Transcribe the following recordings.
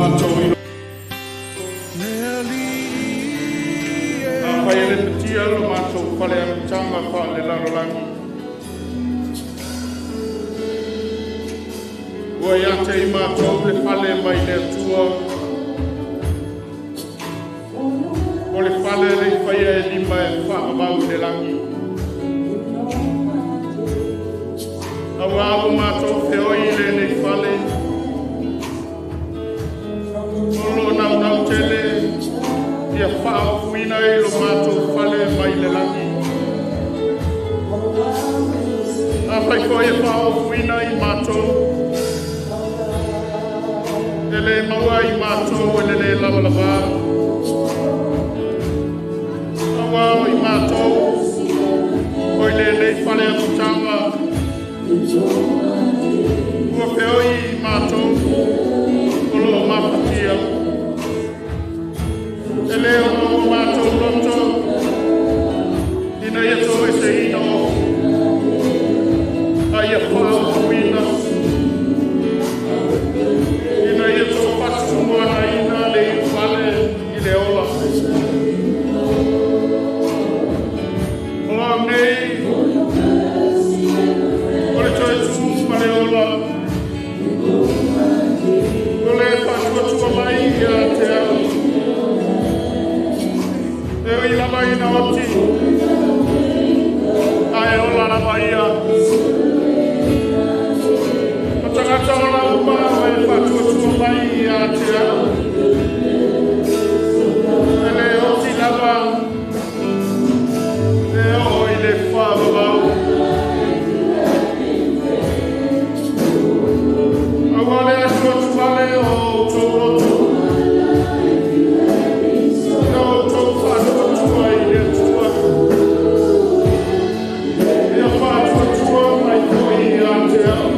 matou i Le Alii e. Afai e le pitia lo matou fale amataga faalelalolagi, ua ia te i matou le fale mai le Atua, o le fale le i faia e lima e faavavau i le lagi. Auā ua matou feoi i lenei fale, o loo naunau tele ia faaofuina i lo matou fale mai le lagi. Afai foi e faaofuina i matou, e lē maua i matou e le lē lavalavā. Auā o i matou o i lenei fale amataga, ua feoi i matou o loo mafatia. E lē ona ua matou loto ina ia toeseina ofu, a ia faaofuina, ina ia toafatumoanaina le iufale i le ola. O au nei o le toe tū ma le ola, o le faatuatua mai ia te au. E ui lava ina oti, ae ola lava ia. O tagata ola uma o e faatuatua mai ia te au, e le oti lava e oo i le faavavau. Aua le atuatuale o outou loto, na outou faatuatua i le Atua, ia faatuatua mai foi ia te au.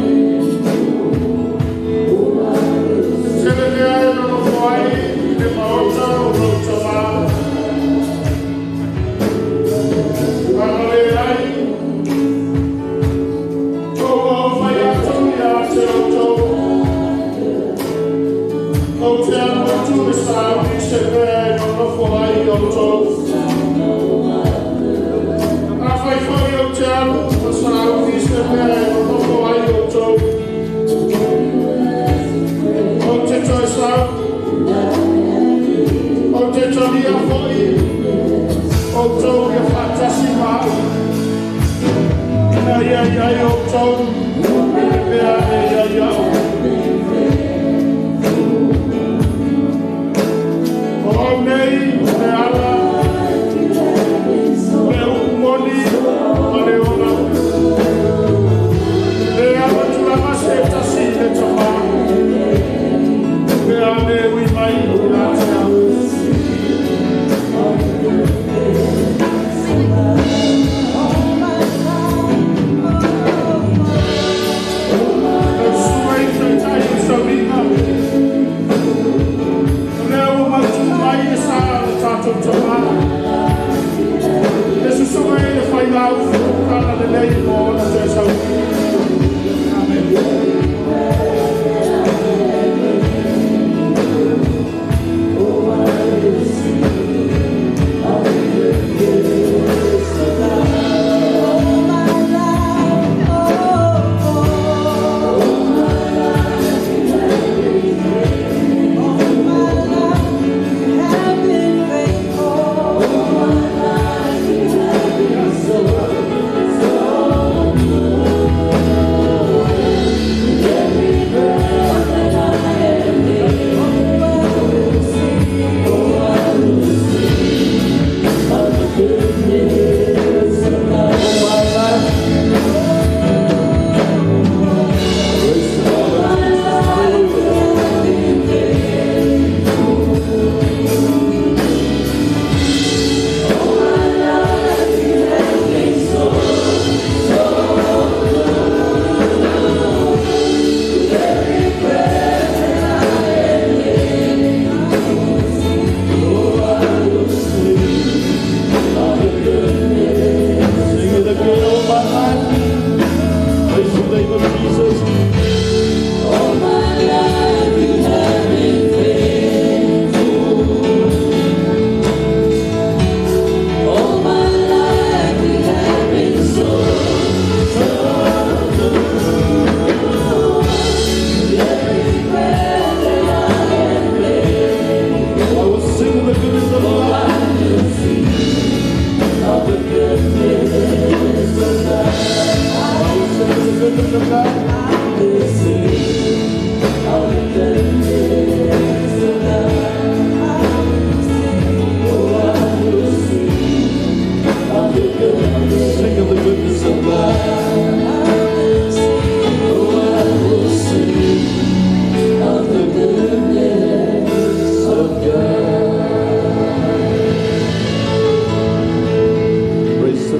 Tele mea e nonofo ai i le maota o lou Tamā. Ana leai, tou o fai atu ia te outou. Ou te alu atu e sauni se mea e nonofo ai outou. Afai foi ou te alu ma sauni se mea e nonofo ai outou, ou te toe sau, ou te talia foi outou ia faatasi ma au, ina ia i ai outou i le mea e i ai au. O au nei le ala, le upu moni ma le ola. E alu atu lava se tasi i le Tamā, pe a le ui mai ia te au. Lau susuga i le Taitai o le Sauliga, o lea ua mautū mai le sā o le tatou Tamā. Le susuga i le Failautu Kana Lelei mo ona toe sauliga. Amen. Have been faithful.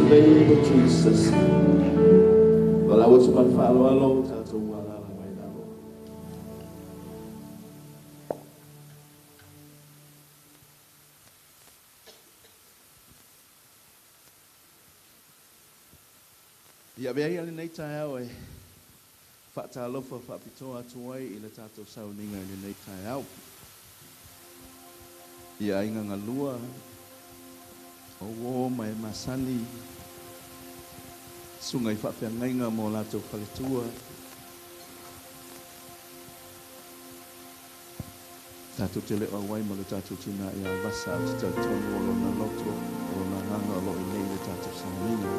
name of Jesus. Valaau atu ma le faaaloalo tatou alaala mai lalo. Ia avea ia lenei taeao e faatalofa faapitoa atu ai i le tatou sauniga i lenei taeao. I aiga galua, o uō ma e masani, susuga i faafeagaiga ma o latou faletua, Tatou te le o auai ma lo tatou tina ia Vasa, ou te talitonu o lona loto, o lona agaga o lo o i inei i le tatou sauniga.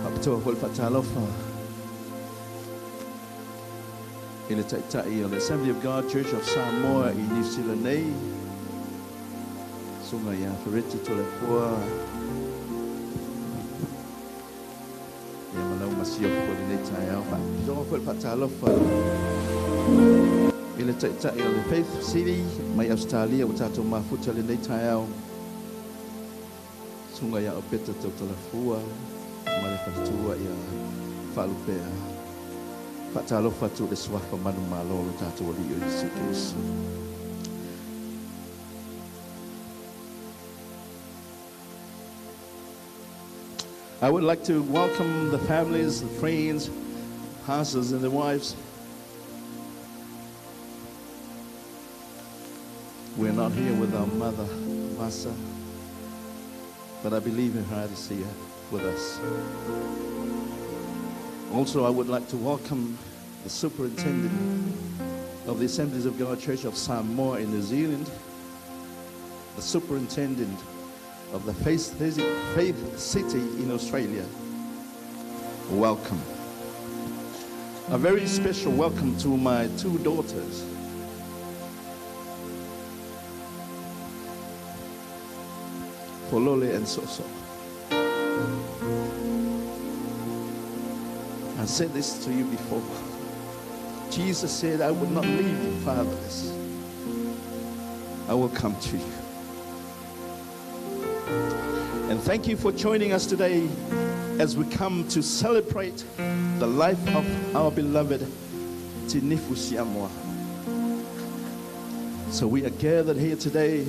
Faapitoa foi le faatalofa i le Taitai o le Assembly of God Church of Samoa i Niu Sila nei, Susuga ia Fereti Toleafoa, ia ma lau masiofo i lenei taeao. Faapitoa foi le faatalofa i le Taitai o le Faith City mai Ausetalia ua tatou mafuta i lenei taeao, Susuga ia Opeta Tautalafua ma le faletua ia Faalupea. Faatalofa atu i le Suafa manumalo o lo tatou Alii o Iesu Keriso. I would like to welcome the families, the friends, pastors and their wives. We're not here with our mother, Masa, but I believe in her to see her with us. Also, I would like to welcome the superintendent of the Assemblies of God Church of Samoa in New Zealand, the superintendent of the Faith, Faith City in Australia. Welcome. A very special welcome to my two daughters. Folole and Soso. I said this to you before. Jesus said, I would not leave you fatherless. I will come to you. And thank you for joining us today as we come to celebrate the life of our beloved Tinifu Siamoa. So we are gathered here today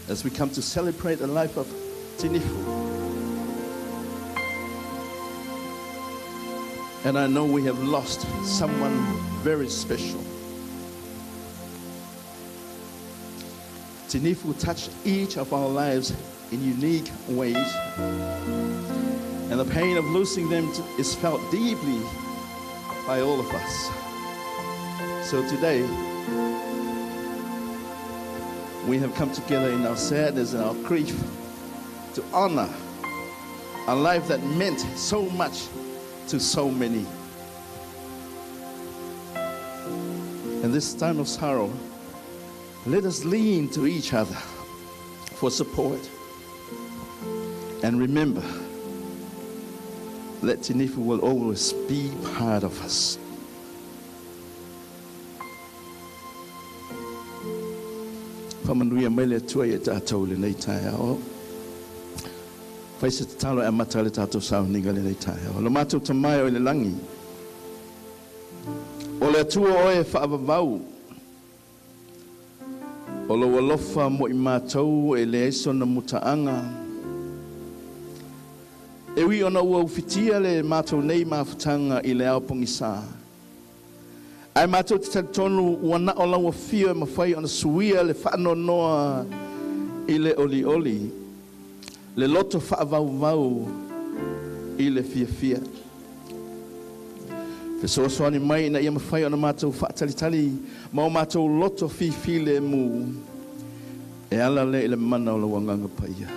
as we come to celebrate the life of Tinifu. And I know we have lost someone very special. Tinifu touched each of our lives in unique ways. And the pain of losing them is felt deeply by all of us. So today, we have come together in our sadness and our grief to honor a life that meant so much to so many. In this time of sorrow, let us lean to each other for support. And remember that Tinifu will always be part of us. Faamanuia mai le Atua ia tatou i lenei taeao. Fai se tatalo e amata ai le tatou sauniga i lenei taeao. Lo matou Tama e o i le lagi, o le Atua oe e faavavau, o lou alofa mo i matou e leai sona mutaaga. E ui ona ua ufitia le matou nei mafutaga i le ao pogisa, Ae matou te talitonu ua na o lau afio e mafai ona suia le faanoanoa i le olioli, le loto faavauvau i le fiafia. Fesoasoani mai ina ia mafai ona matou faatalitali ma o matou loto fifilemu e ala lea i le mana o lau Agaga Paia,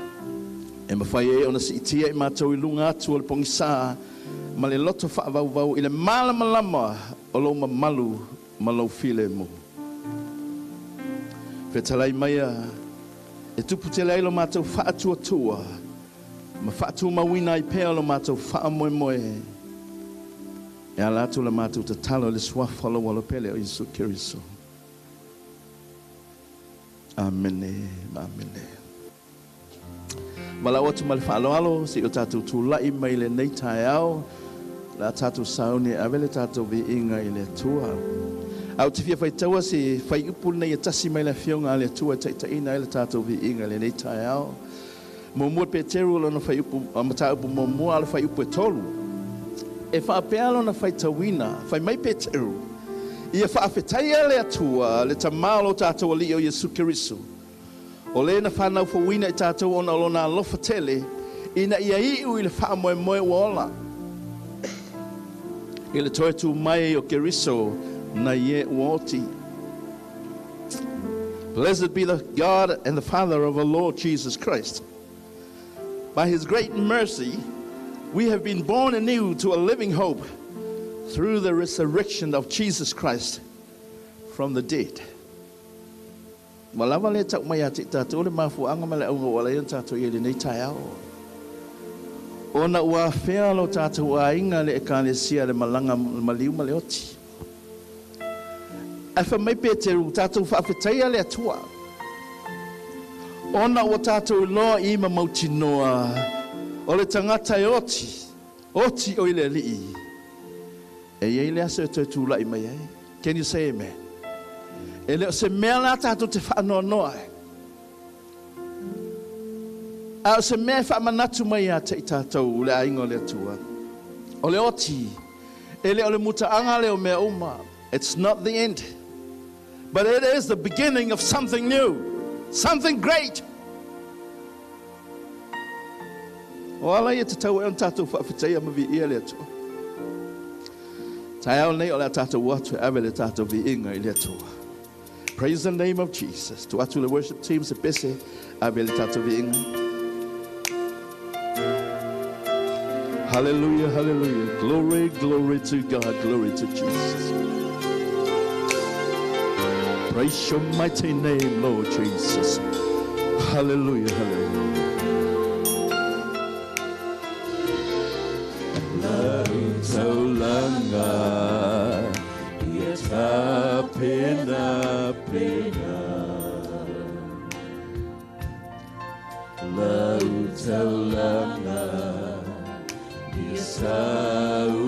e mafai ai ona siitia i matou i luga atu o le pogisa ma le loto faavauvau i le malamalama o lou mamalu ma lou filemu. Fetalai maia e tupu tele ai lo matou faatuatua ma faatumauina ai pea lo matou faamoemoe e ala atu la matou tatalo i le Suafa o lou Alo Pele o Iesu Keriso. Amene ma amene. Valaau atu ma le faaaloalo seia o tatou tulai mai i lenei taeao, o le a tatou sauni e ave le tatou viiga i le Atua. Ae ou te fia faitaua se fuaiupu lenei e tasi mai le Afioga a le Atua e taitaiina ai le tatou viiga i lenei taeao. Muamua Peteru lona fuaiupu, mataupu muamua a le fuaiupu e 3. E faapea lona faitauina, fai mai Peteru, ia faafetaia le Atua, le Tamā o lo tatou Alii o Iesu Keriso, o le na whanau fauina i tātou ona o lona alofa tele, ina ia iu i le faamoemoe ua ola. I le toe tu mai o Keriso nai e ua oti. Blessed be the God and the Father of our Lord Jesus Christ. By his great mercy, we have been born anew to a living hope through the resurrection of Jesus Christ from the dead. Ua lava lea tau mai ia te i tatou le mafuaaga ma le auga ua ala ai ona tatou i ai i lenei taeao. Ona ua afea lo tatou aiga le Ekalesia le malaga le maliu ma le oti. Ae fai mai Peteru, tatou faafetaia le Atua, ona ua tatou iloa i ma mautinoa o le tagata e oti, oti o i le Alii. E i ai le aso e toe tulai mai ai. Can you say amen? E le o se mea la tatou te faanoanoa ai. A o se mea e faamanatu mai ia te i tatou le aiga o le Atua. O le oti, e le o le mutaaga lea o mea uma. It's not the end, but it is the beginning of something new, something great. O ala ia tatau ai ona tatou faafetaia ma viia le Atua. Taeao nei o le a tatou o atu e ave le tatou viiga i le Atua. Praise the name of Jesus. Tuu atu le worship team se pese ave le tatou viiga. Hallelujah, hallelujah. Glory, glory to God, glory to Jesus. Praise your mighty name, Lord Jesus. Hallelujah, hallelujah. Lau taulaga ia tapena pena. Lau taulaga ia saunia.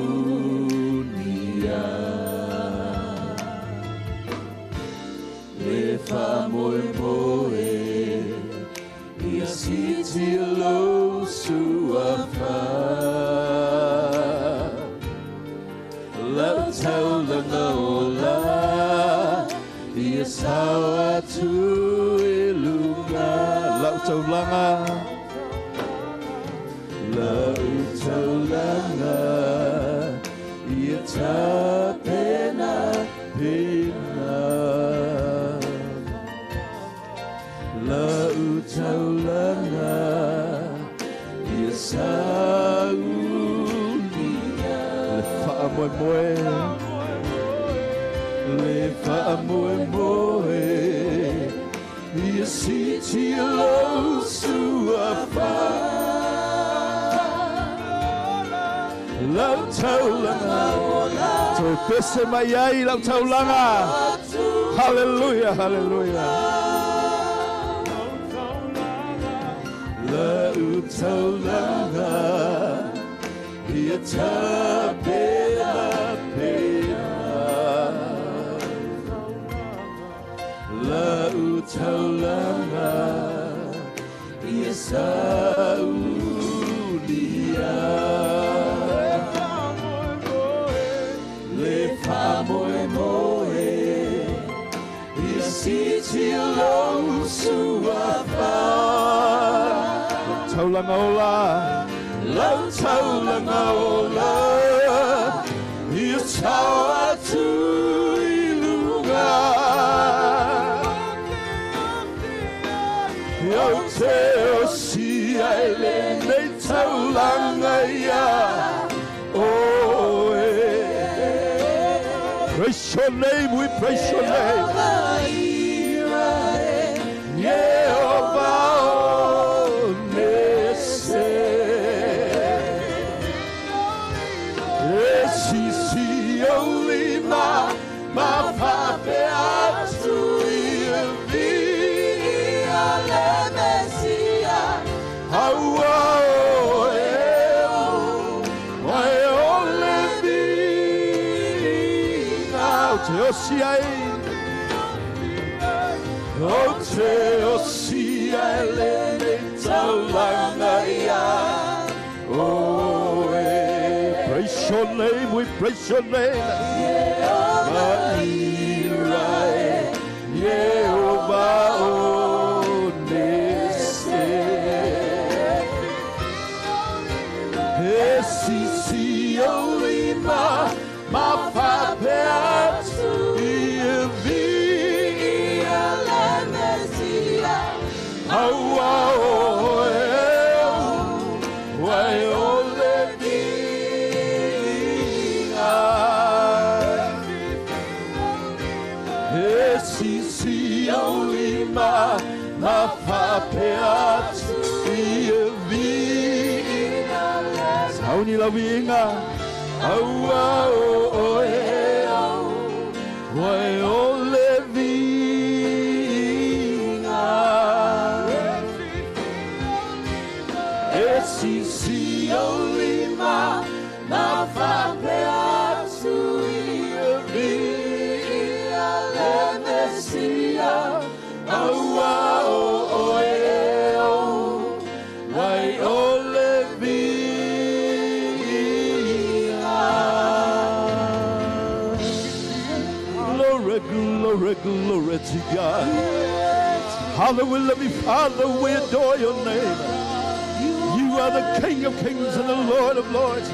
Le faamoemoe ia siti lou suafa. Lau taulaga ola ia sao atu i luga. Lau taulaga, lau taulaga ia tapena pena. Lau taulaga ia saunia. Le faamoemoe, le faamoemoe ia siti lou suafa. Lau taulaga toe pese mai ai lau taulaga. Hallelujah, hallelujah. Lau taulaga ia tapena pena. Lau taulaga ia saunia. Le faamoemoe ia siti lou suafa. Taulaga ola, lau taulaga ola ia sao atu i luga. Au te osia i lenei taulaga ia oe. Praise your name, we praise your name. Jehovah Nesse. E sisi o lima, ma fape atu i via le Mesia. Au Aua oe Wai o le viiga O te osi ai O te osi ai le nei taulanga ia Oe. Praise your name, we praise your name. Jehovah Jireh, Jehovah Onese. Esisi olima, mafapea tu ia via le Mesia. Aua oe, wai o le viiga. Esisi olima, mafapea tu ia viiga. Sauni la viiga, aua oe, wai o le viiga. Esisi olima, mafapea tu ia viiga le Mesia. Aua oe, wai o le viiga. Glory, glory, glory to God. Father, we love you. Father, we adore your name. You are the King of kings and the Lord of lords.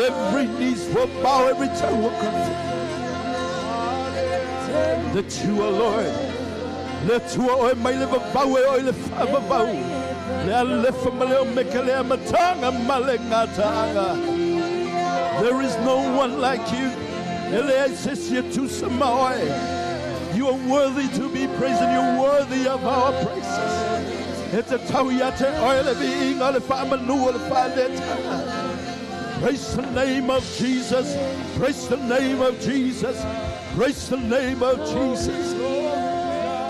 Every knee will bow, every tongue will confess that you are Lord. Le tua oe mai le vavau e oe le whaavavau. Le alefa ma le o meka le amatanga ma le ngataanga. There is no one like you. Ele ai se sia tusa ma oe. You are worthy to be praised and you're worthy of our praises. E te tau ia te oe le viiga le whaamanua le whaaletanga. Praise the name of Jesus. Praise the name of Jesus. Praise the name of Jesus.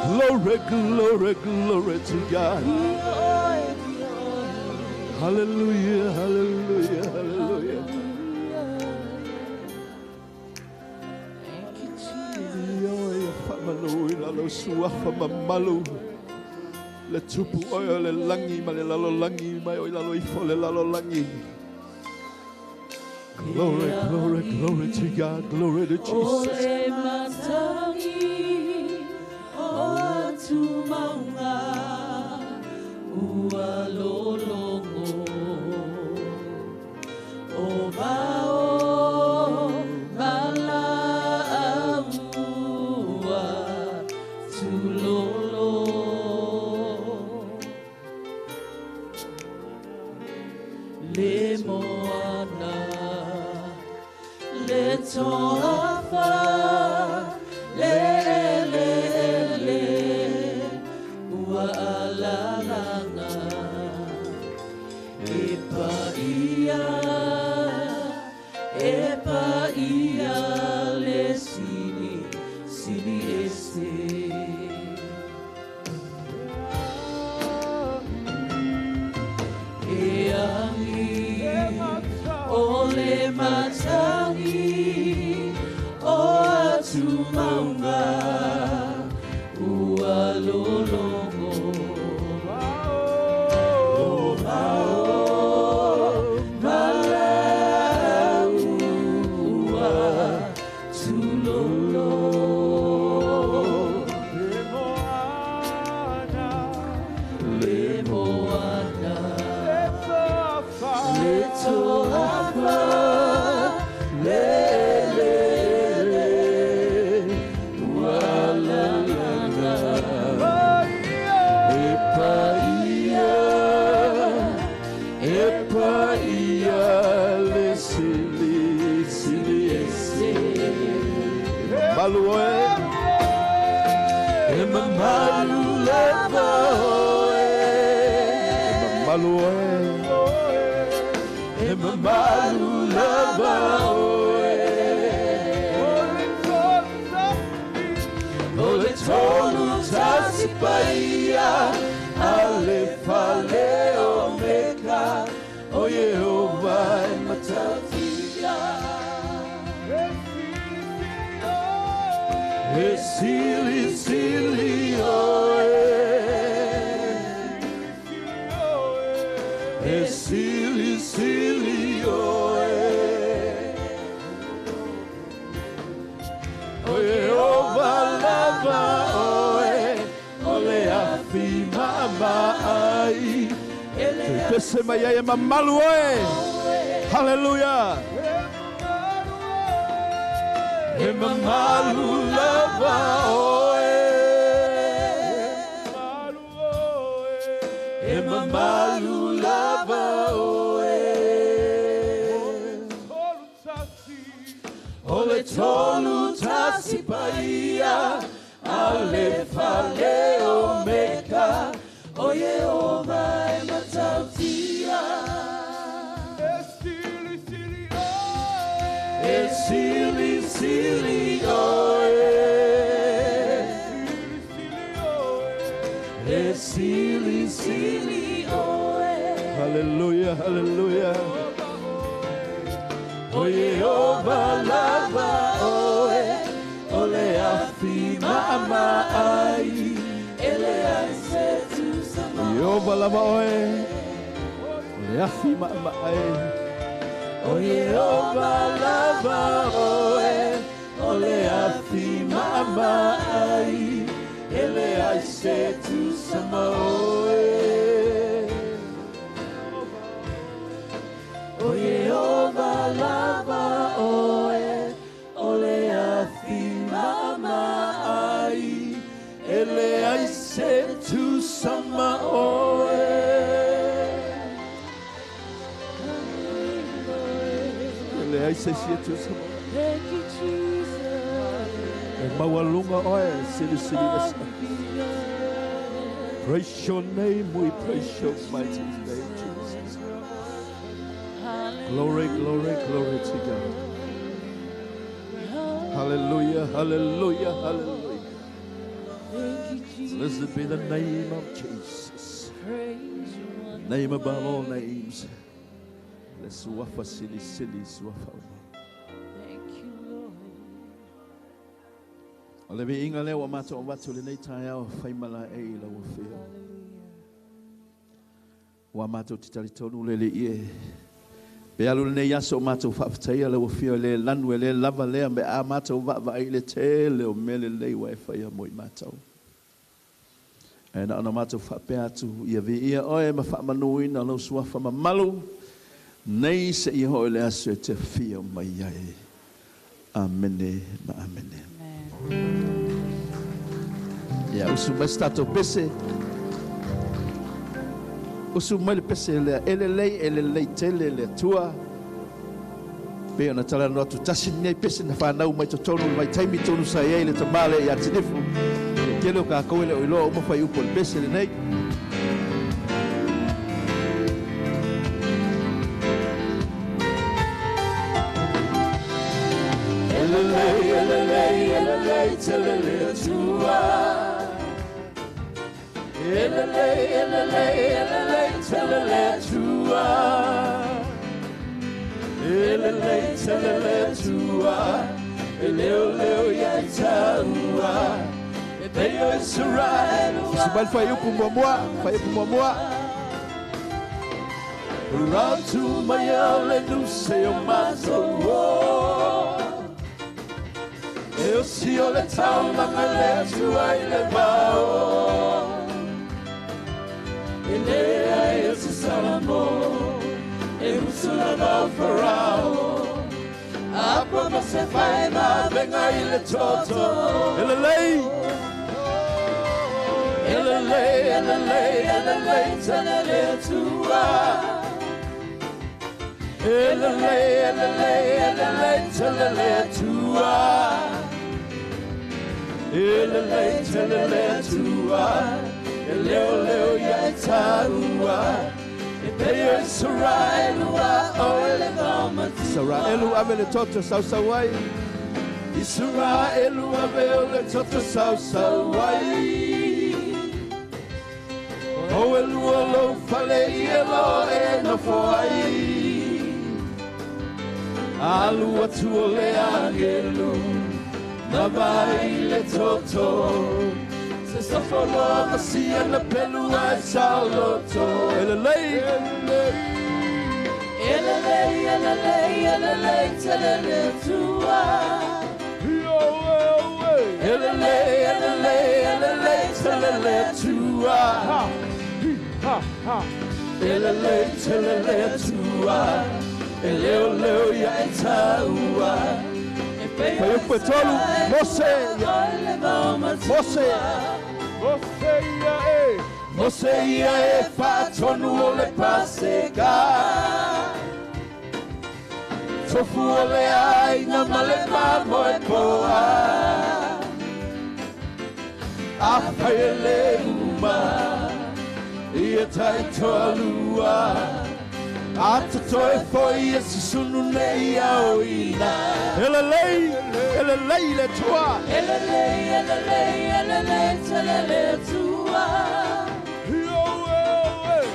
Glory, glory, glory to God. Hallelujah, hallelujah, hallelujah. Thank you, Jesus. Ia oe ia whaamanu i lalo suafa mamalu. Le tupu oe o le langi ma le lalo langi mai o i lalo ifo le lalo langi. Glory, glory, glory to God, glory to O Jesus. le matangi o atu maunga ua lolongo o vao malaau ua tulolo. Le moana, le toafa, le ele ele, ua alalanga. E paia le sili, sili ese. E angi, o le matangi, o atu maunga, ua lolongo. O vao, malau, ua tulolo. Le moana, le toafa, le le le, ua la la la. E paia, le sili, sili ese. Malu oe, e mamalu lava oe. E mamalu oe, e mamalu lava oe. O le tolu tasi paia, Alefa le Omeka, o Iehova e matautia. E sili sili oe, e sili sili oe, o Iehova lava oe, o le afi maamaai. E pese mai ai e mamalu oe. Hallelujah. E mamalu lava oe, e mamalu lava oe. O le tolu tasi paia, Alefa le Omeka, o Iehova e matautia. E sili sili oe, e sili sili oe. Hallelujah, hallelujah. O Iehova lava oe, o le afi maamaai, e leai se tusa ma Iehova lava oe, o le afi maamaai. O Iehova lava oe, o le afi maamaai, e leai se tusa ma oe. O Iehova lava oe, o le afi maamaai, e leai se tusa ma oe. E leai se isi e tusa ma oe. Thank you, Jesus. E maualuga oe, sili sili esa. Praise your name, we praise your mighty name, Jesus. Glory, glory, glory to God. Hallelujah, hallelujah, hallelujah. Thank you, Jesus. Blessed be the name of Jesus. Praise your Name above all names. Le suafa sili sili suafa uma. Thank you, Lord. O le viiga lea ua matou avatu lenei taeao faimalae i lau afioga. Ua matou te talitonu le alii e. Pe alu lenei aso o matou faafetaia lau afioga i le lanu e lē lava lea me a matou vaavaai i le tele o mea lelei ua e faia mo i matou. Ae na ona matou faapea atu ia viia oe ma faamanuina lou suafa mamalu nei seia oo i le aso e te afio mai ai. Amene ma amene. Ia usu mai se tatou pese. Usu mai le pese lea e lelei e lelei tele le Atua. Pei ona talanoa atu tasi lenei pese na fanau mai totonu i le vaitaimi tonu sa i ai le tama lea ia Tinifu. Le tele o kākou e le o iloa uma fuaiupu o le pese lenei. E lelei, e lelei, e lelei tele le Atua. E lelei, e lelei, e lelei tele le Atua. E lelei tele le Atua. E leo leo ia i taua. E pei o Israel Usu mai le fuaiupu muamua, fuaiupu muamua. Ratu mai au le nuse o matou o. E o si o le taulaga le Atua i le vao. E leai o se Salamo, e usu lava o Farao. Apa ma se fai ma venga i le toto. E lelei. E lelei, e lelei, e lelei tele le Atua. E lelei, e lelei, e lelei tele le Atua. E lelei tele le Atua. E leo leo ia i taua. E pei o Israel ua oe le vaomatua. Israelu ave le toto sausau ai. Israelu ave o le toto sausau ai. O e lua lou fale i e lo e nofo ai. Alu atu o le angelu na vai le toto. Se sofo loa masia na pelu ai sauloto. Elelei, Elelei, elelei, elelei, telele tua. Elelei, elelei, elelei, telele tua. Elelei, telele tua. Eleo leo ia e taua. Pai upu e tolu, Mose. Mose. Mose ia e. Mose ia e whaatonu o le paseka. Tofu o le aina ma le mamoe poa. A whai e le uma, ia taitoa lua. A tatoe foi e susunu nei au ina. Elelei, elelei le tua. Elelei, elelei, elelei, telele tua.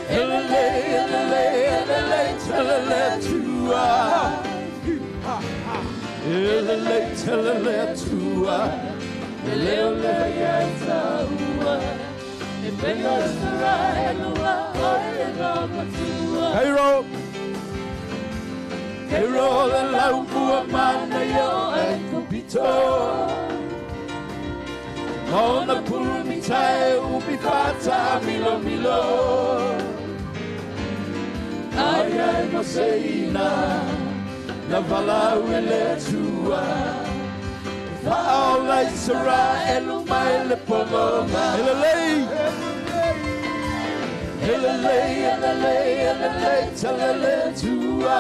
Elelei, elelei, elelei, telele tua. Elelei, telele tua. Eleo leo ia e taua. E peo Israelua, o e vao matua. Keiro, keiro le laumua mana i o e kupito. Mona pulu tae upi fata milo milo. Ai ai moseina, na valau e le tua. Whaola Israelu mai le pongonga. Elelei, Elelei, elelei, elelei, telele tua.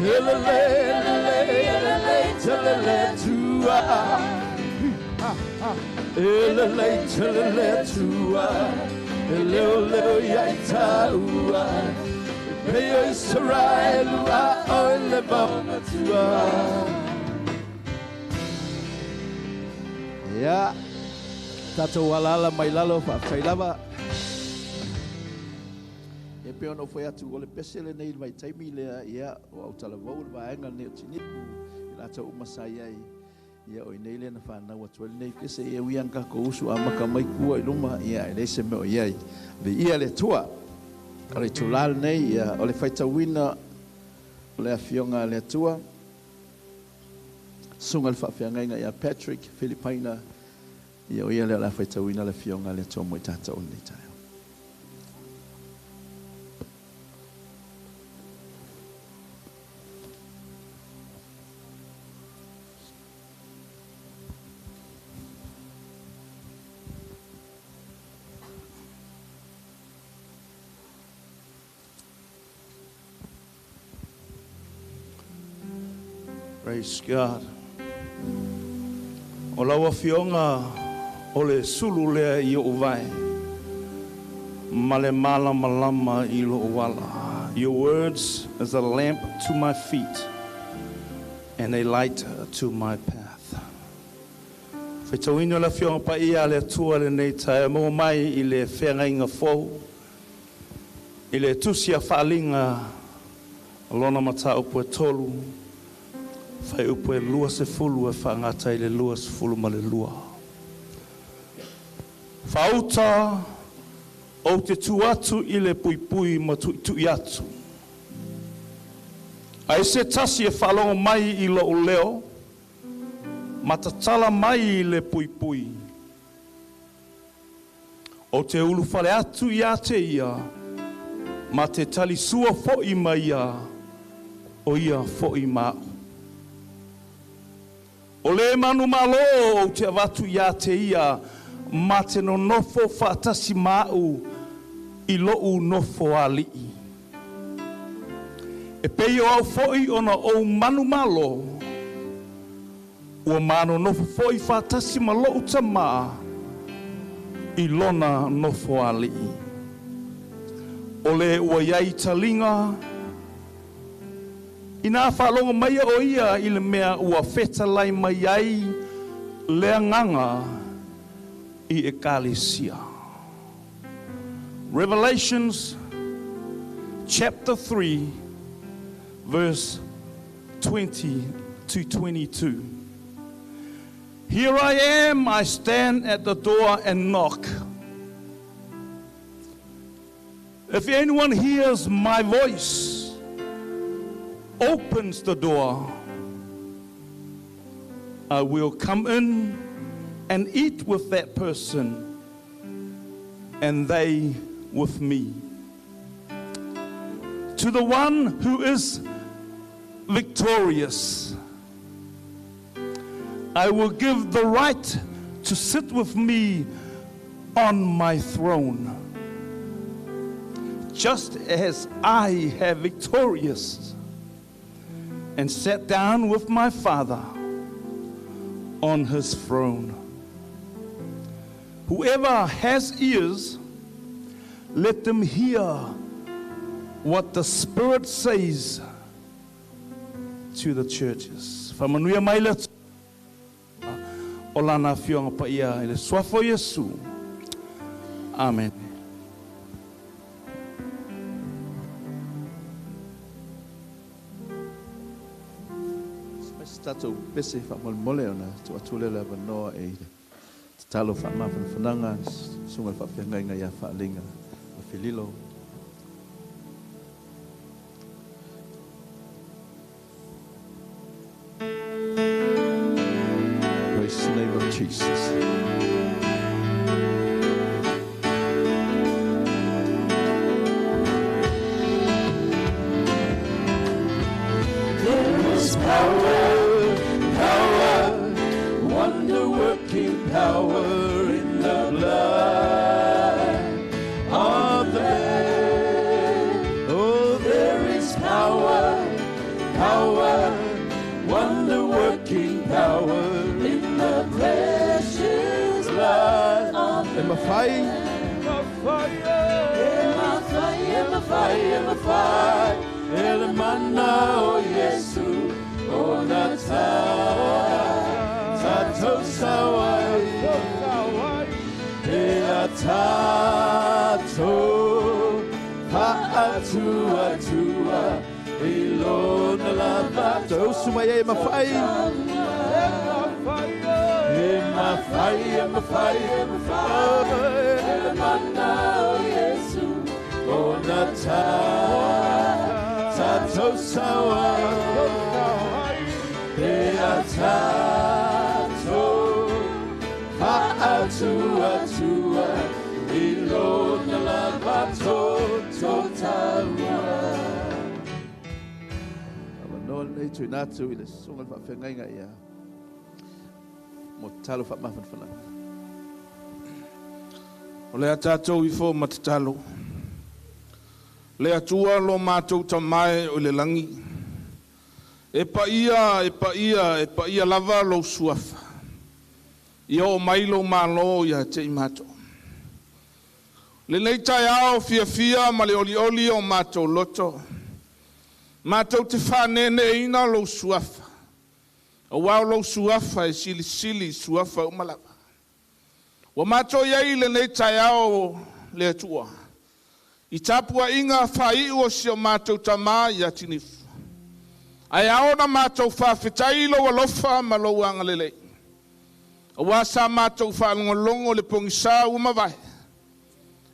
Elelei, elelei, elelei, telele tua. Elelei, telele tua. Eleo leo ia i taua. Peo Israelu a oe le matua. Ia, tātou alala mai lalo whaafai lava. E pe ono foi atu o le pese le nei mai taimi lea, ia, o au talavou le vaenga nei o tinipu, i lātou umasai ai. Ia, o i nei lea na whanau atu ai nei pese, ia uianga ko usu a maka mai kua i luma, ia, e leise meo iai. Le ia le tua, o le tūlal nei, ia, o le whaitawina o le afionga le tua. Sunga le whaafeangainga ia Patrick, Filipaina, ia o ia lea la whaitawina le fionga le tua mo i tātou nei taeo. Praise God. O lau afioga o le sulu lea i o'u vae, ma le malamalama i lo'u ala. Your words is a lamp to my feet and a light to my path. Faitauina le afioga paia le Atua lenei taeao, maua mai i le feagaiga fou, i le tusi a faaliga lona mataupu e tolu, whai upu e 20 e whaangata i le 22. Whauta o te tu atu i le puipui ma tuitui atu. Ai se tasi e whaalongo mai i lou leo, matatala mai i le puipui. O te ulu whale atu i a te ia, ma te talisua foi mai ia, o ia foi mao. O le manu malo o te avatu ia te ia, ma te nonofo whaatasi mau i lou nofo alii. E peio au foi ona o manu malo, ua mano nofo foi whaatasi ma lou tamā i lona nofo alii. O le ua iai talinga, ina whaalongo mai o ia i le mea ua whetalai mai ai le anganga i ekalesia. Revelations chapter 3, verse 20 to 22. Here I am, I stand at the door and knock. If anyone hears my voice, opens the door, I will come in and eat with that person, and they with me. To the one who is victorious, I will give the right to sit with me on my throne, just as I have victorious and sat down with my Father on his throne. Whoever has ears, let them hear what the Spirit says to the churches. Whamanuia mai le o lana fionga pa ia i le suafo Iesu. Amen. Tatou pese whaamole ona tu atu le avanoa e te talo whaamawhanawhananga sunga le whaafeangainga ia whaalinga ma Fililo. Praise the name of Jesus. There is power, wonder-working power in the blood of the Lamb. Oh, there is power, power, wonder-working power in the precious blood of the Lamb. E mawhai, e le mana o Yesu, o na tātou sawai, e a tātou whaatua tua, i lona lava Tau sumai e mawhai. E mawhai, e mawhai, e mawhai, e le mana o Yesu, o na tātou sawai, e a tātou whaatua tua, i lona lava tō taua. Avanoa lenei tuina atu i le susuga le whaafeangainga ia mo talo whaamawhanawhananga. O le a tātou ifo ma te talo. Le atua lo mātou tamae o le langi. E paia, e paia, e paia lava lo suafa. Ia o mai lo malo ia te i mātou. Le nei tai ao fia fia ma le oli oli o mātou loto. Mātou te whanene ina lo suafa. O wao lo suafa e sili sili suafa umalava. Wa mātou iai le nei tai ao le atua. I tapua inga whaiu o si o mātou tamā ia tinifu. Ai aona mātou whawhetai lo alofa ma lo angalelei. O wā sa mātou whaalongolongo le pongisa umawai.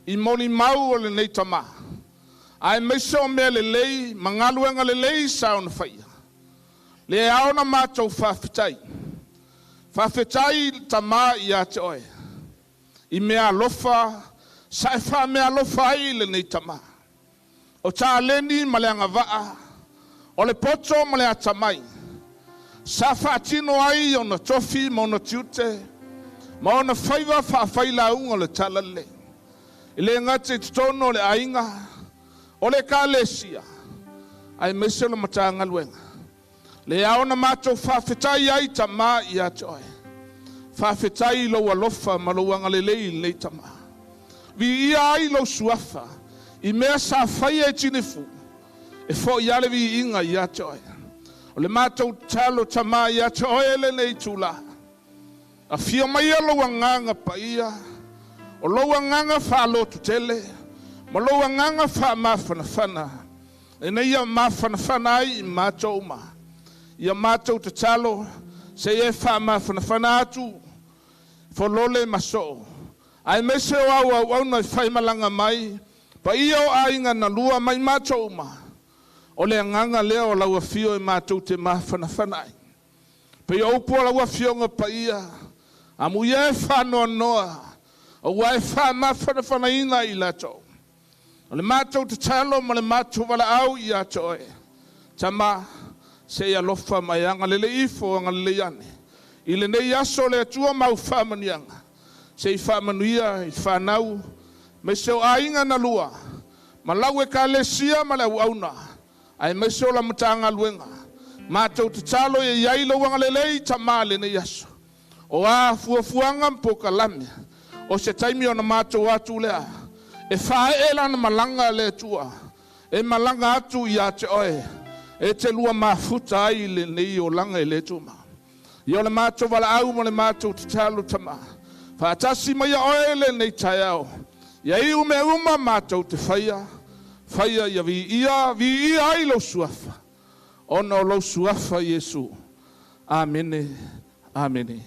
I moni mau o le nei tamā. Ai meise o mea le lei, mangaluenga le lei sa ona whaia. Le aona mātou whawhetai. Whawhetai tamā ia te oe. I mea alofa, sa e wha mea alofa ai le nei tamā. O tā leni ma le angawaa, o le poto ma le atamai. Sa whaatino ai o na tofi ma ona tiute, ma ona whaiwa whaawhaila unga le talale. I le ngate i ttono o le ainga, o le kalesia, ai meise o le matangaluenga. Le aona mātou whawhetai ai tamā i a te oe. Whawhetai lo alofa ma lo angalelei i lei tamā. Vi ia ai lo suafa, i mea sa whaia e tinifu, e fo i ale vi inga i a te oe. O le mātou talo tamā i a te oe le nei tūla. A fia mai a lo anganga pa ia, o lo anganga whaalotu tele, Ma lou agaga faamafanafana, ina ia mafanafana ai i matou uma. Ia matou tatalo, se e faamafanafana atu, folole ma soo. Ae mese o au au au na whai malanga mai, pa ia o ainga na lua mai matou uma. O le anganga lea o lau afio e matou te mafanafana ai. Pe ia upu o lau afioga paia, amu ia e whanoa o ua e wha i latou. O le matou tatalo ma le matou walaau i a te oe. Tama, se ia lofa mai anga lele ifo anga lele ane. I le nei aso le atua mau whamanianga. Se i whamanuia i whanau, me se o ainga na lua. Ma lau e ka lesia ma le au auna. Ai me se o la matanga luenga. Mātou tatalo e iai lo anga lele i tama le nei aso. O a fuafuanga mpoka lame. O se taimi o na mātou atu lea. E whae e lana malanga le atua. E malanga atu i a te oe. E te lua mafuta ai le nei o langa e le tuma. I o le mātou wala au mo le mātou tatalo tama. Whaatasi mai a oe le nei taiao. Ia i ume uma mātou te whaia. Whaia ia vi ia ai lau suafa. Ona o lau suafa Iesu. Amene, amene.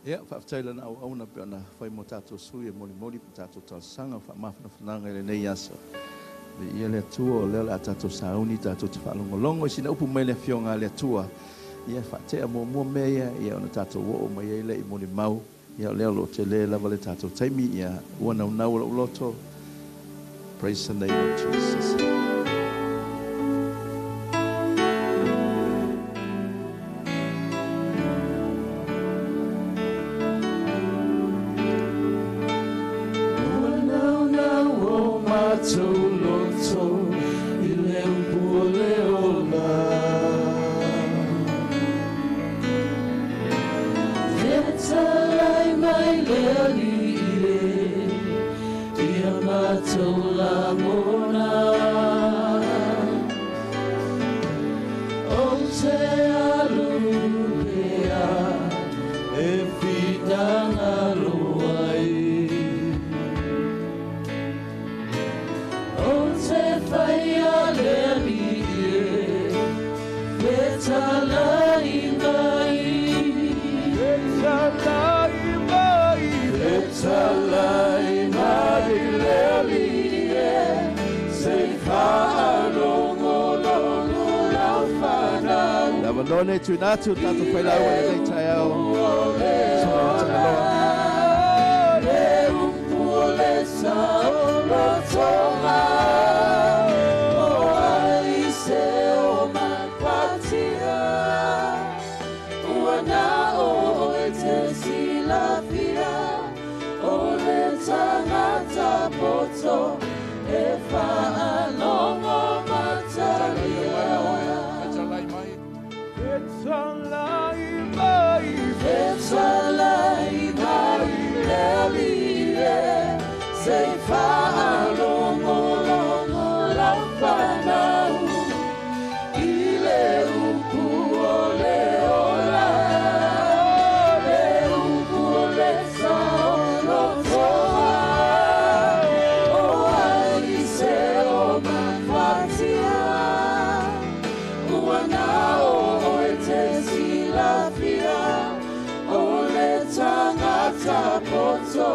Ia, whaaftaila na au auna pe ona whai mo tātou sui e moli moli pe tātou talosaga whaamafanafananga i lenei aso. Le ia le Atua o lea o le a tātou sauni tātou te whaalongolongo i sina upu mai le afioga a le Atua. Ia whaatea muamua mea ia, ia ona tātou oo mai ai le i moli mau. Ia o lea o lo te le lava le tātou taimi, ia ua naunau o lau loto. Praise the name of Jesus. Lone tuina atu tātou whailaua e nei taiao. Le upu o le saolotoga, o ai se o mapatia. Ua na o e te silafia, o le tangata poto e whaalongo matalia. Fetalai mai le alie, se whaalongolongo lau whanau, i le upu o le ola, le upu o le saolotoa, o ai se o mafatia, ua na o oe te silafia, o le tangata poto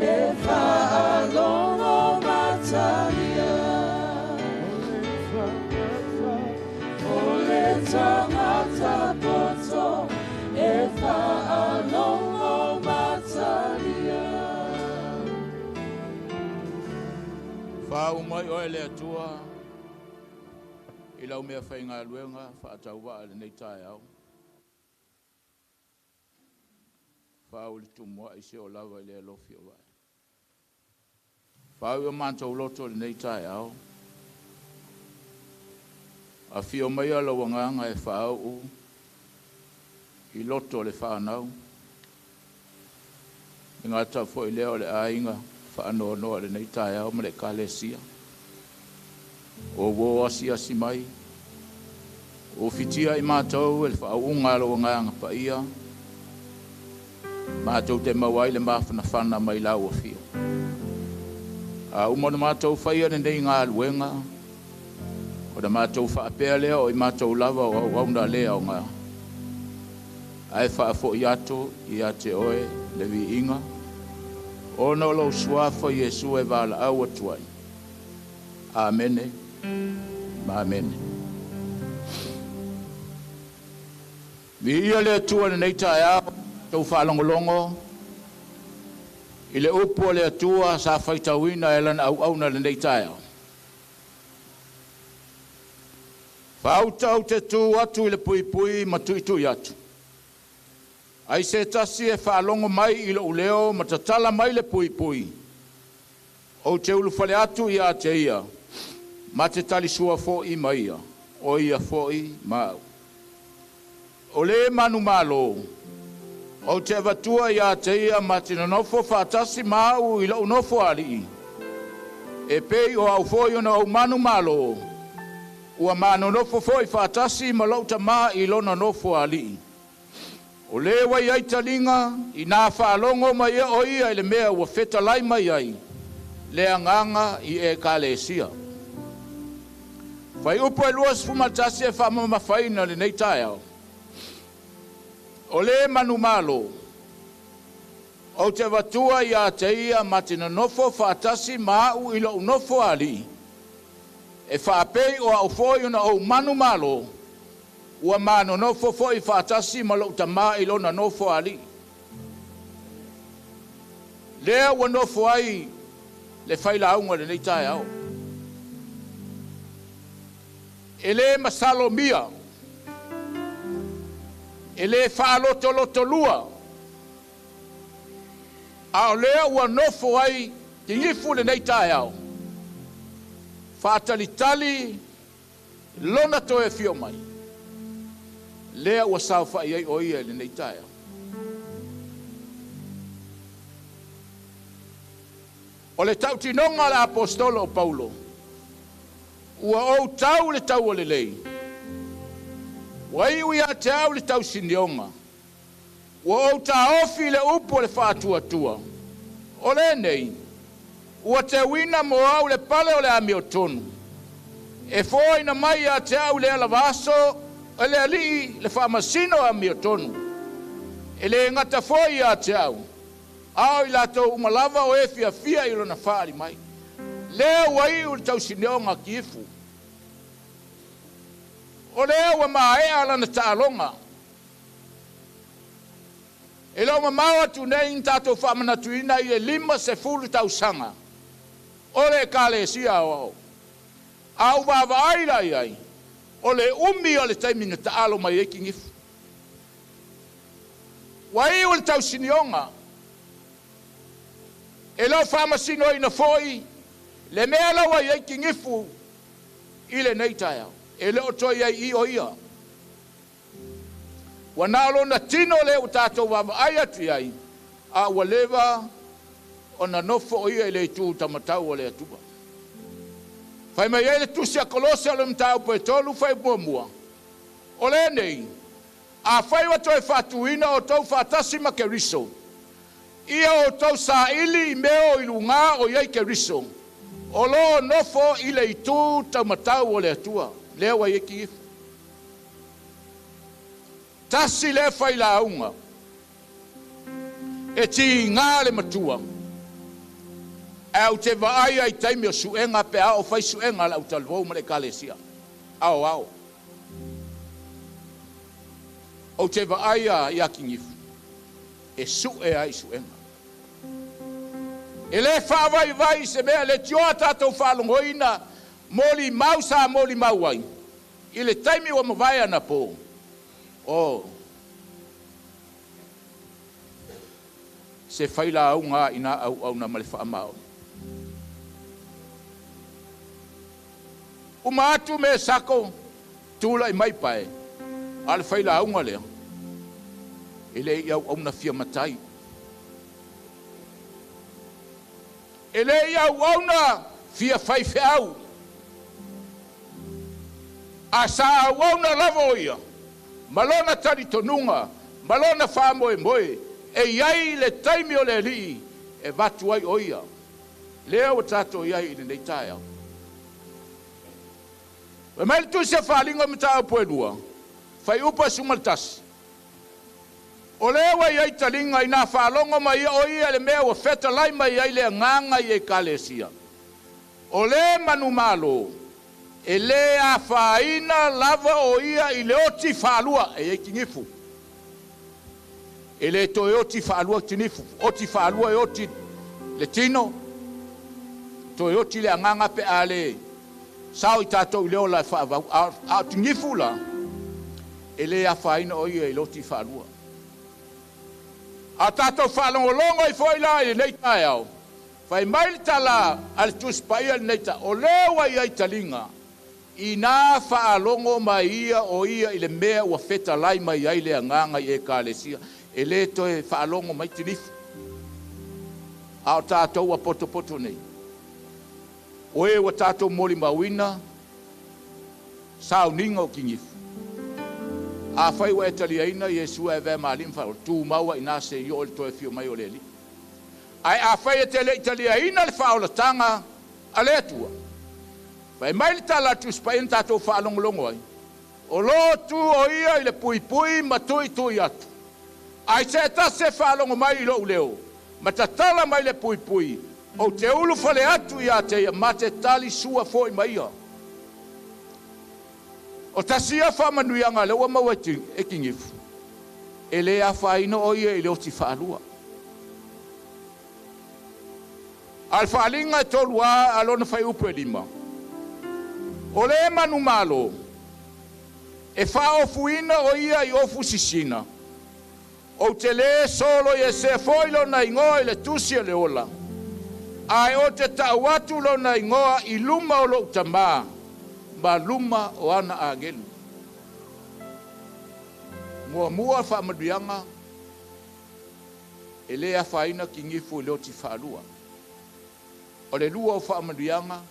e whaalongo matalia. O le tangata poto e whaalongo matalia. Whau mai oe le Atua, i lau mea whaingaluenga, whaatauwa le nei taeao. Whau le tumua i se o lava i le alofi o vai. Whau i o mātou loto le nei taeao. A fio mai a lau anganga e whaau i loto le whanau. I ngā tau foi lea o le ainga. Faanoanoa i lenei taeao ma le Ekalesia. Ua uo asiasi mai, ua ufitia i matou e le faauuga a lou Agaga Paia, matou te maua ai le mafanafana mai lau afio. A uma ona matou faia lenei galuega, ona matou faapea lea o i matou lava o auauna le aoga, ae faafoi atu ia te oe le viiga, ona o lou suafa Iesu e valaau atu ai. Amene ma amene. Viia le Atua i lenei taeao, tou faalogologo i le upu a le Atua sa faitauina e lana auauna i lenei taeao. Faauta ou te tu atu i le puipui ma tuitui atu. Ai se tasi e faalogo mai i lou leo ma tatala mai le puipui, ou te ulufale atu ia te ia, ma te talisua foi ma ia, o ia foi ma au. O le manumalo, ou te avatua ia te ia ma te nonofo faatasi ma au i lou nofo alii, e pei o au foi ona ou manumalo, ua manonofo foi faatasi ma lou Tamā i lona nofo alii. O le ua i ai taliga, ina faalogo mai o ia i le mea ua fetalai mai ai le Agaga i Ekalesia. Fuaiupu e 21 e faamamafaina lenei taeao. O le manumalo, ou te avatua ia te ia ma te nonofo faatasi ma au i lou nofo alii, e faapei o au foi ona ou manumalo, ua manonofo foi faatasi ma lou Tamā i lona nofo alii. Lea ua nofo ai le failauga lenei taeao. E le masalomia, e le faalotolotolua, a o lea ua nofo ai tigifu lenei taeao, faatalitali lona toe afio mai, lea ua saofai ai o ia i lenei taeao. O le tautinoga a le apostolo o Paulo, ua ou tau le taua lelei, ua iu ia te au le tausinioga, ua ou taofi le upu o le faatuatua, o lenei, ua teuina mo au le pale o le amiotonu, e foaina mai ia te au lea lava aso e le alii le faamasino amiotonu, e le gata foi ia te au, a o i latou uma lava o e fiafia i lona faali mai. Lea ua iu le tausinioga kifu. O lea ua maea lana taaloga. E leo mamao atu nei ni tatou faamanatuina i le 50 tausaga o le Ekalesia Aoao. A ou vaavaai la i ai, o le umi o le taimi na taalo mai ai kigifu. Ua iu le tausinioga. E leo faamasinoina foi le mea la ua i ai kigifu i lenei taeao. E leo toe i ai i o ia. Ua na o lona tino le ua tatou vaavaai atu i ai, a ua leva ona nofo o ia i le itu taumatau o le Atua. Fai mai ai le tusi a Kolose o le mataupu e 3 fuaiupu 1. O lenei, afai ua toe faatuina outou faatasi ma Keriso, ia outou saili i mea o i luga o i ai Keriso, o loo nofo i le itu taumatau o le Atua. Lea ua i ai kiifu. Tasi le failauga e tiga le matua, ae ou te vaai ai taimi o suega pe a o fai suega le autalavou ma le Ekalesia. Ao ao. Ou te vaai ia kigifu e sue ai suega. E le faavaivai se mea le tioa tatou faalogoina moli mau sa moli mau ai i le taimi ua mavae anapo. O se failauga ina auauna ma le faamaoni. Uma atu me sako tula i mai pae a le failauga lea e le i auauna fia matai. E le i auauna fia faifeau. A sa auauna lava o ia, ma lona talitonuga, ma lona faamoemoe, e i ai le taimi o le Alii e vatu ai o ia. Lea ua tatou i ai i lenei taeao. Fai mai le tusi a Faaliga o Mataupu e 2, Faiupu 11. O lea ua i ai taliga ina faalogo mai o ia le mea ua fetalai mai ai le agaga i ekalesia. O le manumalo, e le afaina lava o ia i le oti faalua, e i ai tinifu. E le toe oti faalua tinifu, oti faalua e oti le tino, toe oti le agaga pe a le sao i tatou i leo la e faavau. A o tinifu la, e le afaina o ia i le oti faalua. A tatou faalogologo ai foi la i lenei taeao, fai mai le tala a le Tusi Paia lenei ta, o lea ua i ai taliga, ina faalogo mai ia o ia i le mea ua fetalai mai ai le agaga i ekalesia, e le toe faalogo mai tinifu. A o tatou ua potopoto nei. O e ua tatou molimauina, sauniga o tinifu. A fai ua e taliaina Iesu e avea ma alii ma faaola, tumau ai ina se i oo i le toe afio mai o le Alii. Ae a fai e te le i taliaina le faaolataga a le Atua, fai mai le tala a Tusi Paia na tatou faalogologo ai, o lo tu o ia i le puipui ma tuitui atu. Ai se tasi e faalogo mai i lou leo, ma tatala mai le puipui, ou te ulufale atu ia te ia, ma te tali sua foi mai ia. O tasi ia faamanuiaga lea ua maua e tinifu, e le afaina o ia i le oti faalua. A le faaliga e 3 a lona faiupu e 5. O le manumalo, e faaofuina o ia i ofu sisina, ou te le solo i e se foi lona igoa i le tusi o le ola, ae o te tau atu lona igoa i luma o lou tamā, ma luma o ana agelu. Muamua faamanuiaga, e le afaina tinifu i le oti faalua. O le lua o faamanuiaga,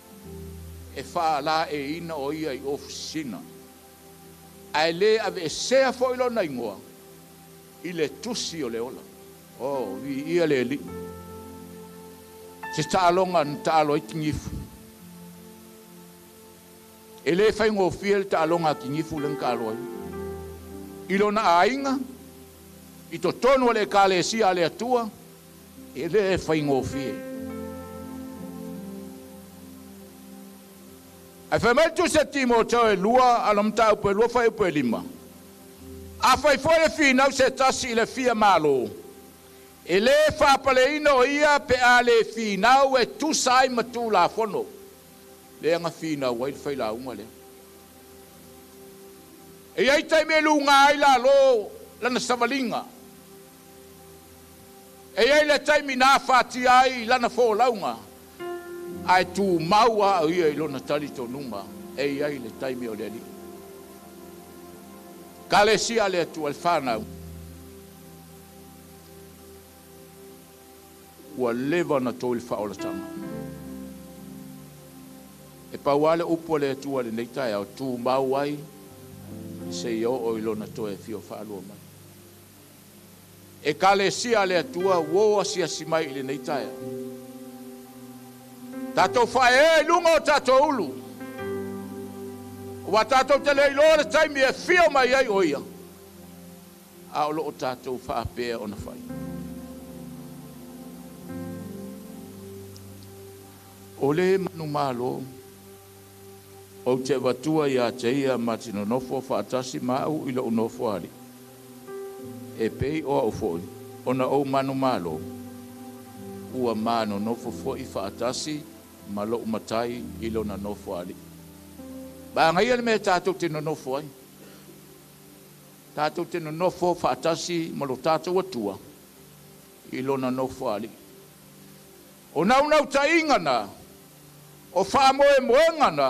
e faalaeina o ia i ofu sisina. Ae le aveesea foi lona igoa i le tusi o le ola. O, vi ia le Alii. Se taaloga na taalo ai tinifu. E le faigofie le taaloga a tinifu le na taalo ai. I lona aiga, i totonu o le ekalesia a le Atua, e le faigofie. Ae fai mai le tusi a Timoteo e 2, a lo mataupu e 2 faiupu e 5. A fai foi e finau se tasi i le fia malo, e le faapaleina o ia pe a le finau e tusa ai ma tulafono. Lea na finau ai le failauga lea. E iai taimi e luga ai lalo lana savaliga. E iai le taimi na afatia ai lana folauga. Ae tumau a o ia i lona talitonuga, e iai le taimi o le Alii. Kalesia le Atua le whanau. Ua leva na toi le whaolatanga. E pau ale upu le Atua le nei taeao, tumau ai, se i oo i lona toe fio whaalua mai. E kalesia le Atua, ua asiasi mai i le nei taeao. Tātou whae e lunga o tātou ulu. Ua tātou te lei loa le taimi e fio mai ai o ia. A o loo tātou whaapea ona whai. O le manu malo, o te vatua ia te ia ma tino nofo whaatasi mau i lou nofo ali. E pei o au foi, ona o manu malo, ua manu nofo foi whaatasi ma lou matai i lona nofo ali. Ba ngai le mea tātou te nonofo ai. Tātou te nonofo whaatasi ma lo tātou atua i lona nofo ali. O naunau tainga na, o whaamoe moenga na,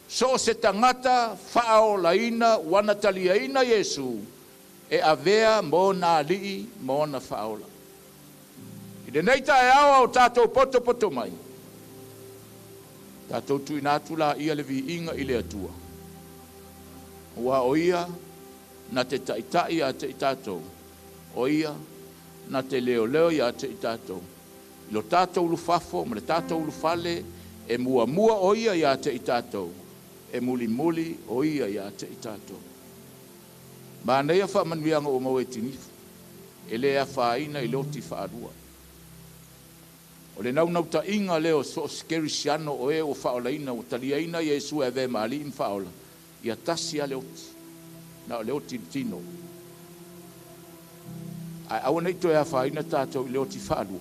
so se tangata whaolaina wanataliaina Iesu e avea mō nā alii mō na whaola. I lenei taeao o tātou poto poto mai. Tātou tuina atu la ia le viiga i le Atua. Ua o ia na te taitai ia te i tātou. O ia na te leo leo ia te i tātou. I lo tātou lufafo ma le tātou lufale e mua mua o ia ia te i tātou. E muli muli o ia ia te i tātou. Māneia whaamanuiaga o mau e tinifu. E le afaina i le oti whaalua. O le naunau-taʻiga lea o so o se kerisiano o e ua faaolaina ua taliaina Iesu e avea ma alii ma faaola ia tasi a le oti na o le oti i le tino ae aua nei toe afaina tatou i le oti faalua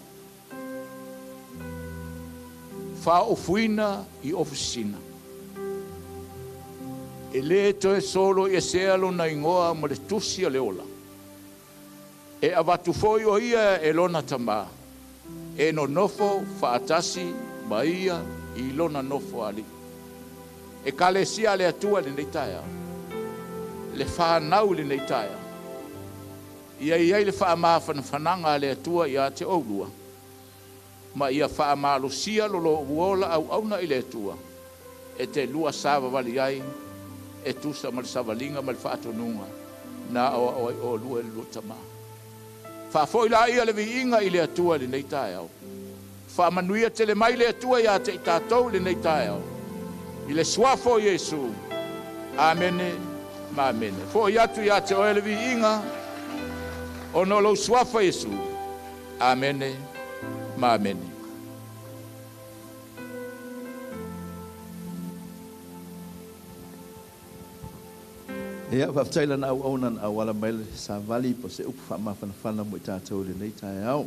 faaofuina i ofisina e lē toe solo i esea lona igoa ma le tusi o le ola e avatu foi o ia e lona tamā e nonofo faatasi ma ia i lona nofo alii. E kalesia le Atua lenei taeao, le whanau lenei taeao. Ia iai le faamafanafanaga a le Atua ia te oulua, ma ia faamalosia lo lo uola au auna i le Atua, e te lua savavali ai, e tusa ma le savaliga ma le faatonuga, na o o ai o lua e le lua tamā. Faafoi la ia le viiga i le Atua lenei taeao. Faamanuia tele mai le Atua ia te i tātou lenei taeao. I le suafa o Iesu. Amene ma amene. Foi atu ia te oe le viiga ona o lou suafa Iesu. Amene ma amene. Ia, faafetai lana auauna na auala mai le savali po se upu faamafanafana mo i tatou i lenei taeao.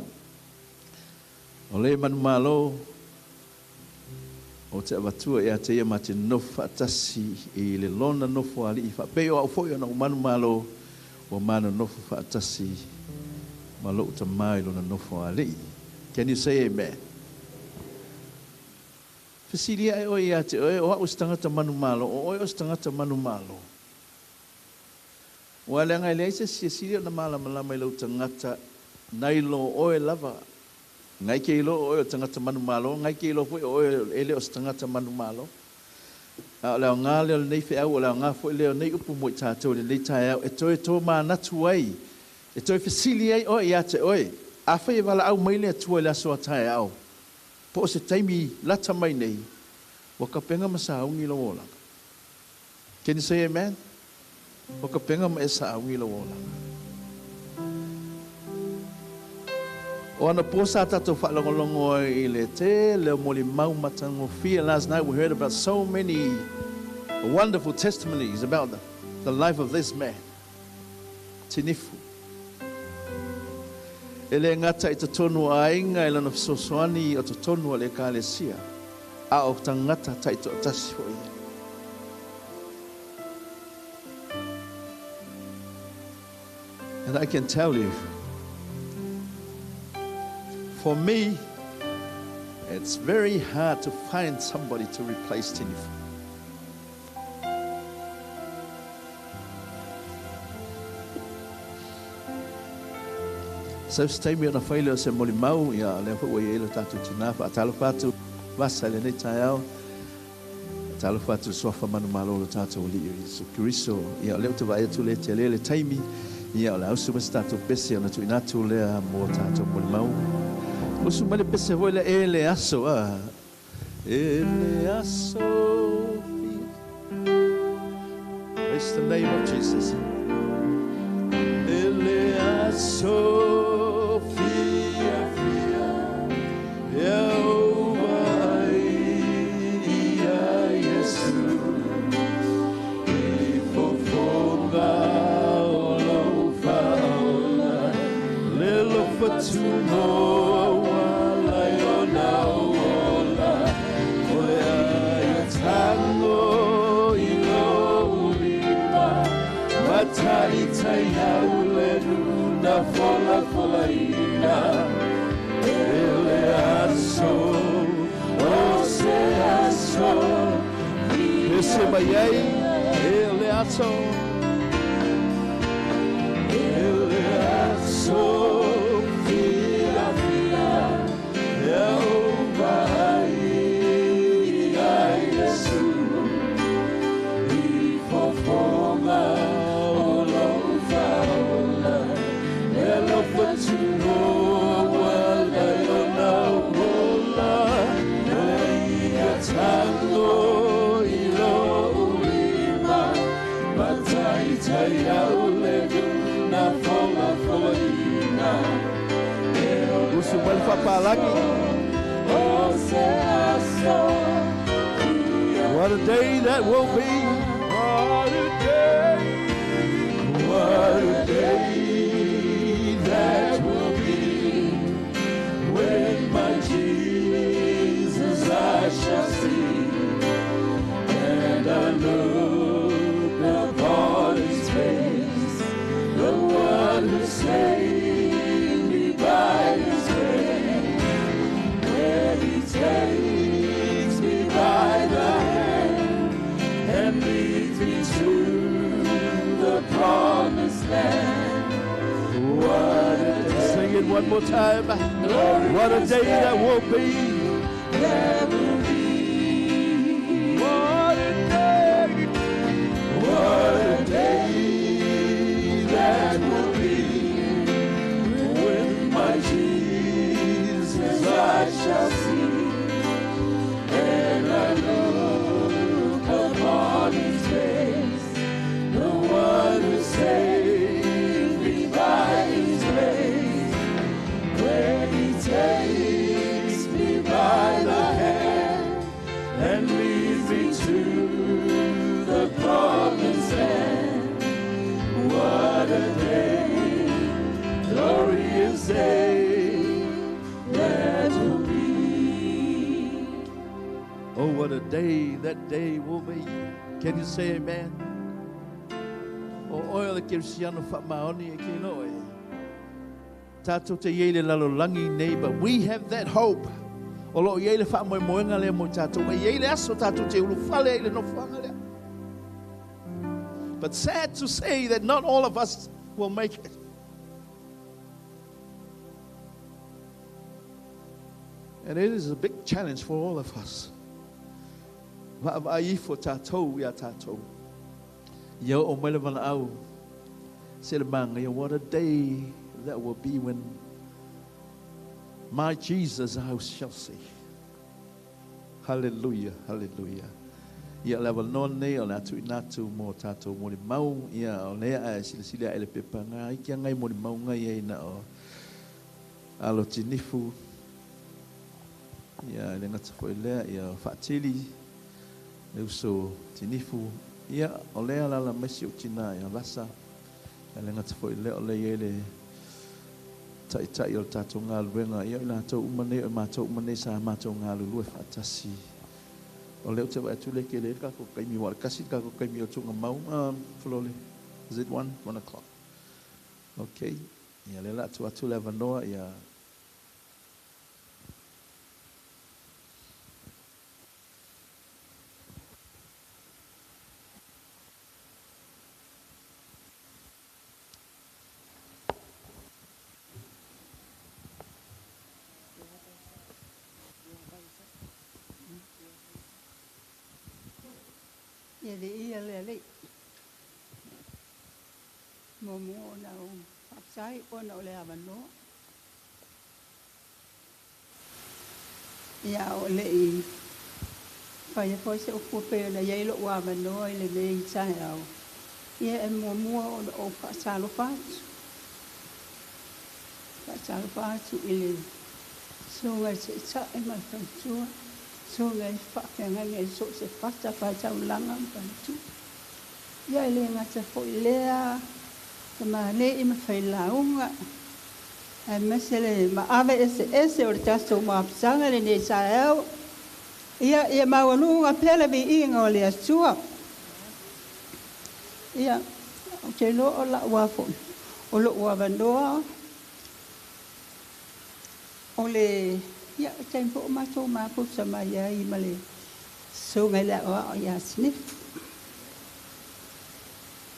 O le manumalo o te avatua ia te ia ma te nofo faatasi i le lona nofo alii faapei o au foi ona ou manumalo ua manonofo faatasi ma lou tamā i lona nofo alii. Can you say amen? Fesilia e oe ia te oe, o au se tagata manumalo, o oe o se tagata manumalo. Ua leaga e leai se isi e sili ona malamalama i lou tagata nai lo oe lava. Ngai ke iloa o oe o le tagata manumalo, ngai ke iloa foi o oe e le o se tagata manumalo. A o le aoga lea o lenei feau, o le aoga foi lea o nei upu mo i tatou i lenei taeao, e toe tōmanatu ai, e toe fesili ai oe ia te oe, afai e valaau mai le Atua i le aso a taeao, po o se taimi lata mai nei, ua kapega ma sauni lou olaga. Can you say amen? Ua kapega ma e sauni lou olaga. O anapo sa tatou faalogologo ai i le tele o molimau matagofie. Last night we heard about so many wonderful testimonies about the life of this man, Tinifu. E le gata i totonu o aiga i lona fesoasoani o totonu o le Ekalesia, a o tagata taitoatasi foi ia. And I can tell you, for me, it's very hard to find somebody to replace Tinifu. So se taimi ona fai lea o se molimau, ia lea foi ua i ai lo tatou tinā faatalofa atu vasa i lenei taeao. Faatalofa atu i le suafa manumalo o lo tatou Alii o Iesu Keriso. Ia o lea ou te vaai atu le tele le taimi, ia o le a usu mai se tatou pese ona tuuina atu lea mo tatou molimau. Usu mai le pese foi lea e le aso a. E le aso fia. Praise the name of Jesus. E le aso fia fia e au vaai ia Iesu i fofoga o lou faaola le lofa tunoa ua lai ona ola o le ai tango i lou lima mataitai au le luna fola fola ina e le aso o se aso Ese mai ai e le aso e le aso fia fia faapalagi. What a day that will be. What a day. What a day that will be. When my Jesus I shall see. And I look upon his face, the one who saved me by his grace. When he takes me by the hand and leads me to the promised land. What a day. Sing it one more time. What a day that will be. That will be. What a day. What a day that will be. When my Jesus I shall see. And I look upon his face, the one who saved me by his grace. When he takes me by the hand and leads me to the promised land. What a day, glorious day that will be. Oh, what a day that day will be. Can you say amen? O oe o le Kerisiano whaamaoni e ke loe. Tātou te iei le lalolangi nei, but we have that hope. O loo iei le whaamoemoenga lea mo tātou. E iei le aso tātou te ulufale i le nofoanga lea. But sad to say that not all of us will make it. And it is a big challenge for all of us. Va'ava'i ifo tātou ia tātou. Ia o mai le valaau. Se le manga, what a day that will be when my Jesus I shall see. Hallelujah, hallelujah. Ia le avanoa nei o le atu i natu mo tātou mo le mau. Ia o lea ae silasila ai le pepa ngā iki ngai mo le mau ngai ai na o alo tinifu. Ia le ngata foi lea ia whaatili le uso tinifu. Ia o lea lala maisi o tina ia vasa. Ia le ngata foi lea o le ia le ta'itai o le tātou ngā luenga. Ia o lātou umane o mātou umane sa mātou ngā lulue whaatasi. O leo te wa atu le ke le ka ko kaimi wa kasi ka ko kaimi o tunga mau. Flole. Is it 1? 1 o'clock. Okay. Ia le la atu atu le avanoa ia. Ia le ia le le. Mo mo na o whapsai o na o le avanoa. Ia o le i whaia foi se upu pe na iei lo avanoa i le mei i tae au. Ia e mua o na o whaasalo whātu. Whaasalo whātu i le sunga se tae mai whantua. Sunga i whakenga i so se whata whaitau langa whantu. Ia i le ngata foi lea te maale i mawhai launga. Ai mese le maave ese ese o le tātou maapsanga le nei saeo. Ia ia maualunga pele vi inga o le atua. Ia o te lo o la ua foi. O lo ua vanoa. O le ia taimi o matou mapusa mai ai ma le suga i le aʻoaʻo iā Sinifu.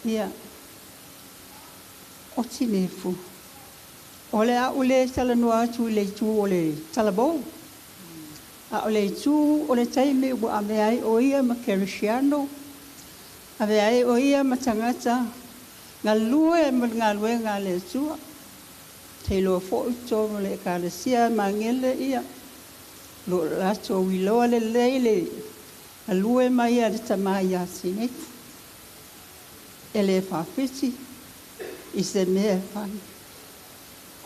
Ia o Sinifu o le a'u lē talanoa atu i le itu o le talavou. A o le itu o le taimi ua ave ai o ia ma Kerisiano, ave ai o ia ma tagata galue ma le galuega a le Atua. Te iloa fo'i totonu o le ekalesia magele ia lo o latou iloa lelei le galue mai a le tamā iā Sinifu. E lē faafiti i se mea e fai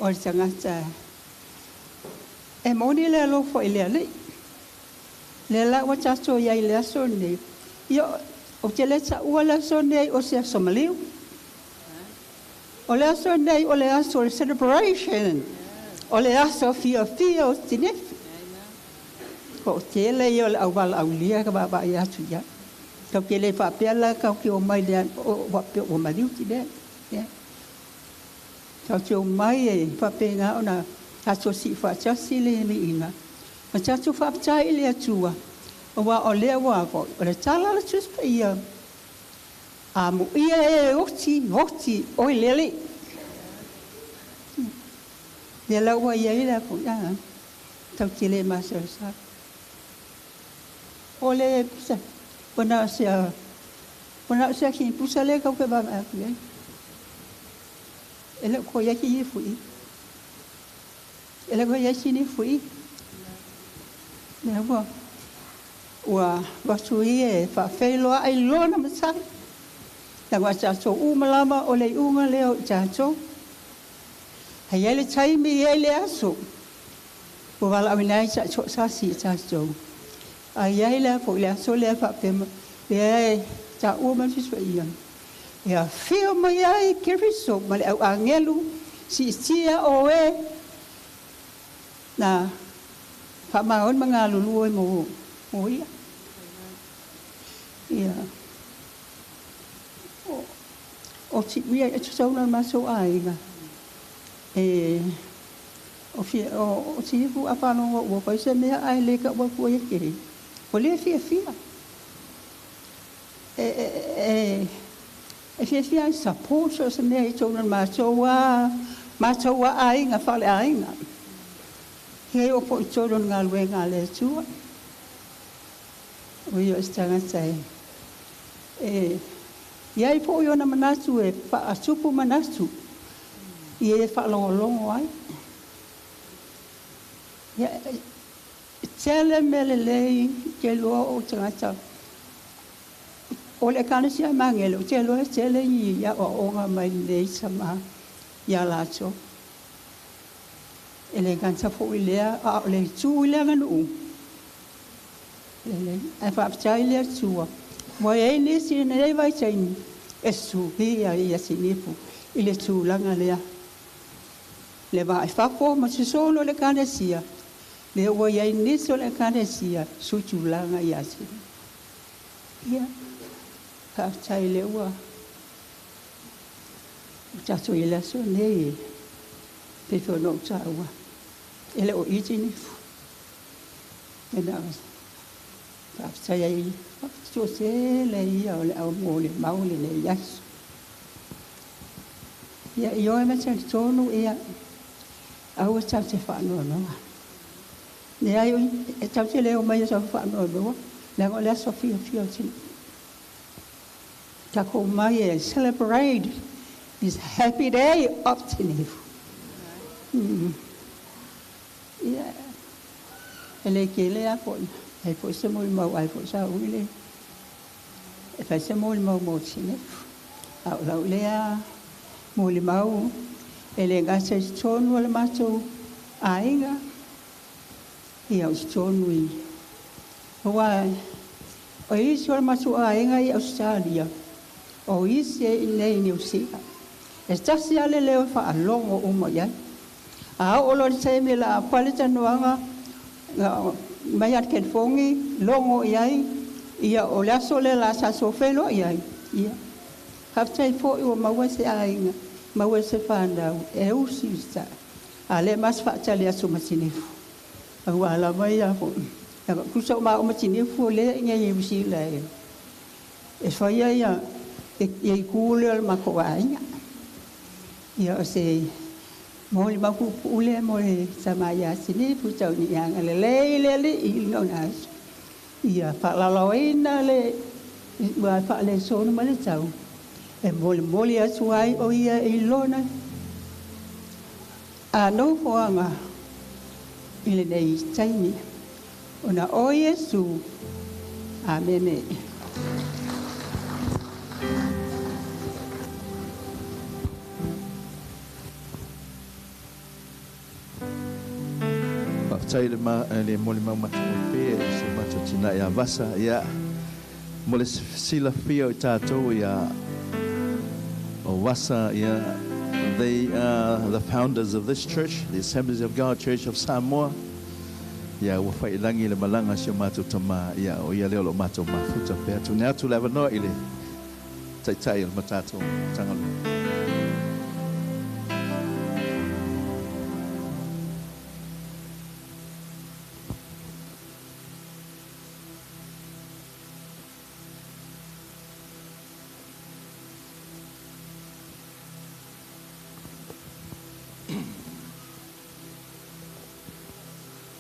o le tagata E moni le alofa i le Alii. Le la ua tatou i ai i le aso lenei. Ia, ou te le taua le aso lenei o se aso maliu. O le aso lenei o le aso o le celebration. O le aso fiafia o Sinifu. O tele ia o le aualaaulia ka vaavaai atu i ai. Tatou te le faapea la tatou te omai le o faapea ua maliu tinē. Ia. Tatou te omai e faapena ona tatou sii faatasi le viiga ma tatou faafetai i le Atua aua o lea ua foi o le tala a le Tusi Paia amuia e oti oti oi le Alii. Lea la ua i ai le foi a tatou te le masalosalo. O le pusa ua na o se aki pusa lea kau ke vaavaai atu i ai. E le o koe i ai ke ia fui. E le o koe i ai sini fui. Lea ua ua avatu ia e faafeiloai lona matai. Leaga o tatou uma lava o le iuga lea o i tatou. E i ai le taimi, e i ai le aso ua valaauina ai toatasi i tatou. A i ai la foi le aso lea faapea lea e taua mai le Tusi Paia, e afio mai ai Keriso ma le au agelu siitia o e na faamaoni ma galulue mo ia. Ia. O tiuia e tusauna le matou aiga e o fia o tifu a faalogo ua fai se mea ae le taua atu ai e kei. Ua le fiafia. E e fiafia ai support so se mea i totonu o le matou a matou a aiga faaleaiga. Ia e oo foi i totonu o le galuega a le Atua. O ia o se tagata e i ai foi ona manatu e faatupu manatu i e faalogologo ai. Ia, e tele mea lelei te iloa o tagata o le Ekalesia Emangele, ou te iloa e tele i aoaoga mai lenei tama ia latou. E le gata foi lea, a o le itu i le aganuu, lelei. Ae faafetai i le Atua, ua i ai nisi i lenei vaitaimi e suia ia sinifu i le tulaga lea. Le va i fafo ma sosolo o le Ekalesia, lea ua i ai nisi o le Ekalesia sui tulaga ia sinifu. Ia, faafetai lea ua tatou i le aso nei e pei foi ona ou taua, e le o i sinifu. E na o faafetai ai faafetai ia o le au mo le mau lenei aso. Ia, i oe ma talitonu ia, aua tatou te faanoanoa. Leai, e tatou te le omai e tatou faanoanoa, leaga o le aso fiafia o tino. Tatou mai e celebrate this happy day of Tinifu. Ia, e le kele a foi, ai foi se molimau, ai foi sa ui le, e fai se molimau mo Tinifu. A o lau lea molimau, e le gata i totonu o le matou aiga, ia o totonu i, aua o isi o le matou aiga i Australia, o isi e i inei i Niu Sila. E tasi lava le leo e faalogo uma i ai. A oo loa i le taimi o le a pale tanoaga mai lava le telefoni logo i ai, ia o le aso lea o le a tatou feiloai ai. Ia, faafetai foi ua maua se aiga, maua se fanau e usi i uta. A lea mas faatali atu ma Sinifu. Aua lava ia foi. Tusa o maua ma Sinifu o lea i nei Niu Sila e e faia ia ia itu lea o le matou aiga. Ia o se molimau puupuu lea mo le tama ia Sinifu tau ni agalelei le Alii i lona aso. Ia faalalauina le ua faalesonu ma le tau e molimoli atu ai o ia i lona a nofoaga i lenei taimi. Ona o Iesu. Amene. Faafetai le molimau matagofie i si o matou tina ia Vasa. Ia, mo le silafia o i tatou ia o Vasa, ia, they are the founders of this church, the Assemblies of God Church of Samoa. Ia, ua faiilagi le malaga a si o matou tama, ia, o ia lea o lo o matou mafuta pea. Tuuina atu le avanoa i le Taitai o le tatou Matagaluega.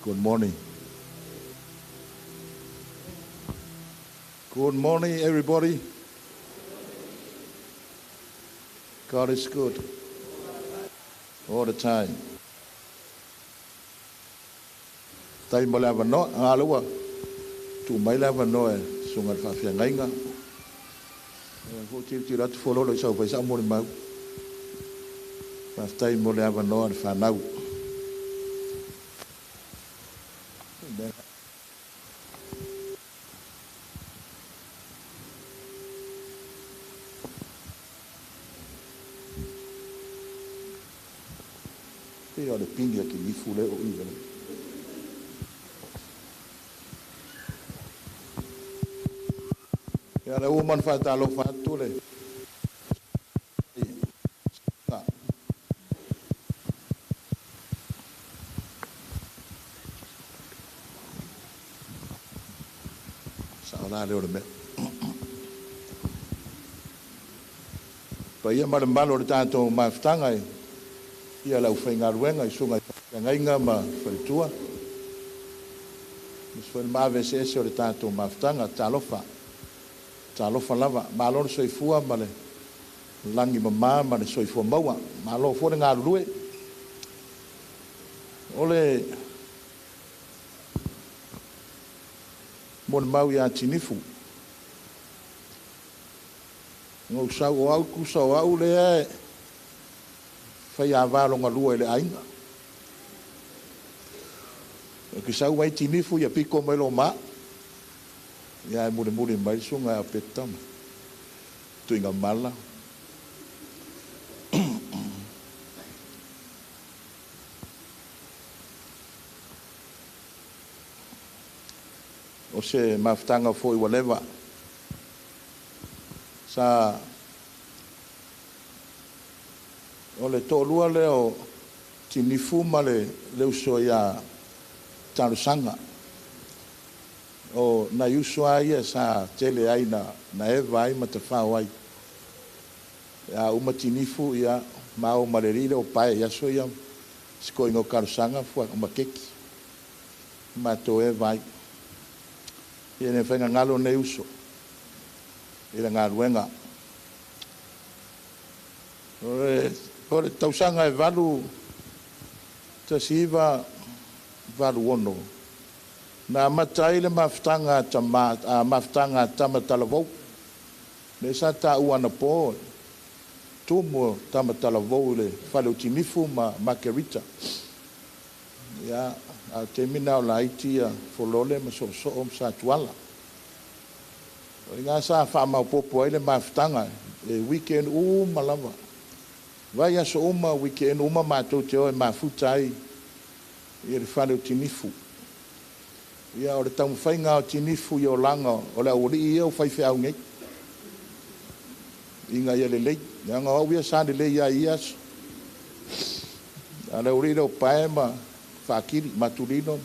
Good morning. Good morning, everybody. God is good all the time. Tai mo le avanoa, a le ua tuu mai le avanoa e susuga i le faafeagaiga. Ua tilotilo atu fololo i sau fai sao molimau. Faafetai mo le avanoa le fanau. Pei o le pini a Kinifu le o i le. Ia le ua man whaatalofa atu le. Sa o la le o le mea. Paia ma le mamalu o le tatou mafutaga i ia le aufaigaluega i susuga i faafeagaiga ma faletua. Aemaise foi le maave eseese o le tatou mafutaga, talofa, talofa lava. Malo le soifua ma le lagi mama ma le soifua maua. Malo foi le galulue. O le molimau ia Tinifu. Ngou sau o au kusa o au lea e fai a longa lua i le aiga. O ke sau ai Tinifu ia piko mai lo ma. Ia e muli muli mai sunga a petama. Tuinga mala. O se mafutaga foi ua leva. Sa o le to'alua lea o Tinifu ma le uso ia Talosaga. O nai uso a ia sa tele ai na eva ai ma tafao ai. Ia uma Tinifu ia mao ma le lile o pae ia so ia sikoiga o Talosaga fua o makeki. Matou eva ai. Ia ne whainga ngalo nei uso i le galuega. O le tausaga e 1986. Na amata ai le mafutaga a mafutaga a tama talavou. Le sa taua anapo tumu tama talavou i le fale o Tinifu ma Makerita. Ia, a te mina o laiti ia folole ma soosoo ma satuala. O ngā sa whaamaupopo ai le mafutaga e weekend uma lava. Vai aso uma, weekend uma mātou te oe mafuta ai i le fale o Tinifu. Ia o le taumafaiga o Tinifu i olaga o le aualii ia o faifeau nei. Inga ia lelei. Leaga o au ia sa lelei ai ia aso. A le aualii lea o pae ma whaakiri, matulino,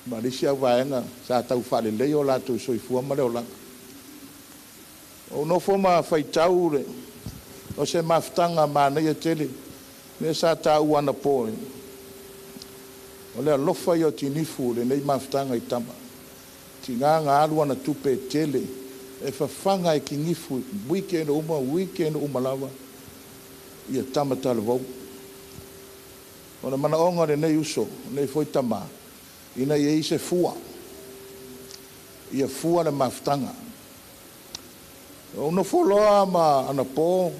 ma lisi au vaenga, sa tau whaalelei o lātou soifua ma le olaga. O nofo ma whaitau le, o se mafutaga manaia tele, me sa tāua anapo. O le alofa ia o Tinifu le nei mafutaga i tama. Tigāga alu ana tupe tele, e fafaga e kinifu, weekend uma lava, ia tama talavou. O le manaoga lenei uso, lenei foi tamā, ina ia i se fua, ia fua le mafutaga. O nofo loa ma anapo,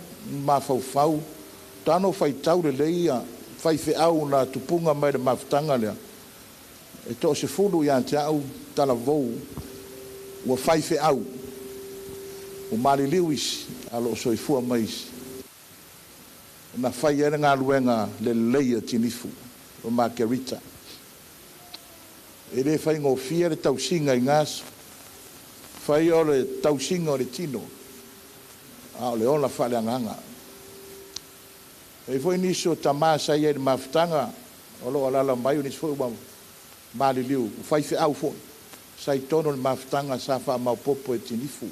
mafaufau, tano faitau lelei ia faifeau na tupuga mai le mafutaga lea. E toasefulu ia te a'u talavou ua faife'au ua maliliu isi a o loo soifua mai isi na fai ai le galuega lelei a Tinifu o Makerita. E lē faigofie le tausiga i gaso fai o le tausiga o le tino a o le ola faaleagaga. E foi nisi o tamā sa ia i le mafutaga o loo alala mai o nisi foi ua maliliu ua faife'au fo'i sa i tonu o le mafutaga sa faamaopopo e Tinifu.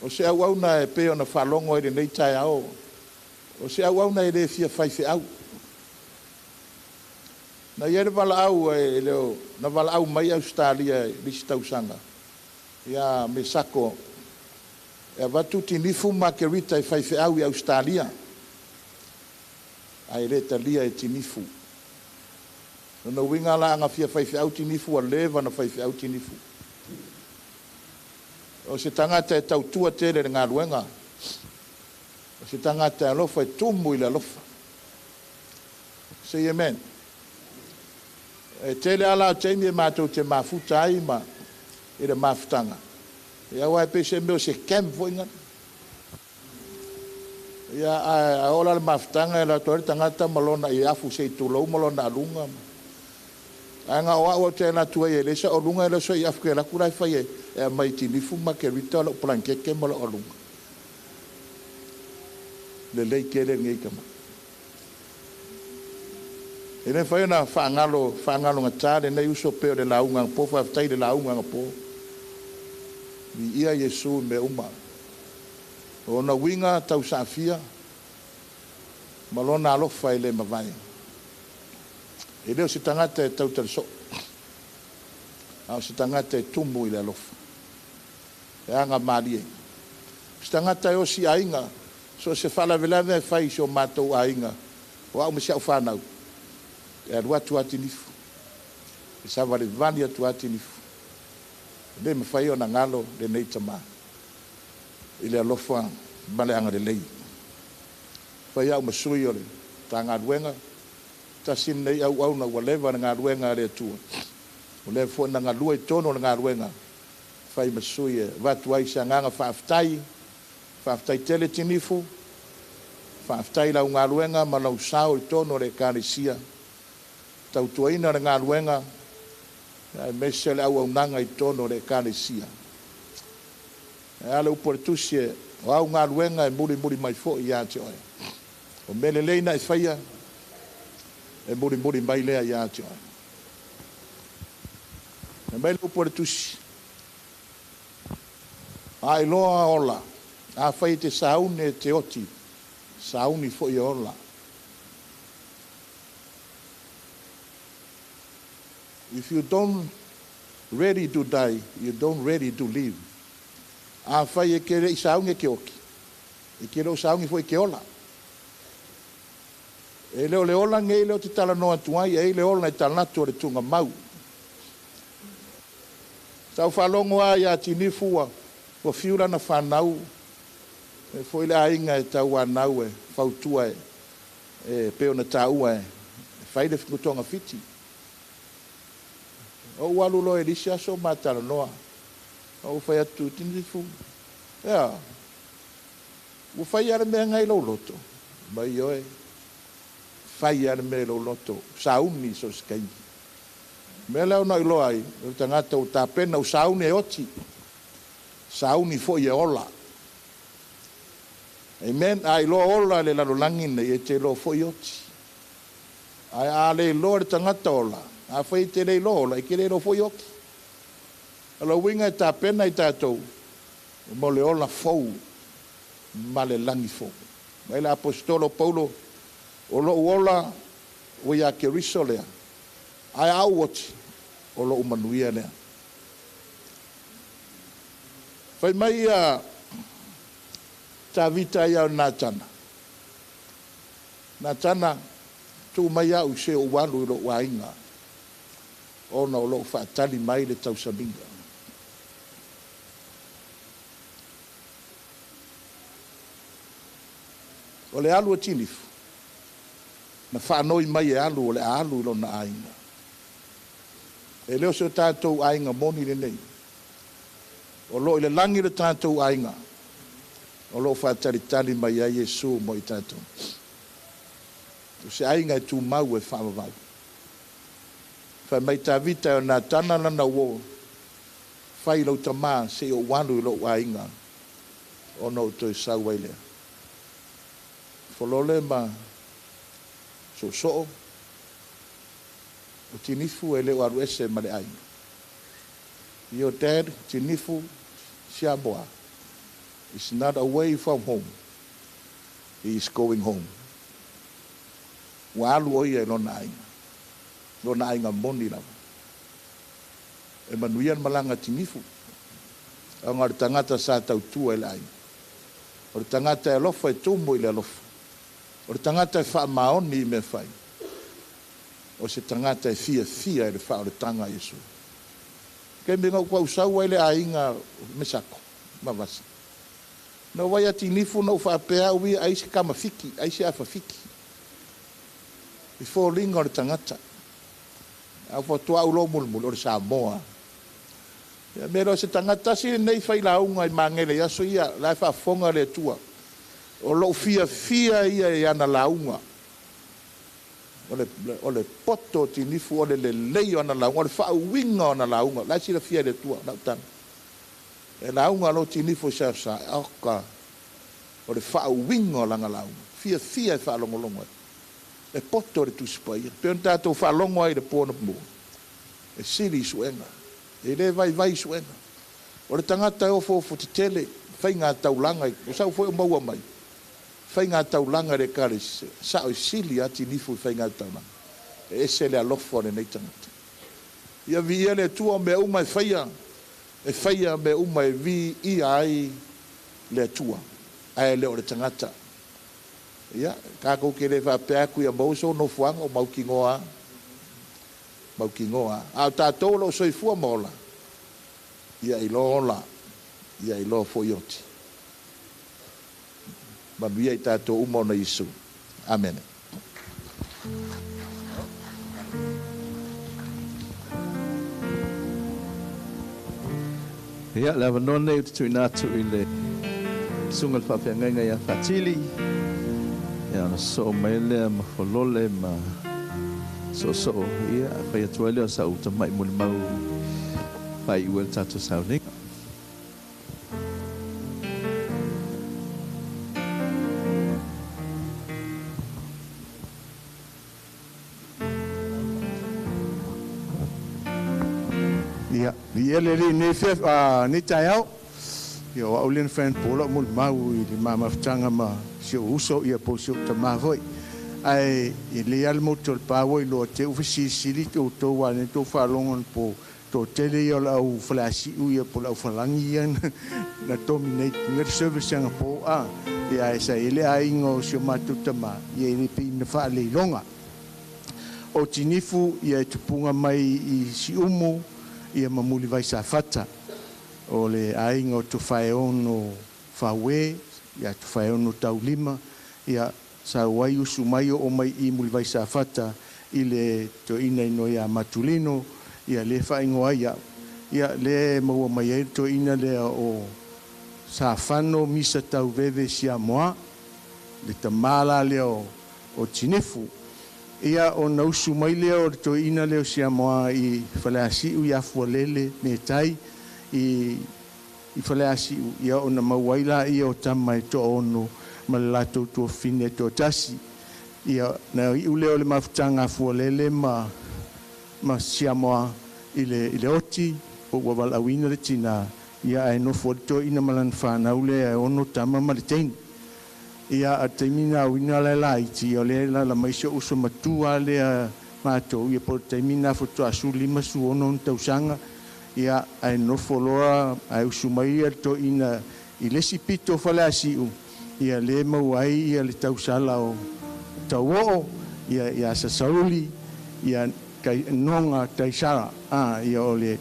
O se auauna e pei ona faalogo ai lenei taeao, o se auauna e lē fia faife'au. Na iai le valaau e leo na valaau mai Ausetalia i lisi tausaga ia Mesako e avatu Tinifu Makerita e faife'au i Ausetalia ae lē talia e Tinifu. Lona uiga la aga fia faife'au Tinifu ua leva na faife'au Tinifu. O se tagata e tautua tele le galuega, o se tagata e alofa e tumu i le alofa. Say amen. E tele ala o taimi e matou te mafuta ai ma i le mafutaga. Ia ua e pe se mea o se camp foi ngana. Ia a ola le mafutaga e la toa le tagata ma lona i afu se i tulou ma lona aluga. Ae ga o a'u te atu ai e le sa o luga e le so i afu ke laku lai fai e mai Tinifu ma ke rita lo plankeke ma lo aluga. Le lei kele ngei kama. E le fai na whaangalo, whaangalo ngā tāle nei uso peo le launga ngā po, whaftai le launga ngā po. Mi ia Iesu me uma. O na winga tau saafia, ma lona alofa e le mawai. E leo se tangata e tau so. A o se tagata e tumu i le alofa. E aga malie. Se tagata e osi aiga, so se faalavelave e fai i si o matou aiga, o a'u ma si a'u fanau. E alu atu Atinifu. E savalivali atu Atinifu. E lē mafai ona galo lenei tamā. I le alofa ma le agalelei. Fai a'u ma sui o le tagaluega, tasi lenei auauna ua leva le galuega a le Atua. O lea foi na galua i tonu o le galuega, fai ma sui e avatu ai se agaga faafetai, faafetai tele Tinifu, faafetai lau galuega ma lau sao i tonu o le ekalesia. Tautuaina le galuega, aemaise le auaunaga i tonu o le ekalesia. E ale upu o le tusi e o au galuega e mulimuli mai fo'i iā te oe. O mea lelei na e faia, e mulimuli mai lea iā te oe. E mai le upu o le tusi. A iloa ola, a fai te sauni e te oti, sauni fo'i e ola. If you don't ready to die, you don't ready to live. A fai e ke le i sauni e ke oki. E ke leo sauni foi ke ola. E leo le ola ngei leo te tala noa tuai, e le ola e talatu o le tunga mau. Sa whalongo a ia Tinifu ua fiula na whanau, e foi le ainga e tau anau e fautua e peo na tāua e fai le fikutonga fiti. O ualu loa e lisi aso matala noa. O whai atu Tinifu. Ea, ua fai ale mea ngai lau loto. Mai oe, fai ale mea lau loto. Sauni so se kaimi. Mea leo na iloa ai, o le tagata ua tapena u sauni e oti. Sauni foi e ola. Amen. A iloa ola le lalolagi nei e te iloa foi oti. Ae a le iloa le tagata ola, a fai te le iloa ola, e ke le iloa foi oti. O le uiga e tapena i tatou, mo le ola fou ma le lagi fou. Mai le apostolo Paulo, o lou ola ua iā Keriso lea, ae au oti o lou manuia lea. Fai mai ia Tavita ia o Natana. Natana, tuu mai a'u se ou alu i lo'u aiga, ona o lo'u faatali mai le tausamiga. O le alu a Tinifu, Na whaanoi mai e alu o le alu i lona aiga. E leo se o tātou aiga moni le nei. O lo i le langi le tātou aiga. O lo whaatalitali mai ai Iesu mo i tātou. O se aiga e tū mau e whaavavau. Whai mai Tavita o nā tana lana wo. Whai lau tamā se o walu i lo aiga. O no toi sau ai lea. Folole ma so so o Tinifu e leo aru ese ma le aiga. Your dad, Tinifu Siamoa, is not away from home. He is going home. Ua alu o ia e lona aiga. Lona aiga moni lava. E manuia malanga Tinifu. O ngā tangata sa tautua e le aiga. O le tangata e alofa e tumu i le alofa. O le tangata e wha maoni i mea whai. O se tangata e fia fia e le wha o le tanga Iesu. Kei me ngau kua usau ai le aiga mesako, mavasa. Na wai ati nifu na uwhaapea ui ai se kama fiki, ai se afa fiki. I fōlinga o le tangata. Au whatua au lo mulumulu o le Samoa. Ia me lo se tangata si nei whai launga i mangele aso ia, lai whaafonga le tua. O lo fia fia ia i ana launga. O le poto tinifu, o le lelei o ana launga, o le whaauinga o ana launga. Lai sila fia le tua, nau tana. E launga lo tinifu sa sa, oka. O le whaauinga o langa launga. Fia fia e whaalongolongo. E poto le tusipa ia. Pe on tātou whaalongo ai le pōna mua. E sili suenga. E le vai vai suenga. O le tangata e ofo ofo te tele, whai ngā taulanga, o sau foi o maua mai. Whai ngā taulanga le kare, sa o sili a tinifu whai ngā taulanga. E ese le alofa o le nei tangata. Ia vi ia le tua mea uma e whaia mea uma e vi ia ai le tua, ai le o le tangata. Ia, kākou ke le whapea aku ia mauso no fuanga o maukingoa. Maukingoa. A o tātou lo soifua maola. Ia i lo ola. Ia i lo foioti. Manuia i tātou uma ona Isu. Amen. Ia, le awanone nei o te tuina atu i le sunga le whaapea ia Whatili. Ia, ona so mai lea ma folole ma so so ia, whai atua lea sa uta mai muli mau whai ue le tātou sauninga. Ia, vi ele li nei fia nei taiao. Ia o au lena whan pōla muli mau i le mamafutanga ma si o uso ia po si o tamā foi. Ai i le ale motu o le pāua i loa te ufa silisili te o tō wane tō whaalongo na po tō tele ia o le au whalasiu ia po le au whalangi ia na dominate nga service anga po a. Ia ai sa ele ai inga o si o mātou tamā ia i le pe ina whaaleiloga. O tinifu ia e tupunga mai i si umu ia mamuli vai sa fata. O le aiga o Tufaeono Fawe, ia Tufaeono Taulima, ia sa wai usu mai o mai i muli vai sa fata i le toina ino ia Matulino, ia le whaingoa ia, ia le maua mai ai toina lea o Safano Misa Tauveve Siamoa, le tamala lea o Tinefu. Ia o na usu mai lea o le toina lea o Siamoa i Faleasiu ia Fualele me tai, i Faleasiu ia o na mauai la ia o tama e to'ono ma le latou tuafine to'atasi. Ia na iu lea o le mafutaga a Fualele ma Siamoa i le oti po ua valaauina le tinā ia ae nofo le toeaina ma lana fanau lea e ono tama ma le teine. Ia a taimi na auina lae laiti o lea lala mai si o'u uso matua lea matou ia po le taimi na fotoa 15 ona tausaga ia ae nofo loa ae usu mai ia le toeaina i le isi pito o Faleasiu ia lē maua ai ia le tausala o tauoo ia ia sasauli ia kai noga taisala a ia o le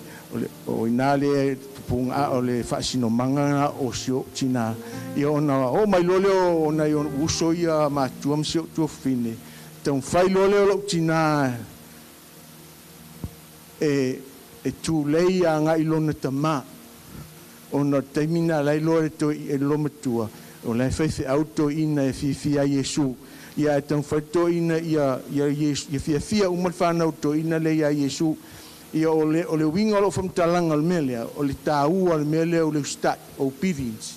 o ina le tupuga o le faasinomaga o si o'u tinā ia ona oo mai loa lea o nai uso ia matua ma si o'u tuafafine Taumafai loa lea o lou tinā e tulei agai i lona tamā ona o le taimi na alai loa e le lomatua o la e faifeau toeaina e fiafia ai Iesu. Ia ae taumafai le toeaina ia ia fiafia uma le fanau toeaina lea ia Iesu. Ia o le o le uiga o lou faamatalaga o le mea lea, o le taua o le mea lea o le usitai, obedience.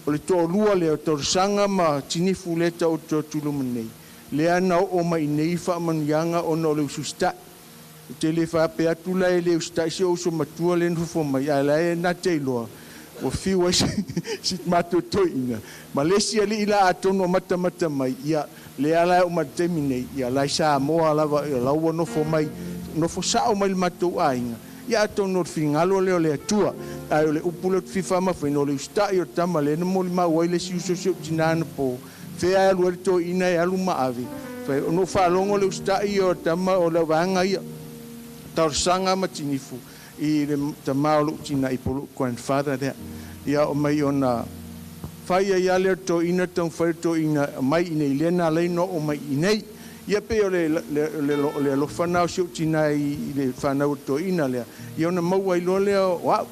O le toalua lea o talosaga ma tinifu lea e taoto atu i luma nei, lea na oo mai i nei faamanuiaga ona o le usiusitai. Ou te le faapea atu la e le usitai si ou uso matua lea na fofo mai, ae la e na te iloa ua fiu ai si matou toeaina ma le isi alii la atonu o matamata mai, ia, lea la e oo mai i le taimi nei, ia, la i Samoa lava, ia, la ua nofo mai, nofo sao mai le matou aiga, ia atonu o le finagalo lea o le Atua. Ae o le upu lea ou te fia faamafaina, o le usitai o le tama lea na molimau ai le isi uso o si ou tina anapo, fea e alu ai le toeaina e alu ma ave. Fai, ona ou faalogo le usitai ia o le tama o le vaega ia, talosaga ma tinifu i le tama o lou tina i po o lou grandfather lea. Ia omai ona fai ai lava lea o le toeaina taumafai le toeaina mai i inei lea na ala ai ona oo mai i inei. Ia pei o le le alofa lena o si ou tina i le fanau o le toeaina lea, ia ona maua ai loa lea o au.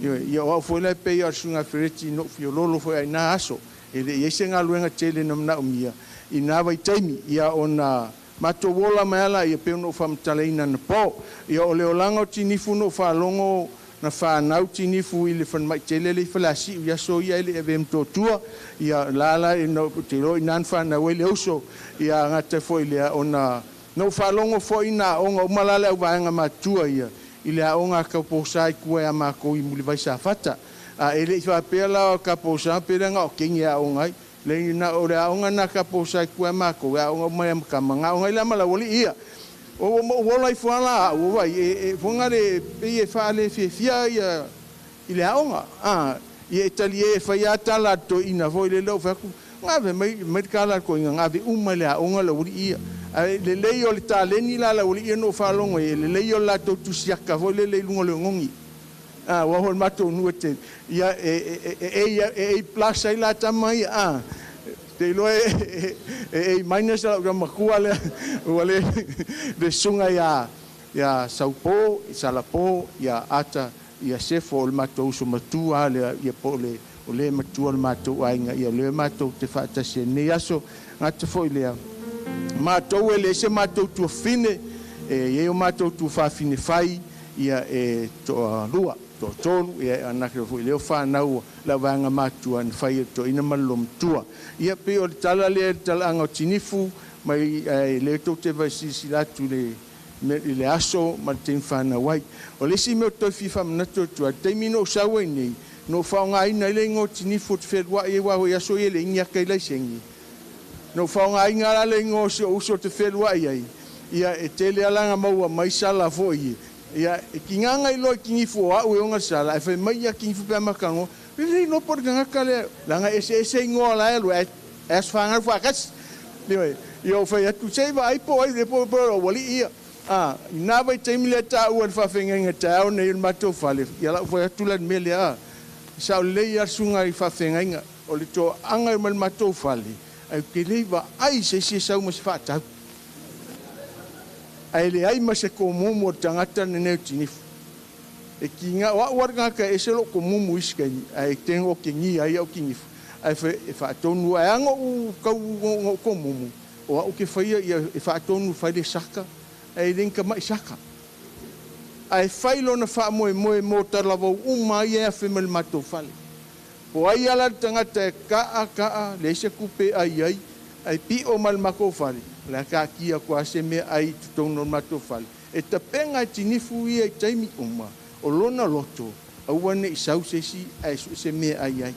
Ioe, ia o au foi la e pei lava o le Susuga Fereti na ou fiololo foi lava i na aso. E le i i ai se galuega tele na manaomia i na vaitaimi, ia ona matou ola mai lava laia pei ona ou faamatalaina anapo. Ia o le olaga o Tinifu na ou faalogo na fanau Tinifu i le falemai tele lea i Faleasiu i aso ia e le i avea ma Motootua, ia la la ou te iloa o i ina na fanau ai le uso, ia gata foi lea ona na ou faalogo foi na aoga uma la le auvaega matutua ia i le aoga a Kauposa i tua ia matou i Mulivai Safata. A e le i faapea la o Kauposa pe leaga o kegi e aoga ai. Le na o le aoga na Kauposa i tua ia matou e aoga uma ia ma tama na aoga ai la ma le aualii ia. Ua ou ola ifo lava la au ua vaai e foga le pei e faalefiafia ia i le aoga. A ia e talie e fai lava tala a le toeaina foi lele ou fai atu gave mai mai le tala a le toeaina gave uma i le aoga le aualii ia. Ae lelei o le taleni la a le aualii ia na ou faalogo ai e lelei o le latou tusiata foi lele i luga o le ogogi. A aua foi le matou nuu e tele ia e e e A plus ai la tama ia a te iloa e e A minus lau tama matua lea ua le le susuga ia ia Saupo Salapo ia Ata ia Sefo o le matou uso matua lea ia po o le o le matua o le matou aiga ia lea matou te faatasi ai lenei aso gata foi lea matou e leai se matou tuafafine e i ai o matou tuafafine fai ia e toalua, toatolu, ia anake foi lea o fanau le vaega matua na fai e le toeaina ma le loomatua. Ia pei o le tala lea i le talaaga o Tinifu mai ae lea tou te vaai silasila atu i le i le aso ma le taimi fanau ai. O le isi mea ou te toe fia faamanatu atu ai, le taimi na ou sau ai nei, na ou faaaogaina ai le igoa o Tinifu ou te fealuai ai aua i aso ia e leai ni aka i laiseni. Na ou faaaogaina la le igoa o si ou uso ou te fealuai ai, ia e tele lava la na maua mai sala foi ia e tigaga i loa i tinifu o au e ona le sala ae fai mai ia tinifu pe a ma talanoa e le iloa po o le tagata lea leaga e eseese igoa o la e alu ae aso fanau faatasi ioe ia ou fai atu se i vaai po o ai le po o lou alii ia a i na vaitaimi lea e taua i le faafeagaiga taeao nei o le matou fale ia la ou fai atu la i le mea lea a sao lelei lava le susuga i faafeagaiga o le toaaga mai le matou fale ae ou te le i vaai i se isi e sau ma se faatau. Ae leai ma se komumu o le tagata lenei o Tinifu. E kiga, o au lava le tagata e ese lou komumu i isi taimi, ae te okegia ai au Tinifu. Ae e faatonu, ae a na ou tau na ou komumu, o au ke faia ia e faatonu e fai le saka, ae e le ni tamai saka. Ae fai lona faamoemoe mo talavou uma ia e afe mai le matou fale. Po o ai lava la le tagata e kaa kaa, leai se tupe e ai ai, ae pio mai le matou fale, o le a taatia atu lava se meaai i totonu o le matou fale. E tapena e Tinifu ia i taimi uma, o lona loto, aua ne i sau se isi ae sue se mea e ai ai.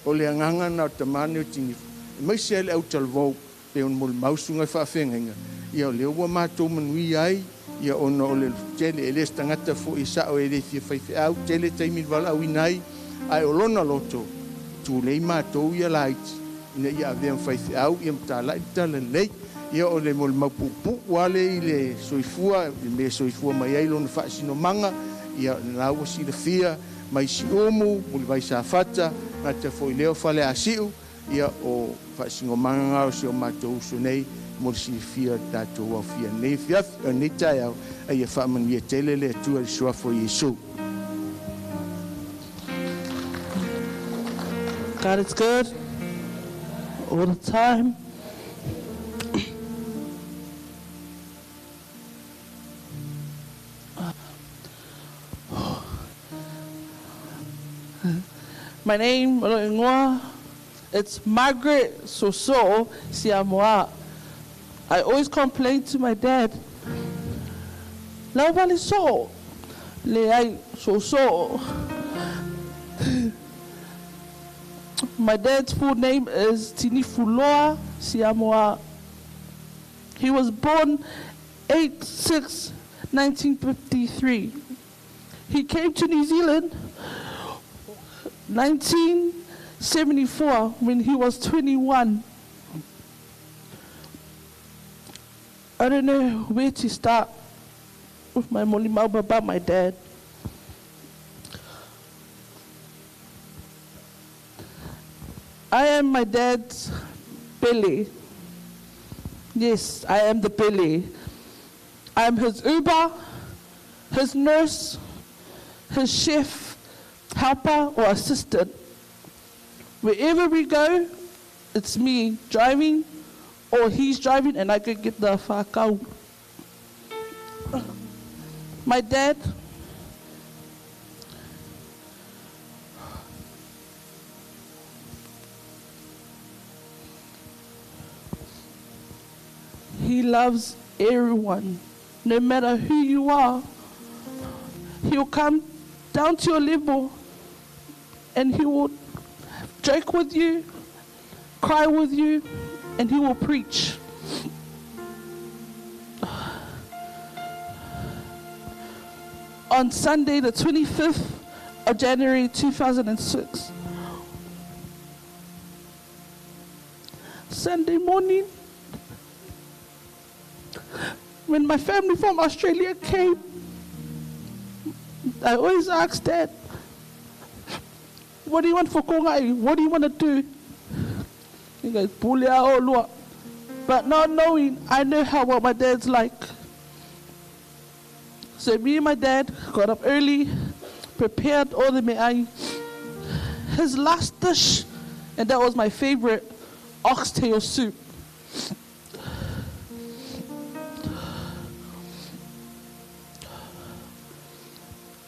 O le agaga lena o le tama lenei o Tinifu, aemaise ai le au talavou, pei ona molimau susuga i faafeagaiga, ia o lea ua matou manuia ai, ia ona o le tele, e le o se tagata foi e sao e le fia faifeau, tele taimi i le valaauina ai, ae o lona loto, e tulei matou ia laiti, ina ia avea ma faifeau ia ma talai le talalelei. Ia o le molimau puupuu lava lea i le soifua, i le mea e soifua mai ai lona faasinomaga, ia o lena ua silafia mai Siumu, Mulivai Safata, gata foi lea o Faleasiu, ia o faasinomaga na o si o matou uso nei mo le silafia o le tatou aofia i lenei afiafi o lenei taeao a ia faamanuia tele le Atua i le suafa o Iesu. God is good all the time. My name, it's Margaret Soso Siamoa. I always complain to my dad. Lau wale so, le ai soso. My dad's full name is Tinifuloa Siamoa. He was born 8/6/1953. He came to New Zealand 1974 when he was 21. I don't know where to start with my molimau about my dad. I am my dad's belly. Yes, I am the belly. I am his Uber, his nurse, his chef, helper or assistant. Wherever we go, it's me driving or he's driving and I could get the whakau. My dad he loves everyone, no matter who you are. He'll come down to your level and he will joke with you, cry with you, and he will preach. On Sunday, the 25th of January 2006, Sunday morning, when my family from Australia came, I always asked Dad, what do you want for kongai? What do you want to do? He goes, Pulea o lua. But not knowing, I know how what my dad's like. So me and my dad got up early, prepared all the me'ai. His last dish, and that was my favorite, oxtail soup.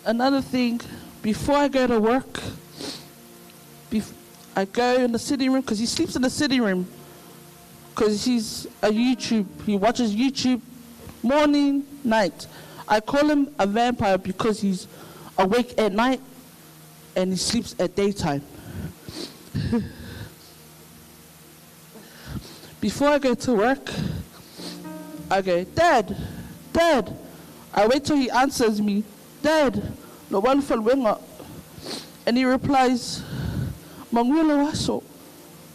Another thing, before I go to work, I go in the sitting room, because he sleeps in the sitting room, because he's a YouTube, he watches YouTube morning, night. I call him a vampire because he's awake at night and he sleeps at daytime. Before I go to work, I go, Dad, Dad. I wait till he answers me, Dad, lo wan falwenga. And he replies, Manguela waso,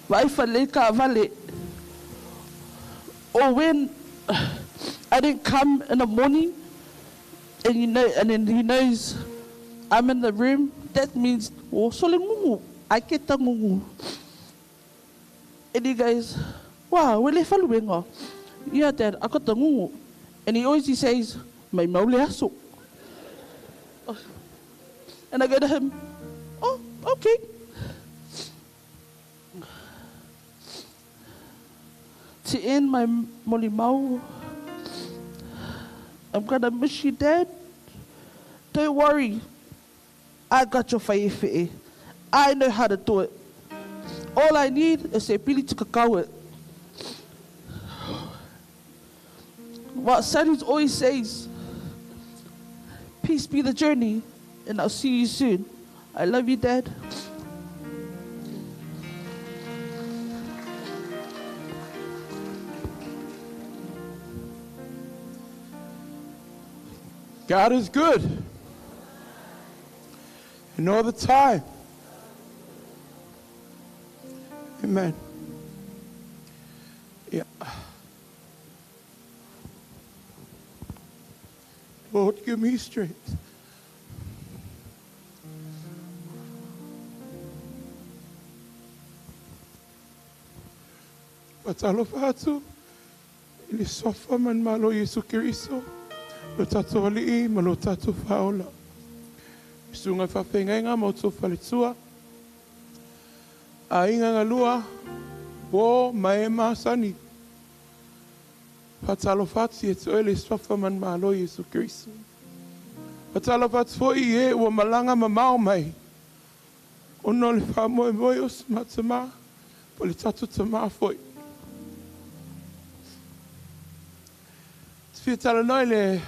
vaifa leka vale. Or when I didn't come in the morning, and you know, and then he knows I'm in the room, that means, oh, sole ngungu, I get the ngungu. And he goes, wow, wele falwenga. Yeah, Dad, I got the ngungu. And he always says, my maule aso. And I go to him, oh, okay. To end my molimau, I'm gonna miss you, Dad. Don't worry, I got your whaefe'e. I know how to do it. All I need is a pili to kakao it. What Sandy's always says, peace be the journey, and I'll see you soon. I love you, Dad. God is good. And all the time. Amen. Yeah. Lord, give me strength. But I love her too. I le suafa manumalo o Iesu Keriso, lo tatou Alii ma lo tatou Faaola. I susuga i faafeagaiga ma outou faletua, aiga galua, uo ma e masani. Faatalofa atu ia te oe le suafa manumalo o Iesu Keriso. Faatalofa atu foi i e ua malaga mamao mai ona o le faamoemoe o si matamā po o le tatou tamā foi. Te fia talanoa i le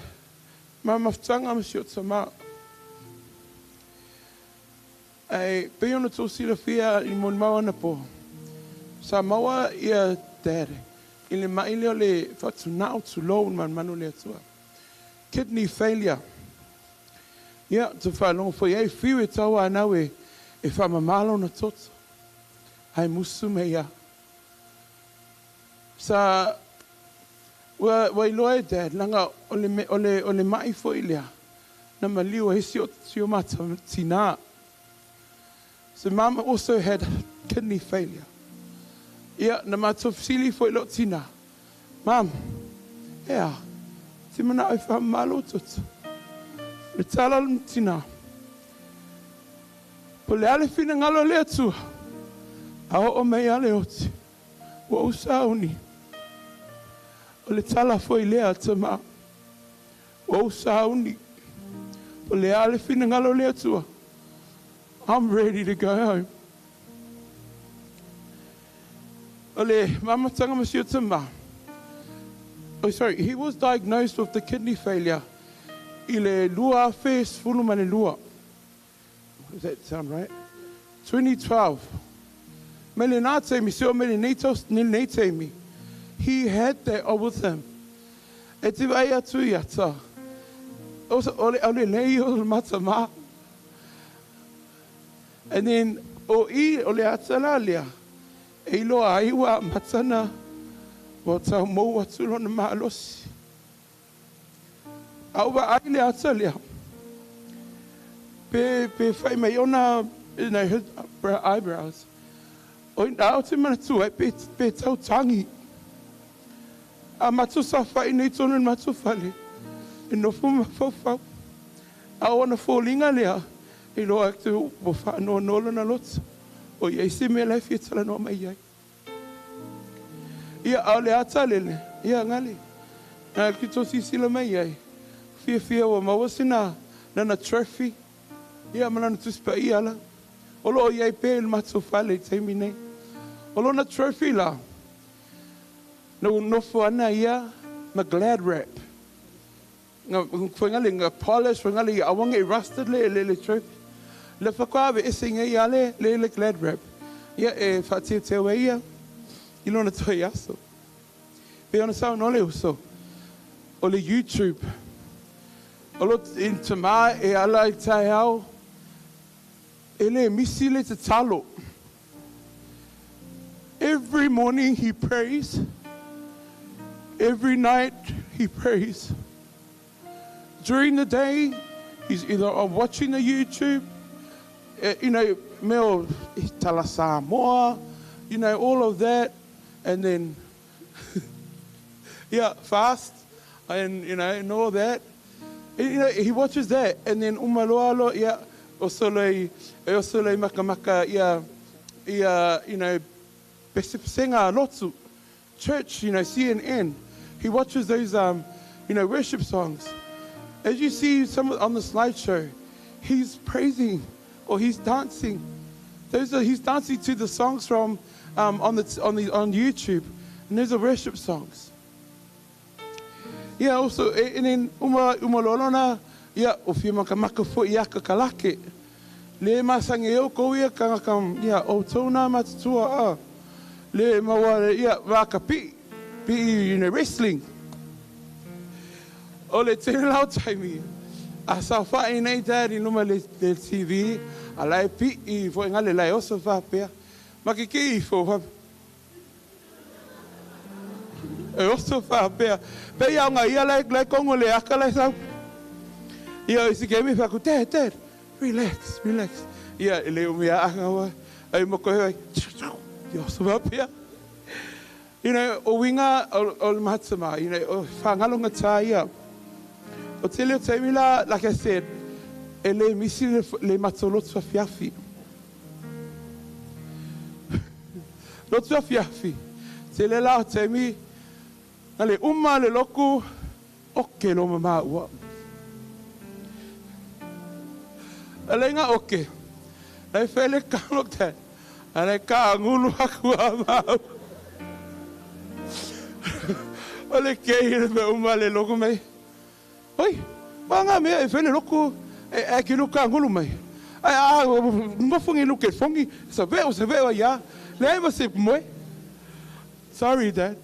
mamafutaga ma si o tamā. Ae pei ona tou silafia i molimau anapo, sa maua ia Dad i le mai lea o le faatunao tulou le manumanu o le Atua. Kidney failure. Ia, te faalogo foi ai, fiu e tauanau e e faamama lona toto, ae musu mai ia. Sa ua ua iloa e Dad leaga o le o le o le mai foi lea na maliu ai si o si o matou tinā. So mum also had kidney failure. Ia, na matou fesili foi i lou tinā, Mum, e a? Te manao e faamama lou toto? O le tala o le tinā, Po le a le finagalo o le Atua, a oo mai lava le oti, ua ou sauni. O le tala foi lea a tama, ua ou sauni. Po le a le finagalo o le Atua, I'm ready to go home. O le mamatanga ma si o tama, oh sorry, he was diagnosed with the kidney failure i le 2012. Does that sound right? 2012. Mai lenā taimi, se o mai lenei tau, lenei taimi, he had that with him. E te vaai atu ia ta, o, o le, o le lei o le matamā. And then, o i, o le ata la lea, e iloa ai ua amata na, ua tau mou atu lona malosi. A ou vaai le ata lea, pe, pe whai mai ona, you know, his eyebrows. O ina o te manatu ai, pe, pe tau tangi. A matou sawhai nei tonu i matou fale, e nofo mafaufau. A o ona foliga lea, e iloa atu ua faanoanoa lona loto, o i ai se mea la e fia talanoa mai ai. Ia, a o le ata lele, ia, gale, na ki tō sisila mai ai, fiafia ua maua sina lana trophy, ia, ma lana Tusi Paia la. O lo o i ai pea i le matou fale i taimi nei. O lona trophy la, na ua nofo ana ia ma glad wrap. Nga whainga le nga polish, whainga le ia aua nge i rusted le le le trophy. Le whakaave ese ngai ia le le le glad wrap. Ia e whaateuteu e ia i lona toi aso. Pe ona saunoa le uso o le YouTube. O lo in tamā e ala i taeao e le misi le tatalo. Every morning he prays. Every night he prays. During the day, he's either watching the YouTube, you know, mea o Tala Samoa, you know, all of that, and then, yeah, fast, and, you know, and all that. And, you know, he watches that, and then uma loa loa, ia, o solo i, e o solo i makamaka, ia, ia, you know, pesepesega lotu, church, you know, CNN. He watches those, you know, worship songs. As you see some on the slideshow, he's praising or he's dancing. Those are, he's dancing to the songs from on the on the on YouTube, and those are worship songs. Yeah, also, and then uma uma lolona, ia o fia makamaka fo ia ka kalake. Le masange o ko ia ka kam ia o tona matutua a. Le maua ia waka pi pi you know wrestling. O le tele lau taimi. A saofai nei dad i luma le, le TV, a lae pi'i foi nga le lae oso faapea. Ma ke ke ifo fa. E oso faapea. Pe ia nga ia lae, lae kongo le aka lae sau. Ia isi ke mi faku, dad, dad, relax, relax. Ia e le umi a anga wa. Ai mo koe ai, ia oso faapea. You know, o winga o le mahatama, you know, o whangalonga tā ia. O te leo taimi la, like I said, e le misi le matolotu afiafi. Lotu afiafi. Te le la o taimi, na le uma le loku, oke lo mama ua. A le inga oke. Lai whele ka look that. A le ka ngulu aku a mau. O le kei le me uma le loku mai. Oi, ma ngā mea e whele loku, e ki luka ngulu mai. Ai a, mafungi luke fongi, sa veo, sa veo ia. Le ai ma se moe. Sorry, Dad.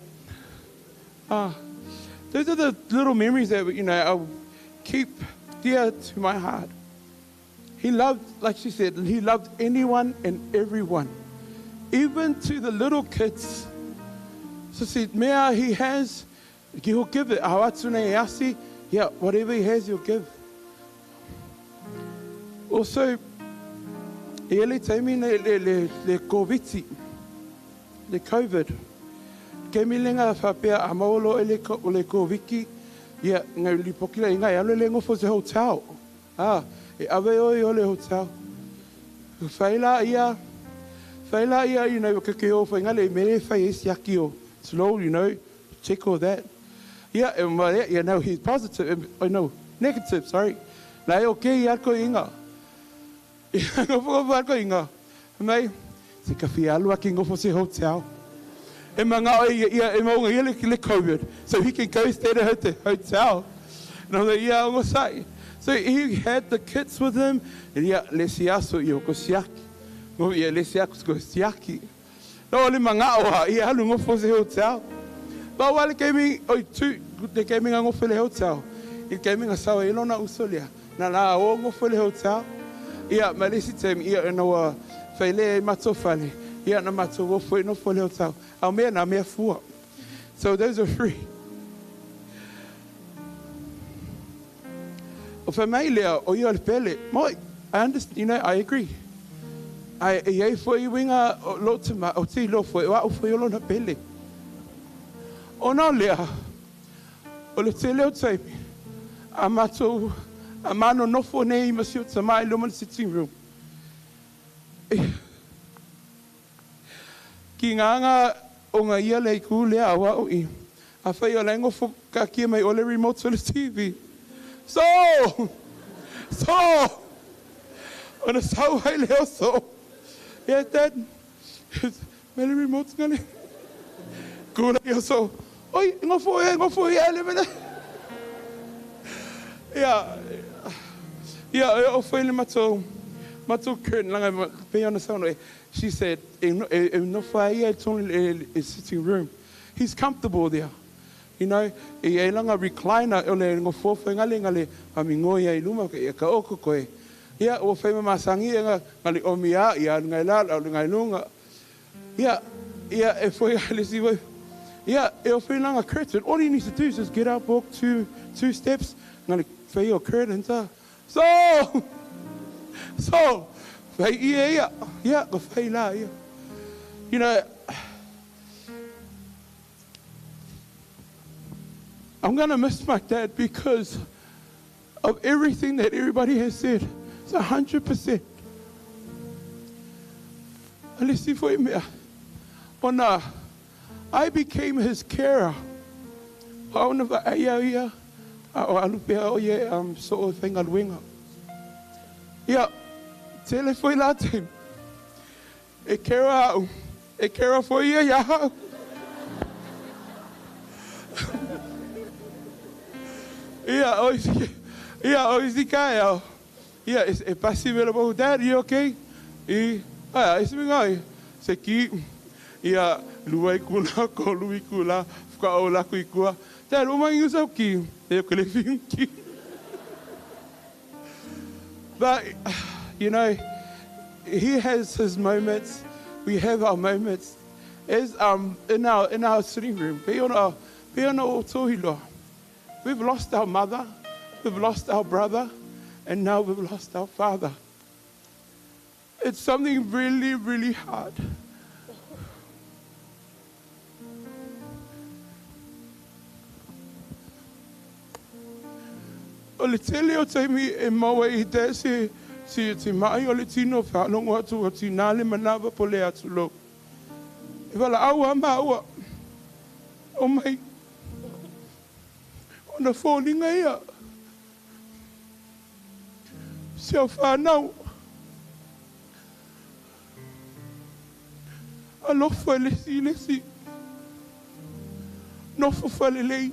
Those are the little memories that, you know, I'll keep dear to my heart. He loved, like she said, he loved anyone and everyone, even to the little kids. So see, mea he has, he'll give it. Yeah, whatever he has, he'll give. Also, e le taimi le COVID, le COVID. Ke mi lenga whapea a maolo e le o le Koviti, ia, ngai lipokila i ngai alo le ngofo se hotel. Ah, e ave oi o le hotel. Whaila ia, whaila ia, you know, ke ke o whai ngale mele whai e siaki o slow, you know, check all that. Yeah, and well, yeah, no, he's positive, oh no, negative, sorry. Na e okay ia ko inga. Ia ngofo ko inga. Mai, se ka fi alu aki ngofo se hotel. E manga o ia e maunga ia le COVID, so he can go stay at the hotel. And I'm like, yeah, I'm sai. So he had the kids with him, and ia le siaso ia ko siaki. Ngo ia le siako ko siaki. No le manga o ha ia alu ngofo se hotel. Ba wale ke mi oi tu te ke mi ngofo le hotel. I ke mi nga e lona usolia. Na la o ngofo le hotel. Ia ma le si tem ia no wa fele mato fale. Ia na mato wo fo no fo le hotel. Au mea na mea fua. So those are free. O fa mai lea o ia le pele. Moi, I understand, you know, I agree. I e fo i winga o lo te ma o ti lo fo o au fo i lo na pele. O na lea o le te leo taimi a matou a mano nofo nei ma si o tamai luma le sitting room. Ki ngā o ngā ia le ku lea awa o i. A whai o le ngofo ka kia mai o le remote o le TV. So! So! O na sau hai leo so. Yeah, Dad. Me le remote nga le. Kula ia so. Oi, ngofo e, ngofo e, le mele. Yeah. Yeah, o whai le matou curtain langa pe ona sau no. She said, e no whai ia tōni le sitting room. He's comfortable there. You know, e e langa recliner o le ngofo whai ngale ngale a mi ngoi ai luma ia ka oko koe. Ia o whai mamasangi e nga ngale o mia ia ngai la o ngai lunga. Ia ia e whai ale si wai. Ia e o whai langa curtain. All he needs to do is just get up, walk two steps, ngale whai o curtain ta. So so whai ia ia ia ko whai la ia. You know, I'm going to miss my dad because of everything that everybody has said. It's 100%. Ona, I became his carer. Ia, tele foi la te. E carer au. E carer foi ia ia hau. Ia, o ia, o isi kai au. Ia, e pasi mele mo, Dad, you okay? I, ai, isi mingai. Se ki, ia, lua i kula, ko lui kula, fuka o la kui kua. Dad, o mangi usau ki. E o kele ki. But, you know, he has his moments. We have our moments. As in our sitting room, be on our o. We've lost our mother, we've lost our brother, and now we've lost our father. It's something really, really hard. O le tele o taimi e maua i te se se te mai o le tino whaalongo atu o tina le manawa po le atu lo. E wala aua maua. O mai. O na fōlinga ia. Si au whānau. Alofa e lesi lesi. Nofo whalelei.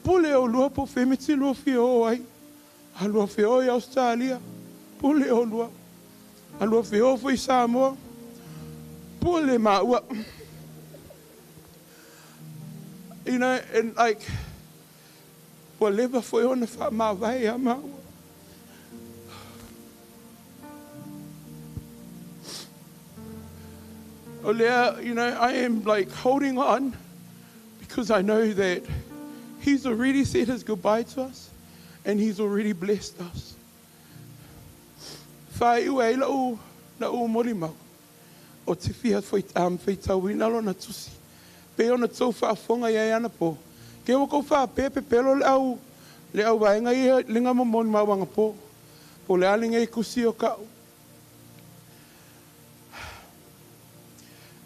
Pule o lua po whemiti lua fia o ai. A lua fia o i Australia. Pule o lua. A lua fia o fui Samoa. Pule maua. You know, and like, ua leva foi ona wha a maua. O lea, you know, I am like holding on because I know that he's already said his goodbye to us and he's already blessed us. Whai ua e lau na u mori mau. O te fia whitau lona tusi. Pe ona tau whaafonga ia ana po. Ke wako wha pepe pelo le au vaenga ia linga momoni mauanga po. Po le alinga i kusi o kau.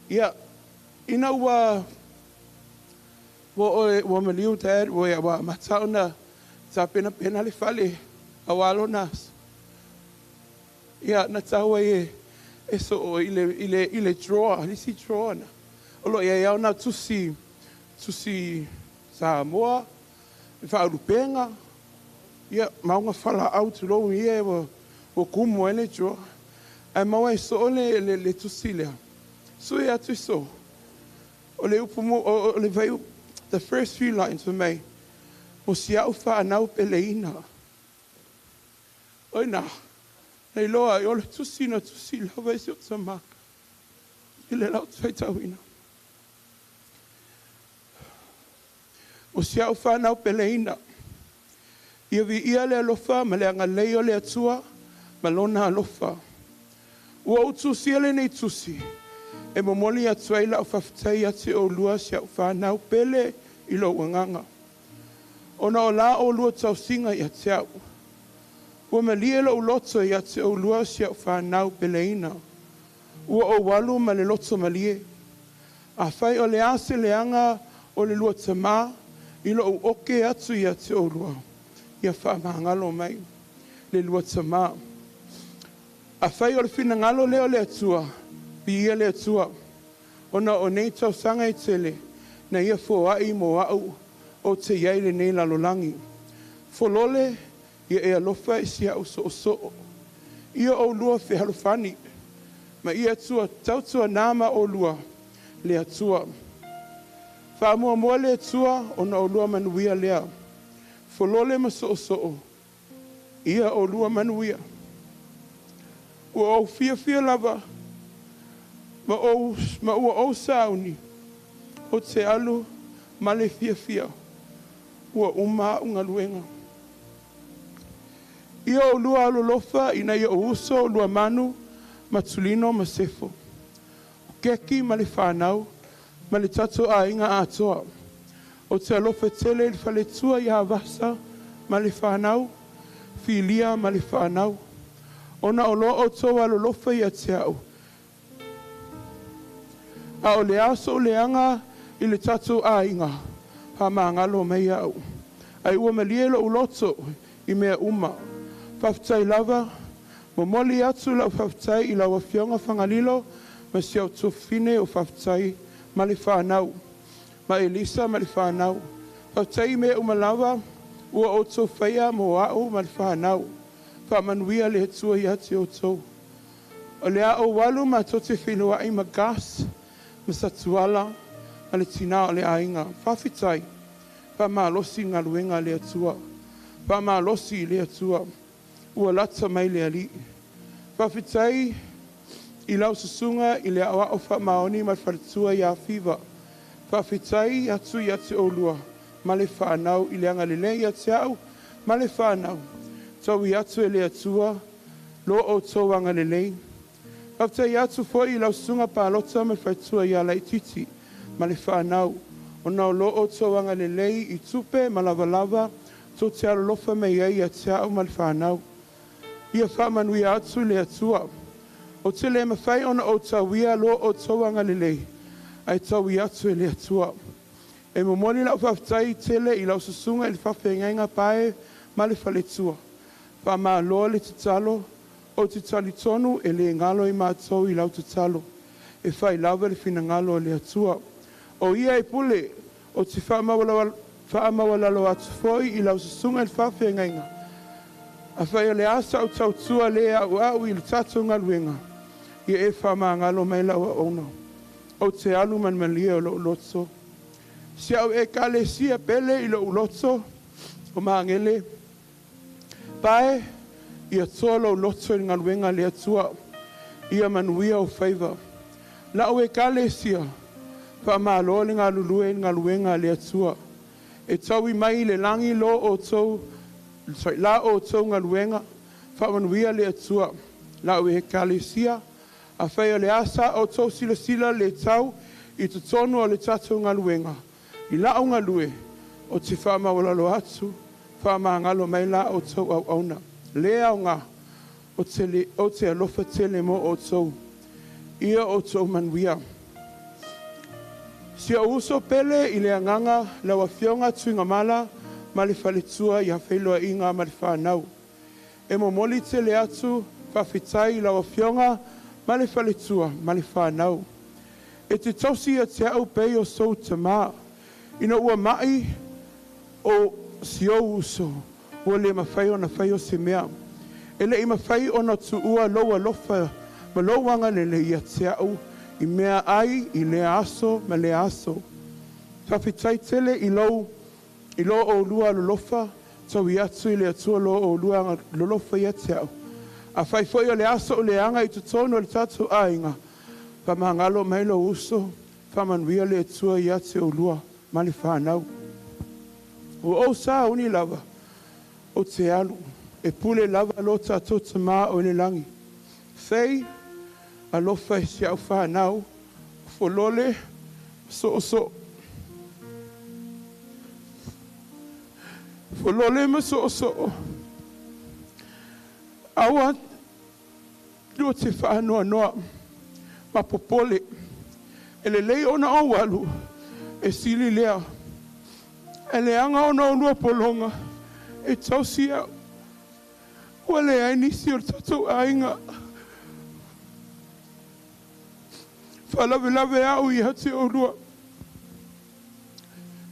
Ia, ina ua ua maliu dad, ua ia ua matau na tā pena pena le fale a walo nas. Ia, na taua e e so o i le drawer, le si drawer na. O lo ia iau na tusi, tusi Samoa, e whaarupenga. Ia, maunga whala au tu lo ia e ua kumu e le drawer. Ai maua e so o le tusi lea. So ia atu so. O le upu mo, o le vai, the first few lines for me. O si au wha anau pele ina. Oi nā. Nei loa, i o le tusi na tusi lava e si o tama. I le lau tauina. O si au whanau pele ina. Ia vi ia le alofa, ma le anga lei o le atua, ma lona alofa. Ua o tusi ele nei tusi. E momoli atu ai lau whawhitai atu o lua si au whanau pele i lo uanganga. Ona o la o lua tausinga i te au. Ua malie lo uloto i te o lua si au whanau peleina. Ua o walu ma le loto malie. A whai o le ase le anga o le lua tama i lo u oke atu i te o lua. Ia whaamangalo mai le lua tama. A whai o le whinangalo leo le atua. Bi ia le atua. Ona o nei tausanga i tele. Na ia fōai mo au o te iai le nei lalolangi. Folole ia e alofa i si au so so. Ia o lua fehalofani. Ma ia atua tautua nama o lua le atua. Whaamua mua le atua ona o lua manuia lea. Folole ma so so. Ia o lua manuia. Ua o fia fia lava. Ma o ma ua o sauni. O te alu ma le fia fia. Ua uma unga luenga. Ia o lua alolofa ina ia o uso o lua manu matulino ma sefo. O keki ma le whanau ma le tato a inga atoa. O te alofa tele i le faletua i havasa ma le whanau, filia ma le whanau. Ona o loa o tō alolofa i a te au. A o le aso o le anga i le tato a inga. Pa maangalo mai au. Ai ua malie lo uloto i mea uma. Whawhitai lava, momoli atu lau whawhitai i lau afionga whangalilo, ma si au tufine o whawhitai ma le whanau. Ma Elisa ma le whanau. Whawhitai i mea uma lava, ua o tō whaia mo au ma le whanau. Wha manuia le atua i ati o tō. O le a o walu ma tō te whiloai ma gas, ma satuala, ma le tina o le ainga. Whawhitai, wha malosi ngā luenga le atua. Wha malosi le atua. Ua lata mai le ali. Whawhitai i lau susunga i le au ao wha maoni ma wharatua i a whiwa. Whawhitai atu i ate o lua. Ma le whanau i le anga lele i ate au. Ma le whanau. Tau i atu e le atua. Lo o tō anga lelei. Whawhitai atu foi i lau susunga pālota ma wharatua i a laititi. Ma le whanau. O nau lo o tō anga lelei i tupe ma lava lava. Tou te alolofa mai ai ia te a'u ma le fanau. Ia faamanuia atu le Atua. Ou te le mafai ona ou tauia lo outou agalelei, ae taui atu e le Atua. E momoli la'u faafetai tele i lau susuga i le faafeagaiga Pae ma le faletua. Faamalo le tatalo, ou te talitonu e le galo i matou i lau tatalo. E fai lava le finagalo o le Atua. O ia e pule, ou te faamaualalo atu foi i lau susuga i le faafeagaiga. Afai o le a sa'u tautua lē a'ua'u i le tatou galuega, ia e faamagalo mai lau auauna. Ou te alu ma le malie o lo'u loto. Si a'u ekalesia pele i lo'u loto o Magele, Pae, ia toa lou loto i le galuega a le Atua. Ia manuia ou faiva. La'u ekalesia, faamalo le galulue i le galuega a le Atua. E taui mai i le lagi lo outou, sorry, la outou galuega. Faamanuia le Atua. La'u ekalesia, afai o le a sa outou silasila le tau i totonu o le tatou galuega i la'u galue, ou te faamaualalo atu, faamagalo mai la outou auauna. Le aoga, ou te alofa tele mo outou. Ia outou manuia. Si ou uso pele i le agaga, lau Afioga Tuigamala ma le faletua ia Feiloaiga ma le fanau. E momoli tele atu faafetai i lau Afioga ma le faletua ma le fanau. E te tausi ia te a'u pei o sou tamā. Ina ua ma'i o si ou uso, ua le mafai ona fai o se mea. E le'i mafai ona tuua lou alofa ma lou agalelei ia te a'u i mea ai i lea aso ma lea aso. Faafetai tele i lou i lo oulua alolofa, taui atu i le Atua lo oulua alolofa ia te a'u. Afai foi o le a so'u leaga i totonu o le tatou aiga, faamagalo mai lou uso, faamanuia le Atua ia te oulua ma le fanau. Ua ou sauni lava, ou te alu, e pule lava lo tatou Tamā o i le lagi. Fei, alofa i si a'u fanau, Folole, Soosoo. Folole ma Soosoo. Aua lua te faanoanoa ma popole. E lelei ona ou alu, e sili lea. Ae leaga ona oulua pologa e tausi a'u. Ua leai nisi o le tatou aiga. Faalavelave a'u ia te oulua.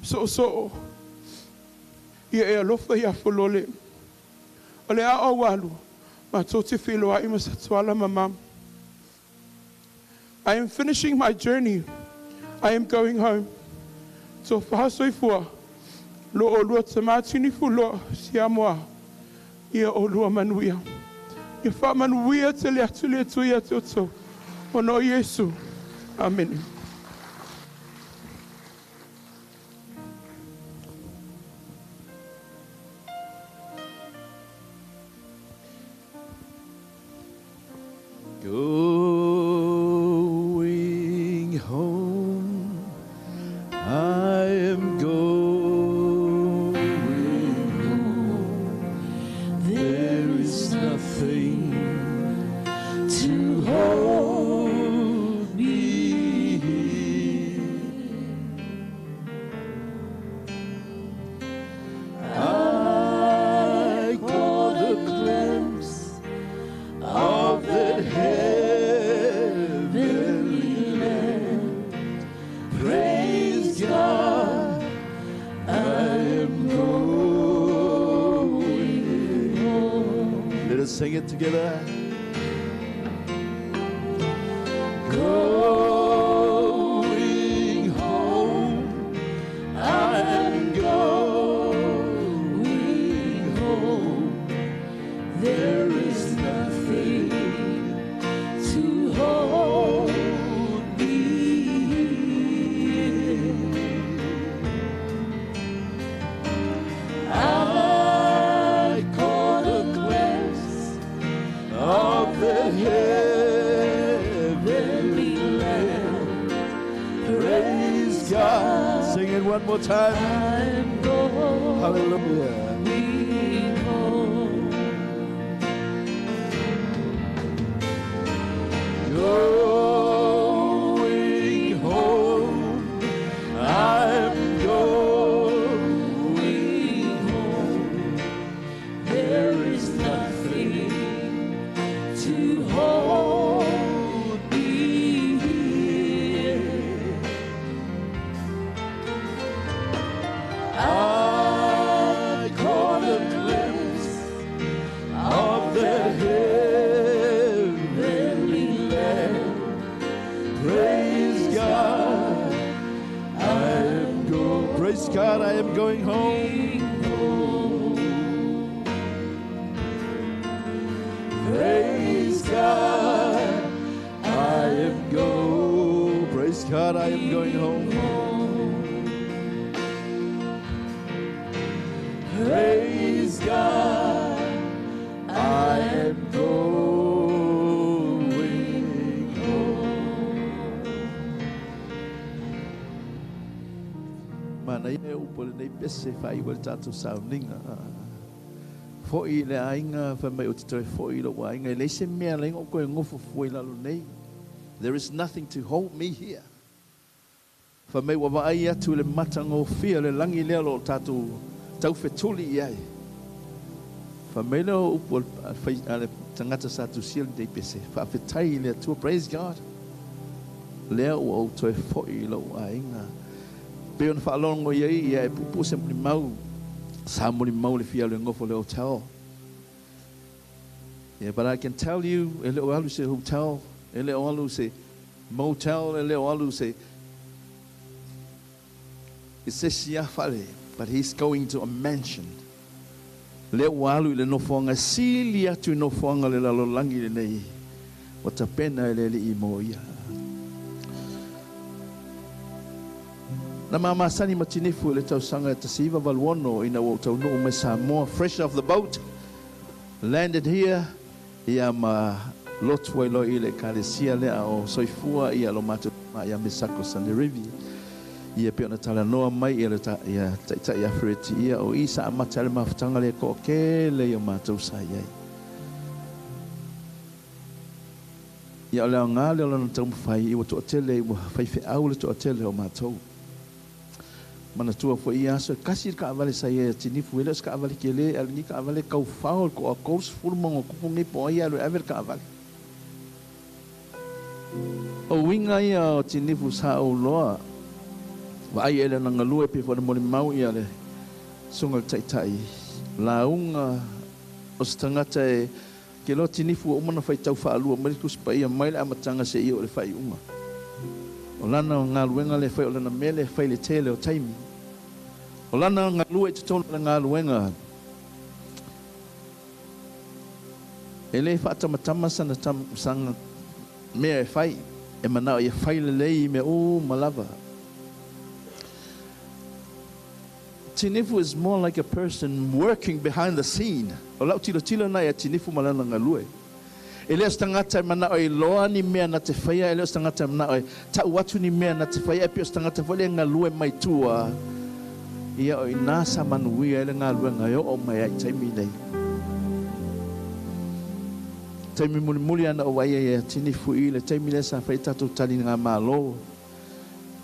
Soosoo, ia e alofa iā Folole. O le a ou alu, matou te feiloai ma Satuala ma Mama. I am finishing my journey. I am going home. Tofa soifua, lo oulua tamā tinifuloa, Siamoa, ia oulua manuia. Ia faamanuia tele atu le Atua ia te outou. Ona o Iesu. Amene. Going home, I am going home. There is nothing to hold me here. I caught a glimpse of that heavenly land. Praise God, I am going home. Let us sing it together. Going home, I am going home. There is nothing to hold me here. I caught a glimpse of the heavenly land. Praise God. Sing it one more time. I'm going Hallelujah. hold me here. I caught a glimpse of the heavenly land. Praise God, I am going. Praise God, I am going home. Praise God, I am going. Praise God, I am going home. Praise God, I am going home. Mana ia upo le nei pese whai wa le tātou sauninga. Foi le ainga, whai mai o te toi foi lo wa ainga. Le se mea le ngo koe ngofo fue lalo nei. There is nothing to hold me here. Whai mai wa vaai atu le mata ngofia le langi lea lo tātou tau whetuli i ai. Whai mai leo upo le tangata sa tu sia le nei pese. Whaafetai le atua, praise God. Lea ua o toi foi lo wa ainga. Pe ona whaalongo ia ia e pupu se muli mau. Sa muli mau le fia le ngofo le hotel. Yeah, but I can tell you, e le o alu se hotel, e le o alu se motel, e le o alu se se sia fale, but he's going to a mansion. Le o alu i le nofoanga, sili atu i nofoanga le lalolangi le nei, o tapena e le li i mo ia. Na mamasani matinifu le tausanga e tasiva valuono ina ua taunuu mai Samoa, fresh off the boat, landed here, ia ma lotu ai loa i le ekalesia lea o soifua ia lo matou ma ia Mesako Sanerivi. Ia pe ona talanoa mai ia le ia taitai afereti ia o isa amata le mafutaga le ko'okele ia matou sa i ai. Ia o le aogā lea o lana taumafai i ua to'atele ua faifeau le to'atele o matou. Manatua foi ia aso e kasi le kaavale sa ia tinifu ele o se kaavale kele a ni kaavale kaufao le ko'a kou sefulu ma ogokupu nei po o ai alu e ave le kaavale. O uiga ia o tinifu sa ou loa vaai e le na galue pe foi le molimau ia le susuga le taitai lauga o se tagata e ke loa tinifu ua uma ona faitau faalua mai le tusi paia mai le amataga seia o le faaiuga. O lana o galuega le fai o lana mea le fai le tele o taimi. O lana galue i totonu o le galuega. E le faatamatama sana tam, sana mea e fai. E manao ia fai lelei i mea uma lava. Tinifu is more like a person working behind the scene. O lau tilotilo na ia Tinifu ma lana galue. E le o se tagata e manao e iloa ni mea na te faia, e le o se tagata e manao e tau atu ni mea na te faia, e pei o se tagata foi lea e galue mai tua, ia o inā sa manuia ai le galuega e oo mai ai i taimi nei. Taimi mulimuli ana o vaai ai ia Tinifu i le taimi lea sa fai ai tatou taliga malo,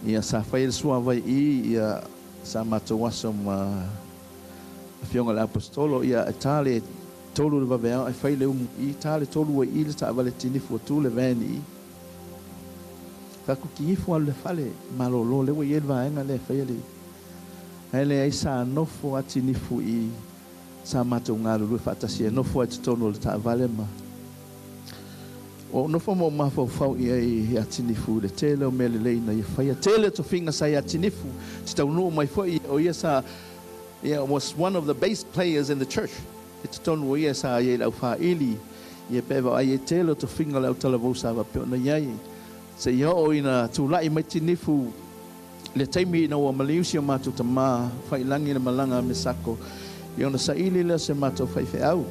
ia sa fai ai le suavai i, ia sa matou aso ma Afioga i le Aposetolo, ia e tā le tolu le vaveao e fai le umu i, tā le tolu ai i le taavale tinifu atu le van i. Faku ki ifo alu le fale, malolo le ua i ai le vaega lea e faia le Ae leai sa nofo a tinifu i sa matou galulue faatasi e nofo ai totonu o le taavale ma ua ou nofo ma ou mafaufau i ai ia Tinifu i le tele o mea lelei ina ia faia. Tele tofiga sa ia Tinifu te taunuu mai foi o ia sa ia was one of the bass players in the church. I totonu o ia sa i ai le aufāili ia pe vaai ai tele o tofiga o le autalavou sa faapea ona i ai. Seia oo ina tulai mai Tinifu le taimi ina ua maliu si o matou tamā failangi le malaga a Mesako ia ona saili lea o se matou faifeau.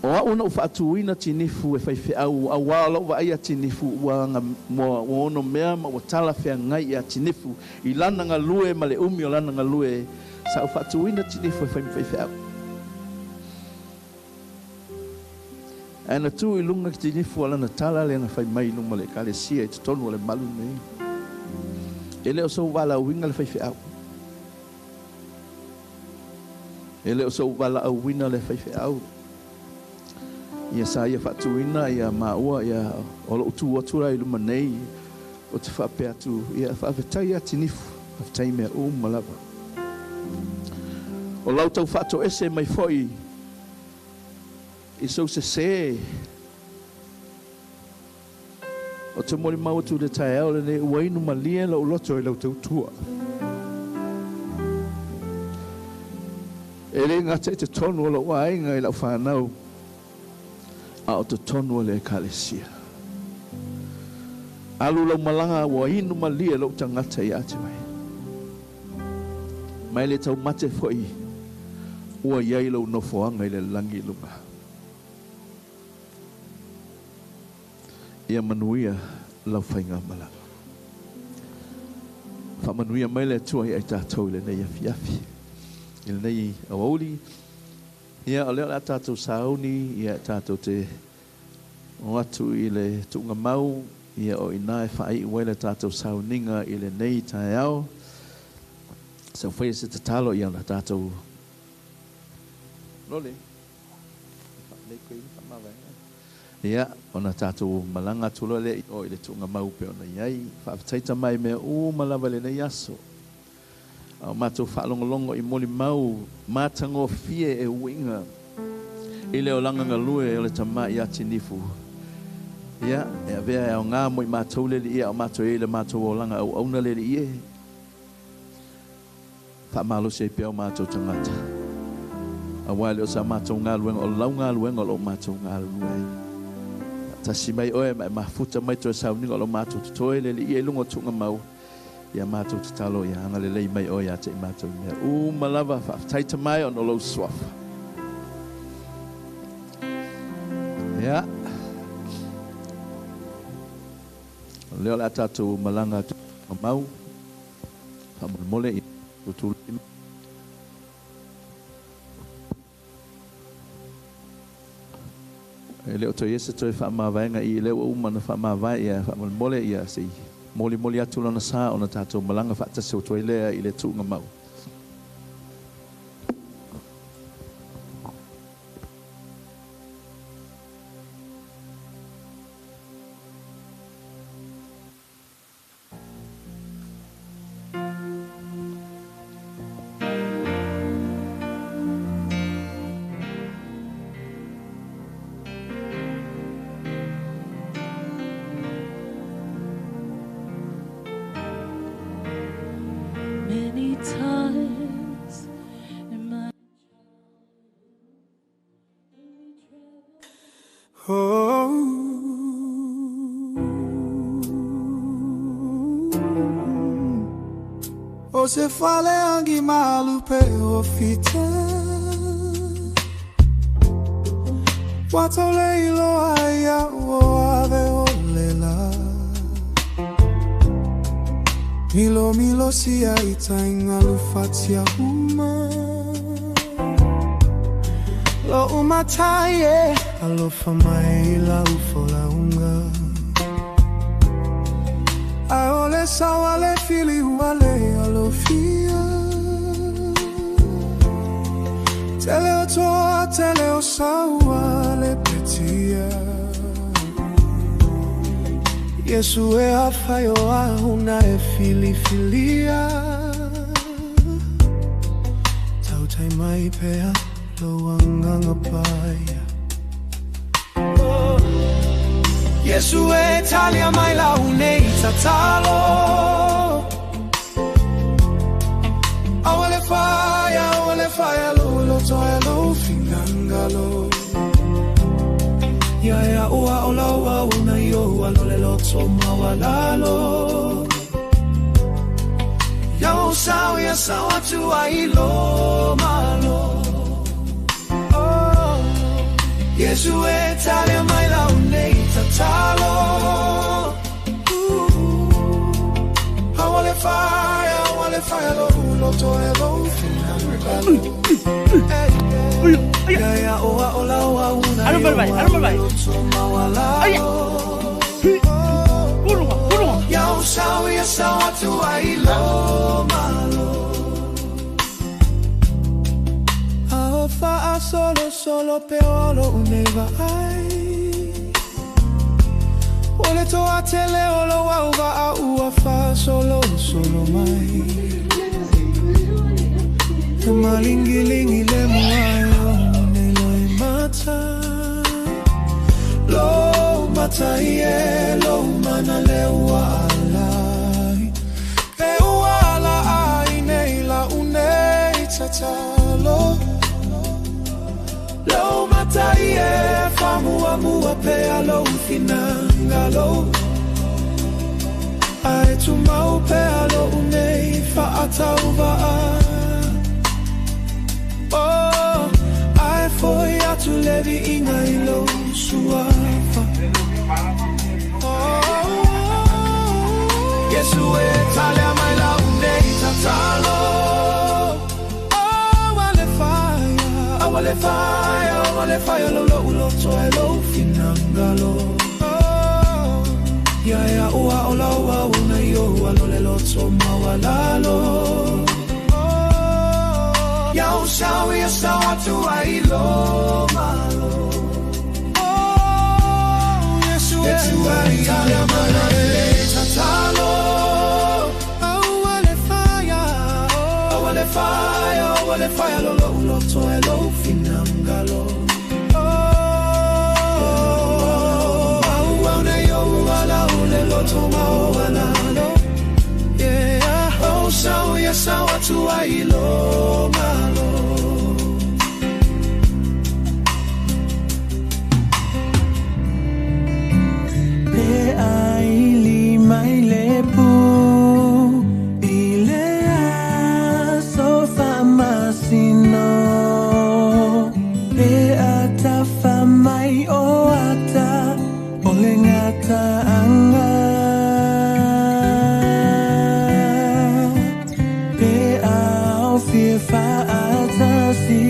O au na ou faatuina Tinifu e faifeau auā o lou vaai ia Tinifu ua aga ua ono mea ma ua talafeagai ia Tinifu i lana galue ma le umi o lana galue sa ou faatuina Tinifu e fai ma faifeau. Ae na tu i luga Tinifu a lana tala lea na fai mai i luma o le Ekalesia i totonu o le malu nei. E le o sou valaauina le faifeau. E le o sou valaauina le faifeau. Ia sa ia faatuina ia maua ia o lou tu atu la i luma nei o te faapea atu ia faafetai ia Tinifu, faafetai mea uma lava. O lau tau faatoese mai foi i sou sesē o te molimau atu i le taeao lenei ua inu malie lou loto i lau tautua. E le gata i totonu o lou aiga i lau fanau, a o totonu o le ekalesia. Alu lau malaga ua inu malie lou tagata ia te oe. Mai le taumate foi ua i ai lou nofoaga i le lagi i luga. Ia manuia lau faigamalaga. Faamanuia mai le Atua ia i tatou i lenei afiafi, i lenei aoauli. Ia, o lea o le a tatou sauni, ia, tatou te o atu i le tuugamau, ia, o i ina e faaiu ai le tatou sauniga i lenei taeao. Sau faia se tatalo, ia, ona tatou lole. Ia, ona tatou malaga atu loa lea i o i le tuugamau pei ona i ai. Faafetai tama i mea uma lava i lenei aso. A o matou faalogologo i molimau matagofie e uiga i le olaga galue o le tama ia Tinifu. Ia, e avea e aoga mo i matou le alii a o matou i ai i le matou olaga auauna le alii e. Faamalosi ai pea o matou tagata. Aua e le o sa matou galuega, o lau galuega o lo o matou galulue ai. Faatasi mai oe ma e mafuta mai toe sauniga o lo o matou totoe le alii e i luga o tuugamau. Ia matou tatalo ia agalelei mai oe ia te i matou i mea uma lava. Faafetai tama e ona o lou suafa. Ia. O lea o le a tatou malaga atu mau. Faamolemole ia tutulai mai. E le o toe i ai se toe faamavaega i lea ua uma ona faamavae ia faamolemole ia se i molimoli atu lona sa ona tatou malaga faatasi atu ai lea i le tuuga mau. Many times in my O se fale angi malu pe o fita Wato le ilo aia o ave o lela Milo milo sia ita ingalu fatia uma Lo umataie alofa mai la ufo la unga Aole sawale fili uale alofia Tele o toa, tele o saua le petia Yesu e afai o ahuna e filifilia Tautai mai pea lo anganga paia Yesu e talia mai la unei tatalo Awale fire lo lo toa lo fingangalo Ya ya oa ola oa una yo alo le loto mawalalo Ya o sao ya sao atu ai lo malo Oh Yesu e talia mai la unei tatalo Awale fire lo lo toa lo fingangalo Ya ya oa ola oa una Ano ba yo Ano ba alo loto mawalalo Kurunga, kurunga. Ya o sao ya sao atu ai lo malo Fa solo solo pe olo uneva ai. Ole to atele olo auva a ua fa solo solo mai. Te malingilingi le muai o ne loi mata. Lo mata ie lo mana le ua alai. Pe ua ala ai nei la unei tatalo. Lo mata ie famua mua pe alo finangalo. Ae tu mau pe alo unei fa atauva a. Oh, ae foi atu levi inga i lo suafa. Oh, Yesu e talea mai la unei tatalo. Oh, ale faia, awale faia, awale faia lo lo ulo toe lo finangalo. Oh, ia ia ua ola ua una io alo le loto mawalalo. Ya usau ia sau atu ai lo malo. Oh, Yesu e talea mai la unei tatalo. Awale faia, awale faia, awale faia lo lo ulo toe lo finangalo. Oh, au au nei o ala ule loto mawalalo. Yeah, oh sau ia sau atu ai lo malo. Pe ai li mai le pu i le aso faamasino. Pe atafa mai o ata o le gataaga. Pe ao fia faatasi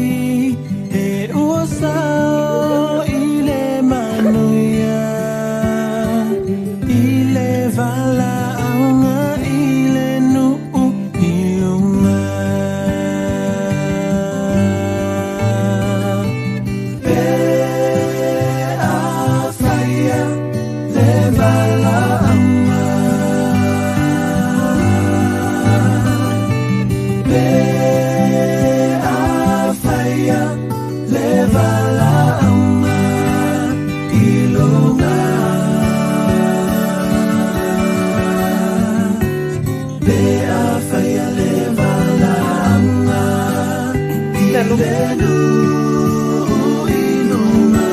e ua sao i le manuia. I le valaauga i le nuu i luga. Pe afaia le valaauga. Pe afaia le valaauga i luga. Pe afaia le valaauga i le nuu i luga.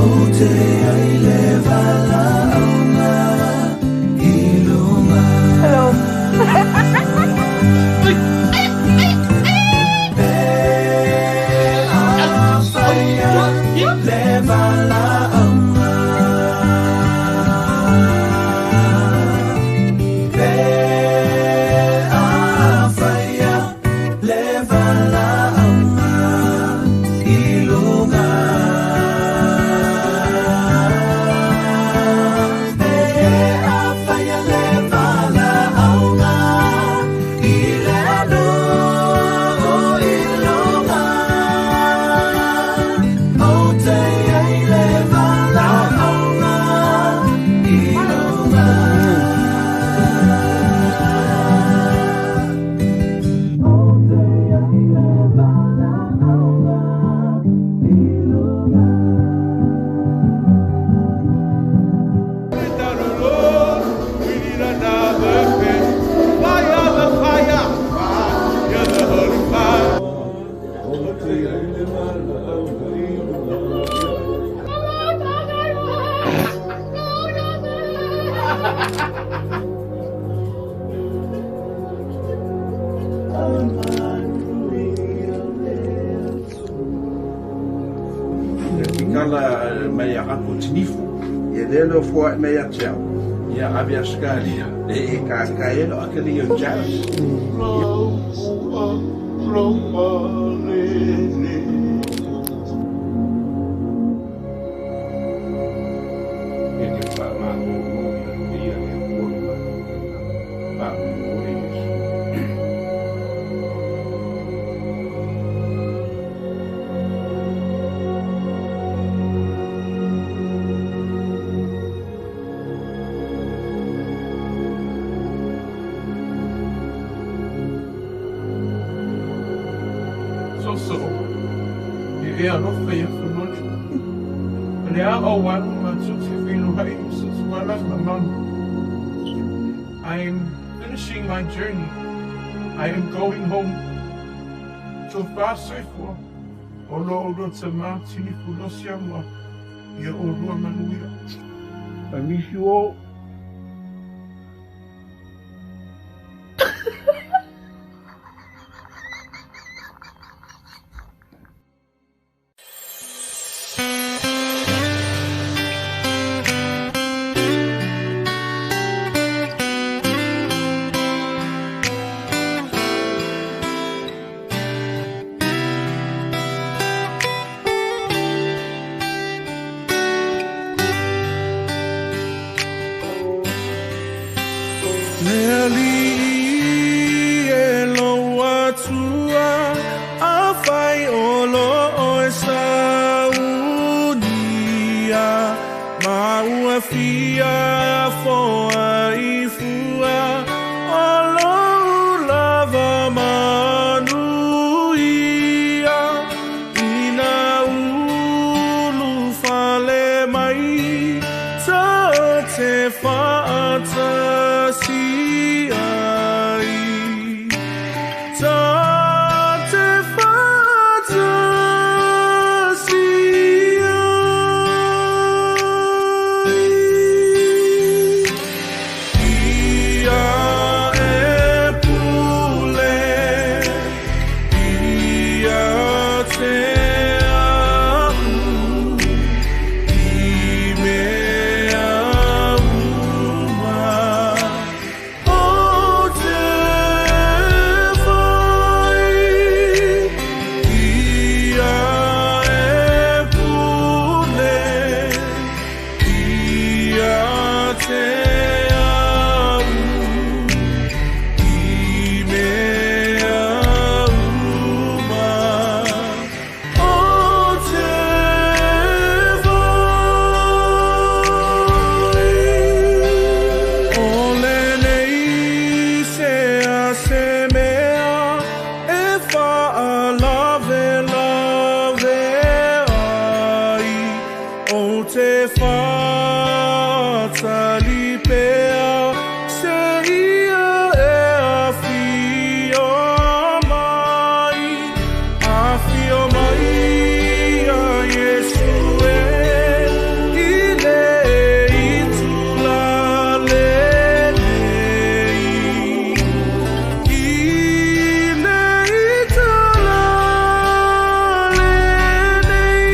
O te ai le valaauga i luga. Hello. Pe afaia le valaauga. Pe afaia le valaauga i luga. Pe afaia le valaauga i le nuu i luga. O te ai le valaauga i luga. We need another fish. Fire, the fire, fire, the holy fire. Kala mai a ako tinifu. Ia lelo fua mai a te au. Ia ave a skalia. E e ka ka elo a kali o jazz. Ia te wha e alofa ia Fanoni. O le a o walu matou te feiloai ma so tuala ma mama. I am finishing my journey. I am going home. Tofa soifua, o lo olua tamā Tinifu Losiamoa, ia olua manuia. I miss you all. Le alii e lou atua, afai o lo oe saunia, ma ua fia foa i fua, o lou lava manuia. Ina ulu fale mai, ta te faatasi ai. Ta te faatasi ai. Ia e pule, ia te au, i mea uma o te fai. Ia e pule, ia te au, i mea uma o te fai. O lenei se a se mea e faalavelave ai, o te fatalipea se ia e afio mai. Afio mai ia Iesu e, i le itula lenei. I le itula lenei.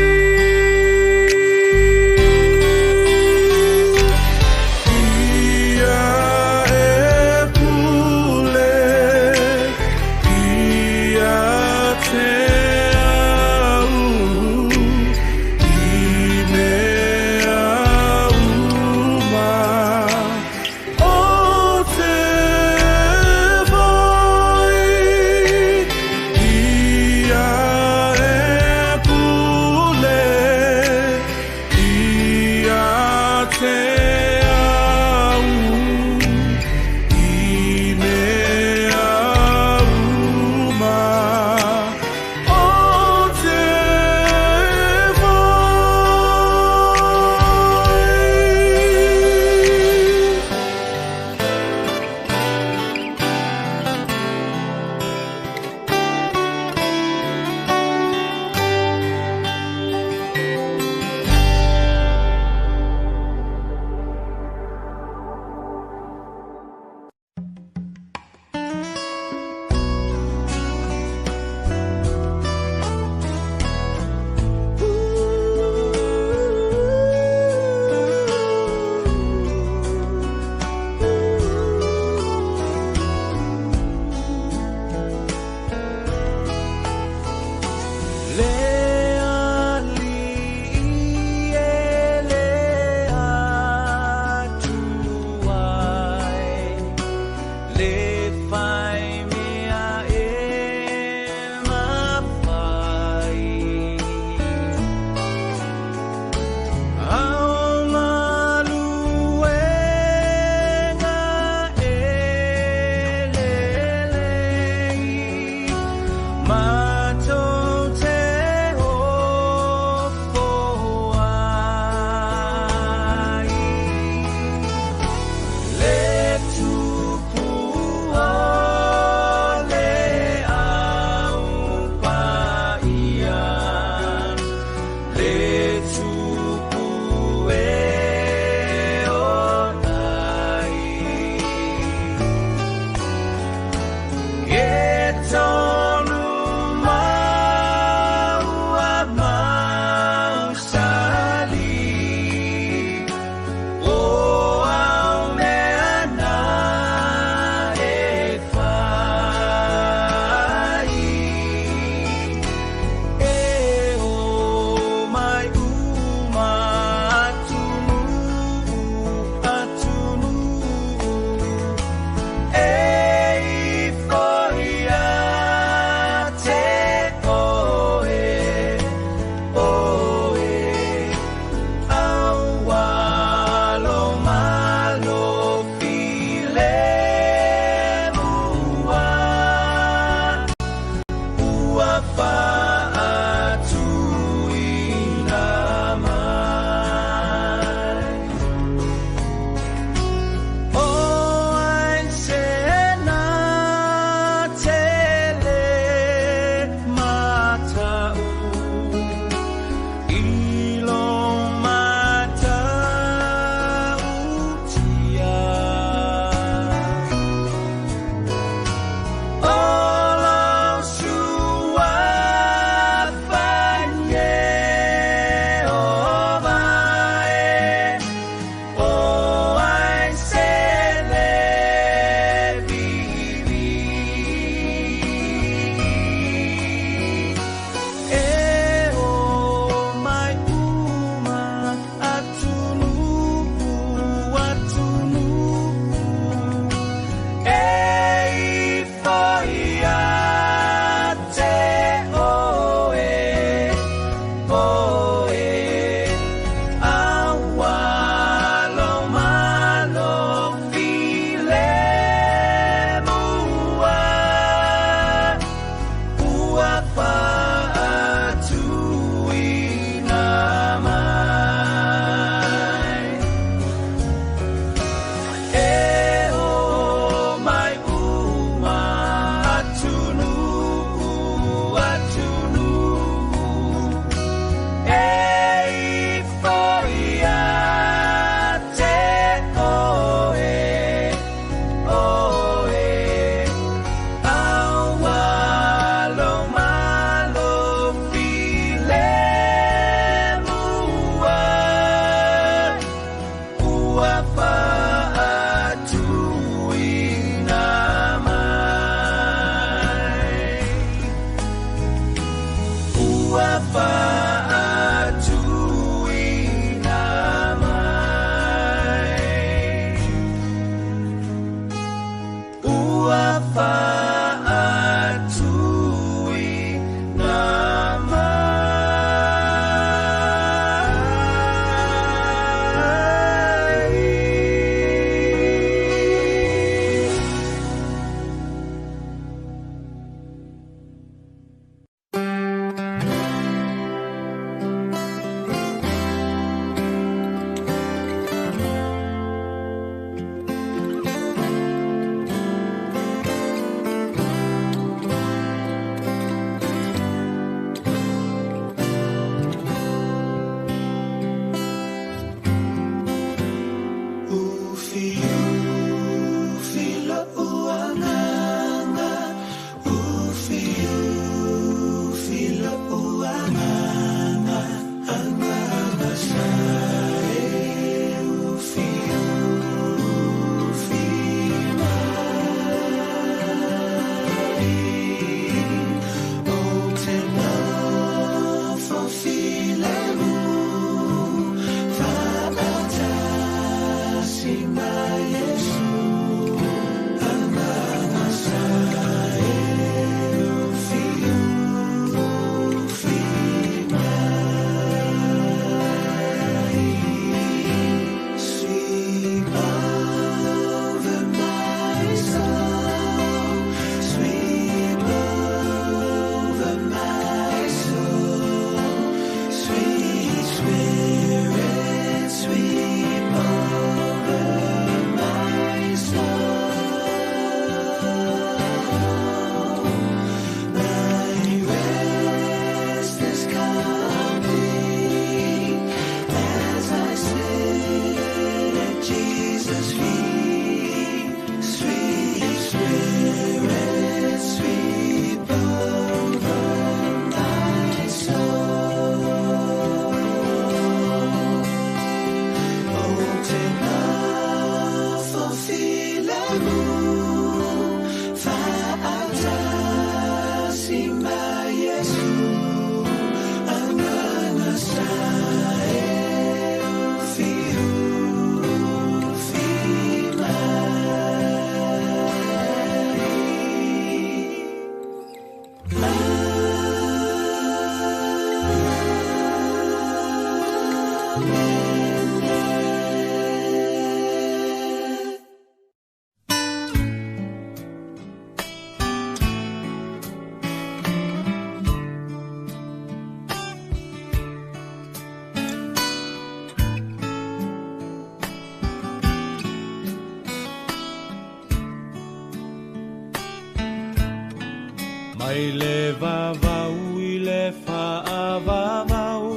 Mai le vavau i le faavavau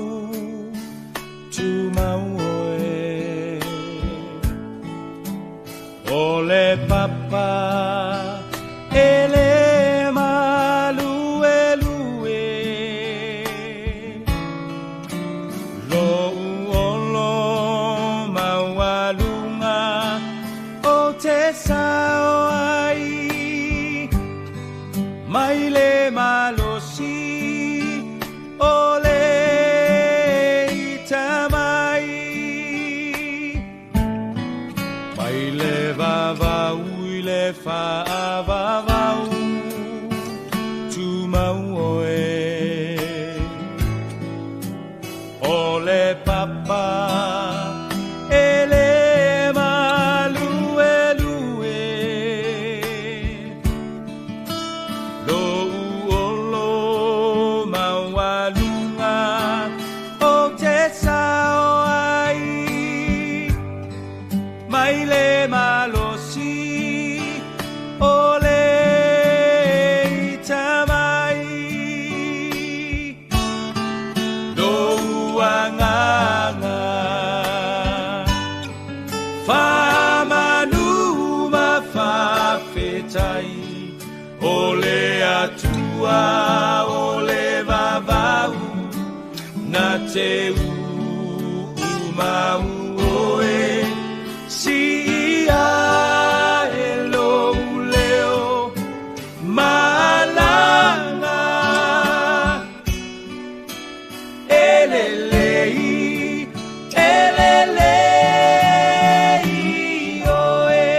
tumau oe. O le papa e le maluelue, lou olo maualuga o te sao ai. Mai le malosi o le itamai, mai le vavau i le faavavau tumau oe. O le papa e le maluelue, lou olo maualuga o te sao ai. Mai le malosi o le itamai, lou agaga faamanu ma faafetai. O le Atua o le vavau na te uumau oe. Siia e lou leo malaga, e lelei, e lelei oe.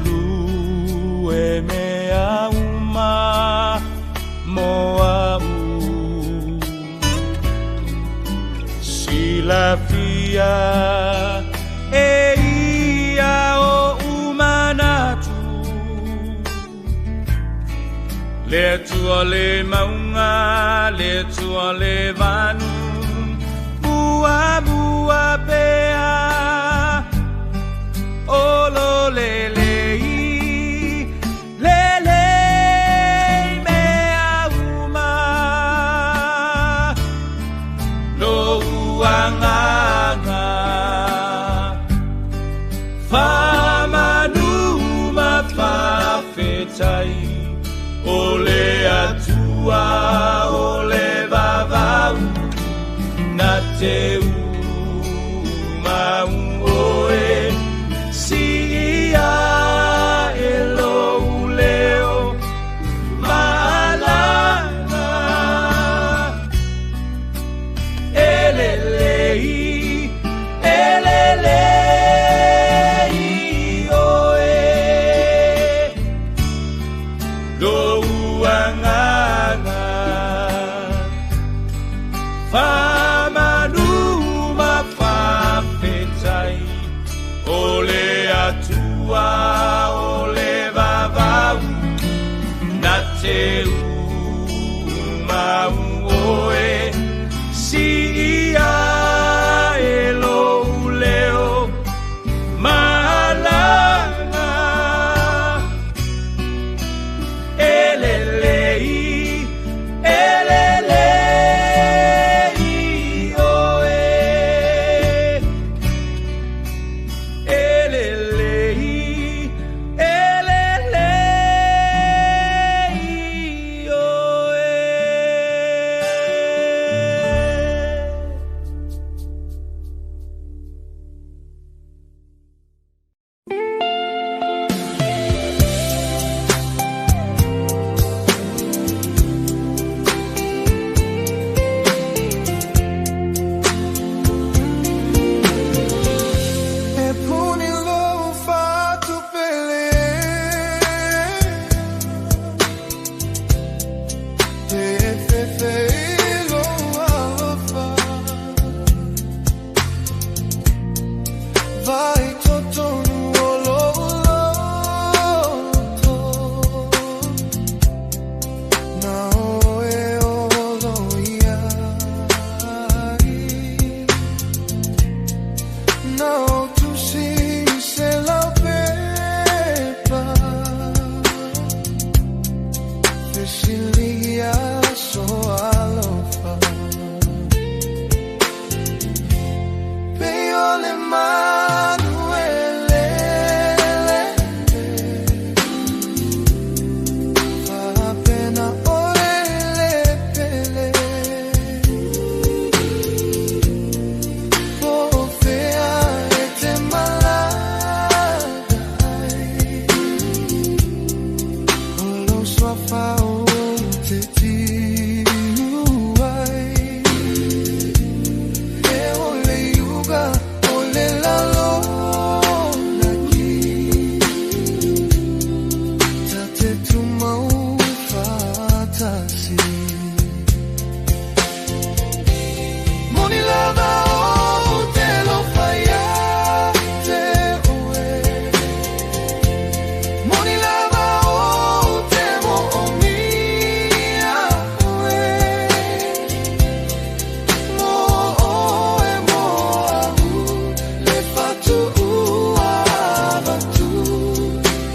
Malulu e mea uma mo au, silafia e ia o umanatu. Le Atua le maunga, le Atua le vanu, muamua pea. O lo le lei, le lei mea uma. Lou agaga faamanu ma faafetai. O le Atua o le vavau na te umau oe. Siia e lou leo malaga, e lelei, e lelei oe. Lou agaga faamanu lava i totonu o lou loto. Na oe olo iai. Na o tusi se lau pepa. Fesilia so alofa. Pe o le manuele. Faapena oe le pele. Po o fea e te malaga ai. O lou suafa o te tiu ai. E o le iuga o le lalolagi. Ta te tumau faatasi. Moni lava o te alofa ia te oe. Moni lava o te moomia oe. Mo oe mo au le fatuua avatu.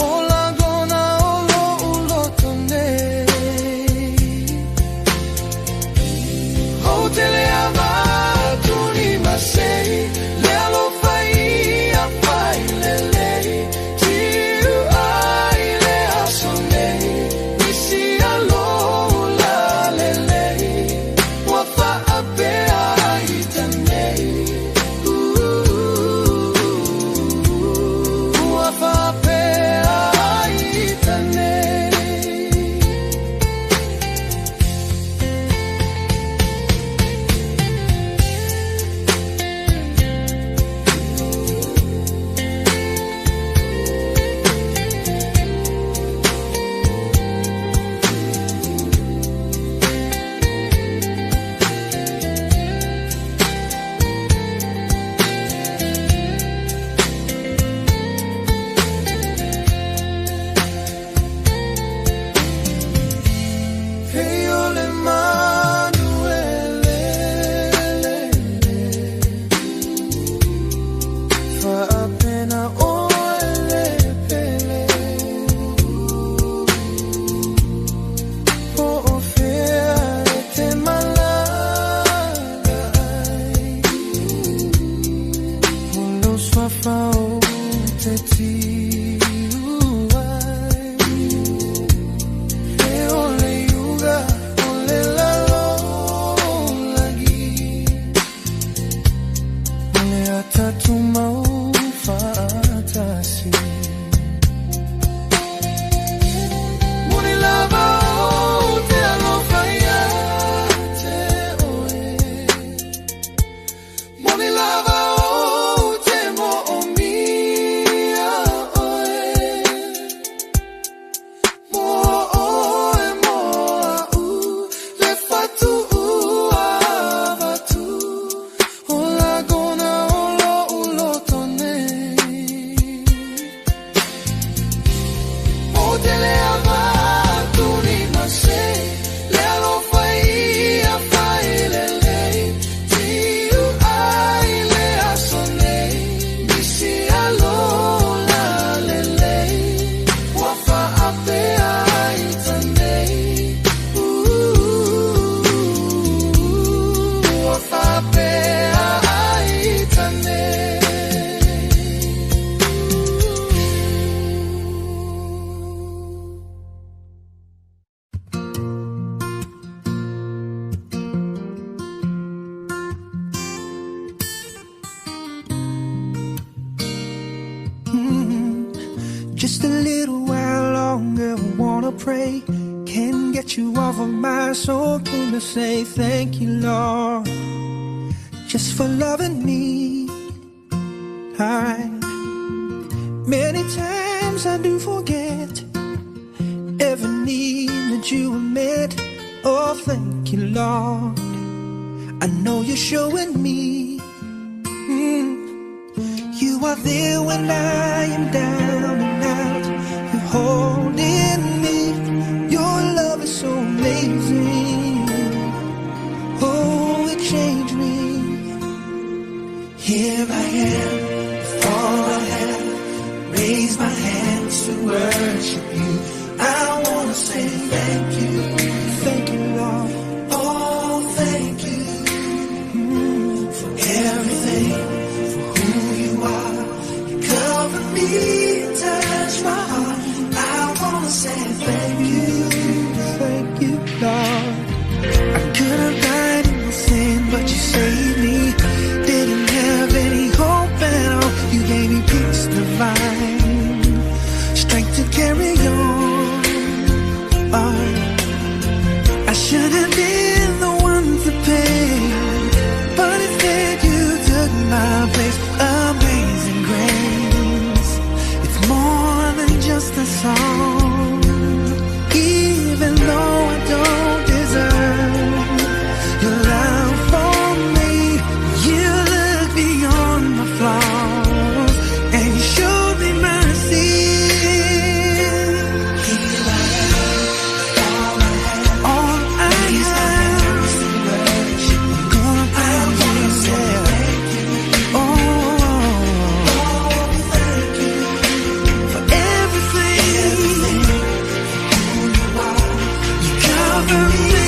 O lagona o lou loto nei. O te le avatu ni masei, le alofa ia fai lelei. Tiu ai le aso nei, nisi alo la lelei. Ua faapea ai ta nei. Ua faapea ai ta nei. Hey, o le manuele. Faapena oe le pele. Po o fea e te malaga ai. O lou suafa o te tiu ai. E o le iuga o le lalolagi. O le atatumau faatasi. Moni lava o te alofa ia te oe. Moni lava o te moomia oe. Mo oe mo au le fatuua avatu. O lagona o lou loto nei. O te le avatu ni masei, le alofa ia fai lelei. Tiu ai le aso nei, nisi alo la lelei. Ua faapea ai ta nei. Ua faapea ai ta nei. Just a little while longer, wanna pray. Can't get you off of my soul. Came to say thank you, Lord, just for loving me. I many times I do forget every need that you have met. Oh, thank you, Lord. I know you're showing me. You You are there when I am down and out. You're holding me. Your love is so amazing. Oh, it changed me. Here I am, with all I have. Raise my hands to worship you. I want to say thank you. Thank you, Lord. Oh, thank you for everything, for who you are. You cover me, touch my heart. I want to say thank you. Thank you, Lord. I could have died in my sin, but you saved me. Didn't have any hope at all. You gave me peace divine, strength to carry on. I should have been the one to pay, but instead you took my place. Amazing grace, it's more than just a song. Even though I don't deserve your love for me, you look beyond my flaws and you showed me mercy. Here I am, all I have, all I have. I'm gonna praise you, yeah. Oh, thank you for everything. You cover me,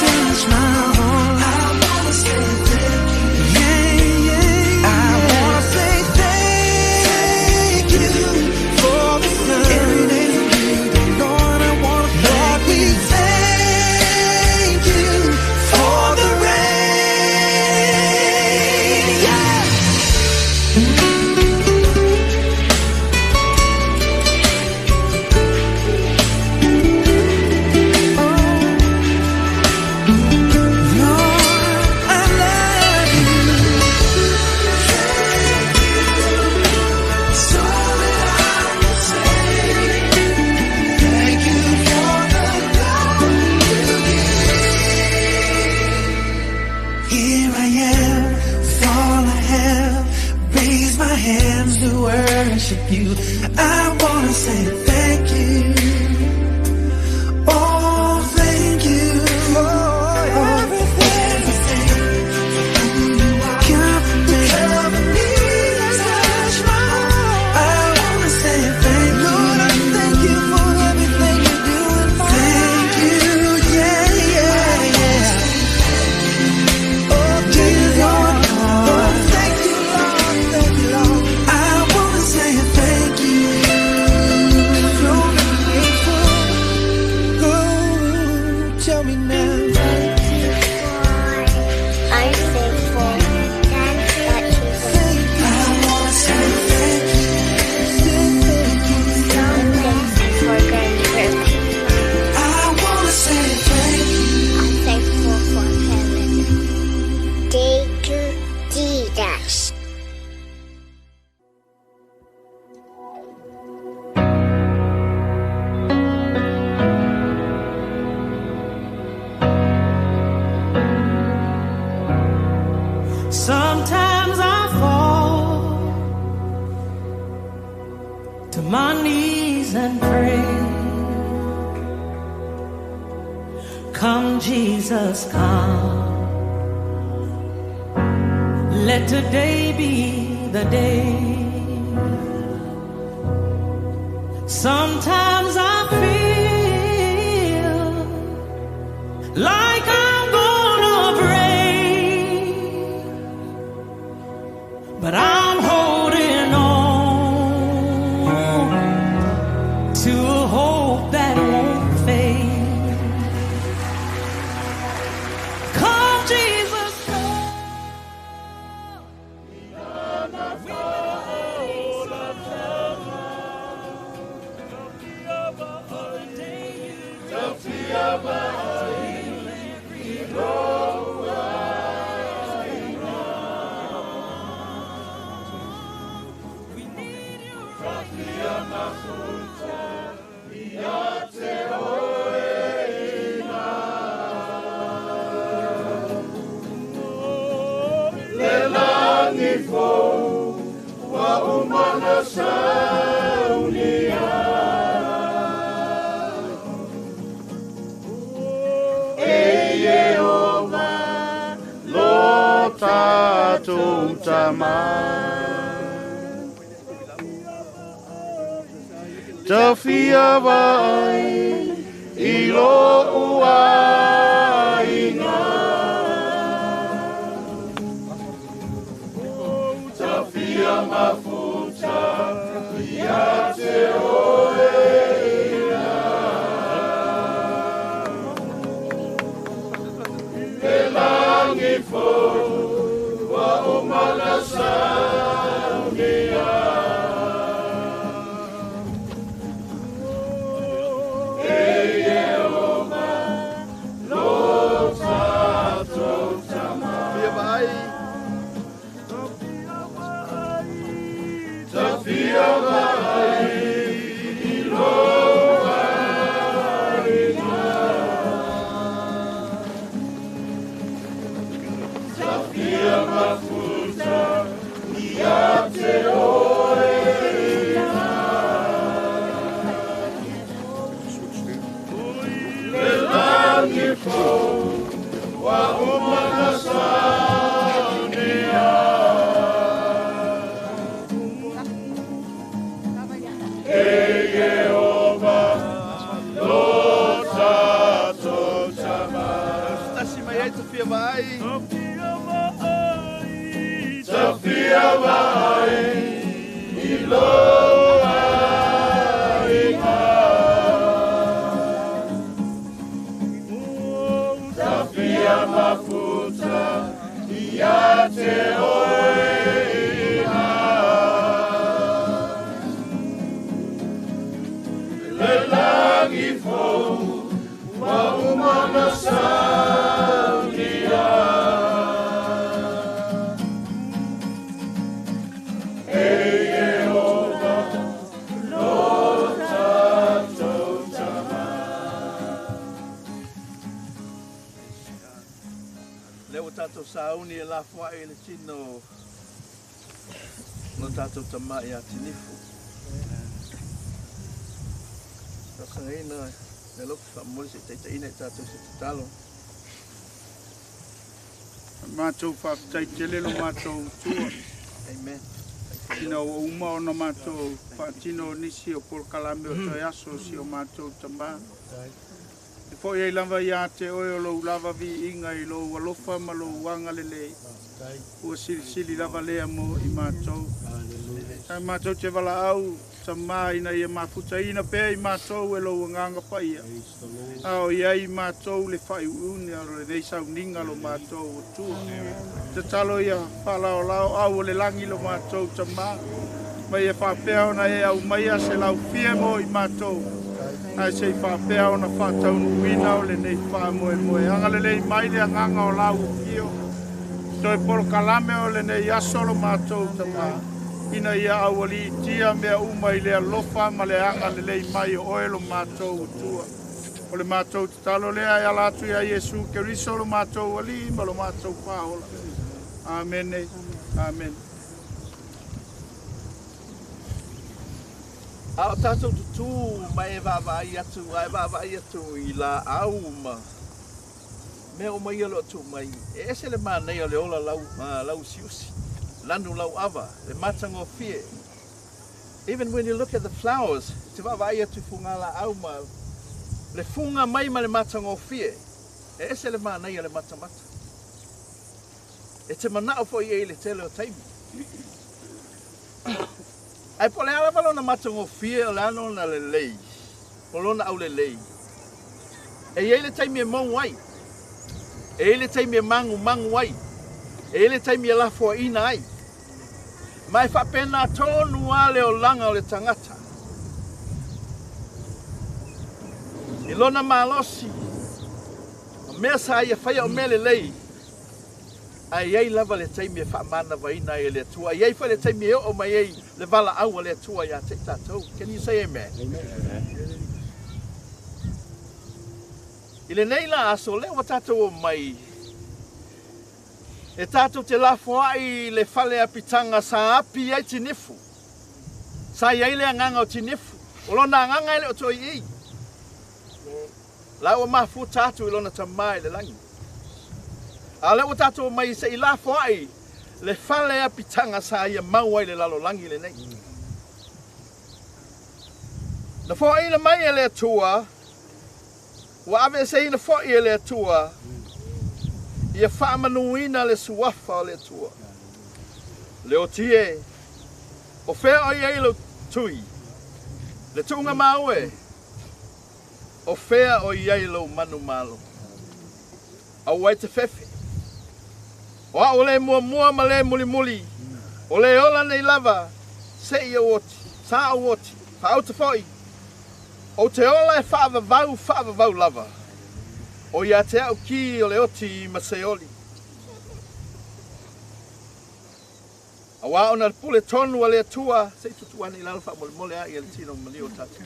touch my heart. I wanna say thank you. Yeah, yeah. I wanna say thank you for the sun. Every day's a new day, Lord. I wanna thank we thank you for the rain. Yeah. Lord, I love you. So that I can say thank you for the love you give. Here I am, with all I have. Raise my hands to worship you. I wanna say thank you. Oh, thank you for everything. Cover me, cover me, touch my heart. I wanna say thank you. Lord, I thank you for everything you do. Thank you, yeah, yeah, yeah. Oh, Jesus, Lord, oh, thank you, Lord, thank you, Lord. I wanna say thank you. So grateful. Oh, tell me now. I'm thankful that Jesus I wanna say thank you. Say thank you. So thankful for grandparents. I wanna say thank you. I'm thankful for heaven. Thank you, Jesus. Sometimes I fall to my knees and pray. Come, Jesus, come. Let today be the day. Sometimes I feel like I'm gonna break, but I'm holding on to a hope that won't fade. Come, Jesus, come. Le lagi fou, wa saunia. E Ieova lo tatou tama. Tafia vai i lo uaiga. Tafia mafuta ia te oe ina. Le langi fou ua umana saunia. E Ieova lo tatou tama. Fia vaai. Tafia vaai i lo aiga. Tafia mafuta ia te oe ina. Le langi fou ua umana saunia. E Ieova lo tatou tama. Tasi mai ai tafia vaai. Tafia vaai i lo aiga. Tafia mafuta ia te oe ina. Le langi fou ua umana saunia. E Ieova lo tatou tama. Lea ua tatou sauni e lafoai i le tino lo tatou tama ia Tinifu. Tasagaina le alofa faamomoli se i taitaiina i tatou se tatalo. Matou faafetai tele lo matou tua. Amen. Ina ua uma ona matou faatino nisi o polokalame o toe aso si o matou tamā. E fo'i ai lava ia te oe o lou lava viiga i lou alofa ma lou agalelei. Ua silisili lava lea mo i matou. Ae matou te valaau tamā ina ia mafutaina pea i matou e lou agaga paia. A o iai i matou le faaiuiuga o lenei sauniga lo matou Atua. Tatalo ia faalaolao au o le lagi lo matou tamā. Ma ia faapea ona e aumaia se laufia mo i matou. Ae se i faapea ona faataunuuina o lenei faamoemoe. Agalelei mai le agaga o lau afio. Toe polokalame o lenei aso lo matou tamā. Ina ia aualiitia mea uma i le alofa ma le agalelei mai o oe lo matou Atua. O le matou tatalo lea e ala atu ia Iesu Keriso lo matou Alii ma lo matou Faaola. Amene. Amene. A o tatou tutū ma e vaavaai atu, a e vaavaai atu i laau ma mea uma ia o lo o tuu mai. E ese le manaia o le ola lau, lauusiusi, lanu lauava, le matagofie. Even when you look at the flowers, te vaavaai atu i fugalaau ma le fuga mai ma le matagofie. E ese le manaia o le matamata. E te manao foi i ai le tele o taimi. Ae po o le a lava lona matagofie o le a lona lelei, o lona aulelei. E i ai le taimi e mou ai, e i ai le taimi e magumagu ai, e i ai le taimi e lafoaina ai. Ma e faapena tonu lava le olaga o le tagata. I lona malosi, o mea sa ia faia o mea lelei, ae i ai lava le taimi e faamanavaina ai e le Atua. E i ai foi le taimi e oo mai ai le valaau a le Atua ia te i tatou. Can you say amen? Amen. I lenei la aso, lea ua tatou omai e tatou te lafoai i le fale apitaga sa api ai Tinifu. Sa iai le agaga o Tinifu, o lona agaga e le o toe i i. La ua mafuta atu i lona Tamā i le lagi. A o lea ua tatou omai se i lafoai le fale apitaga sa ia mau ai le lalolagi lenei. Na foaina mai e le Atua, ua aveeseina foi e le Atua, ia faamanuina le suafa o le Atua. Le oti e, o fea o i ai lou tui, le tuuga mau e, o fea o i ai lou manumalo. Aua e te fefe. O au o le muamua ma le mulimuli, o le ola nei lava, seia ou oti, sa ou oti, faauta foi, ou te ola e faavavau, faavavau lava. O ia te au ki o le oti ma Seoli. Auā ona le pule tonu a le Atua, se i tuutuu ane i lalo faamolemole a ia le tino maliu o tatou.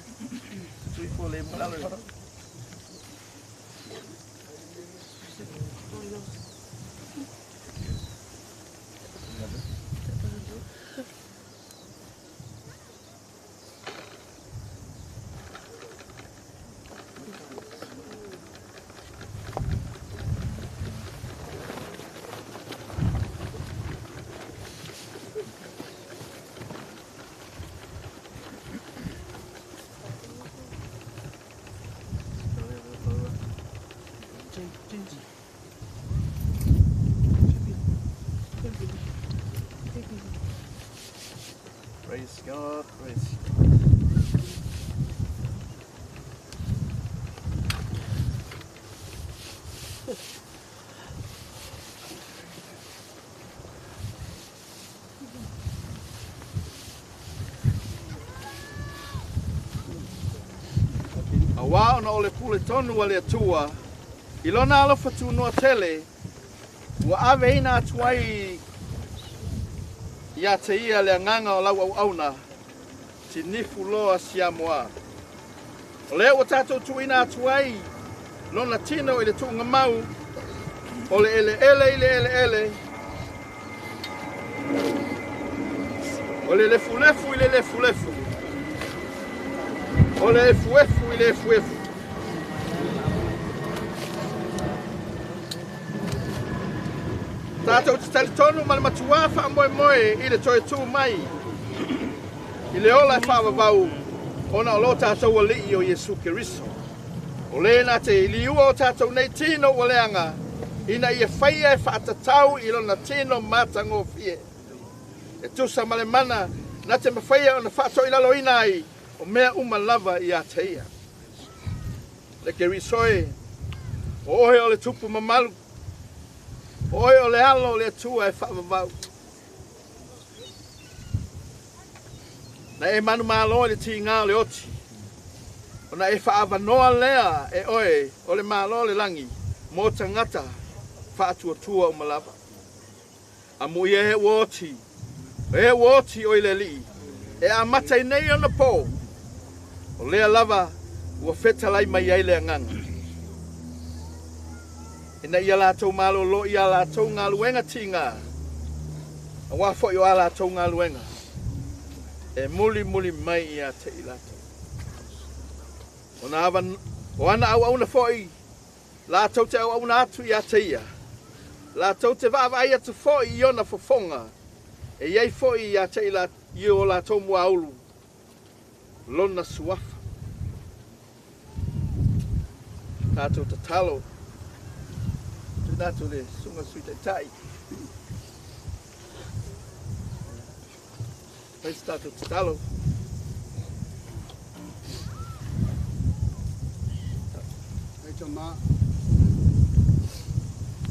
Tuutuu ifo le lalo. Praise God, praise God. Auā ona o le pule tonu a le Atua, i lona alofa tunoa tele, ua aveina atu ai ia te ia le agaga o lau auauna, Tinifu Loa Siamoa. O lea ua tatou tuuina atu ai lona tino i le tuugamau, o le eleele i le eleele, o le lefulefu i le lefulefu, o le efuefu i le efuefu. Tatou te talitonu ma le matuā faamoemoe i le toe tū mai i le ola e faavavau ona o lo tatou Alii o Iesu Keriso. O le na te liua o tatou nei tino ua leaga, ina ia faia e faatatau i lona tino matagofie. E tusa ma le mana na te mafaia ona faatoilaloina ai o mea uma lava ia te ia. Le Keriso e, o oe o le tupu mamalu, o oe o le alo o le Atua e faavavau. Na e manumalo i le tiga o le oti, ona e faavanoa lea e oe o le malo o le lagi mo tagata faatuatua uma lava. Amuia e ua oti, e ua oti o i le alii, e amata i nei ona po, o lea lava ua fetalai mai ai le agaga. Ina ia latou malolo i a latou galuega tiga, auā foi o a latou galuega, e mulimuli mai ia te i latou. O, na o ana auauna foi, latou te auauna atu ia te ia, latou te vaavaai atu foi i ona fofoga, e iai foi ia te i, la, i o latou muaulu, lona suafa. Tatou tatalo, tuuina atu le susuga Sui Taitai. Fai se tatou tatalo. E tama,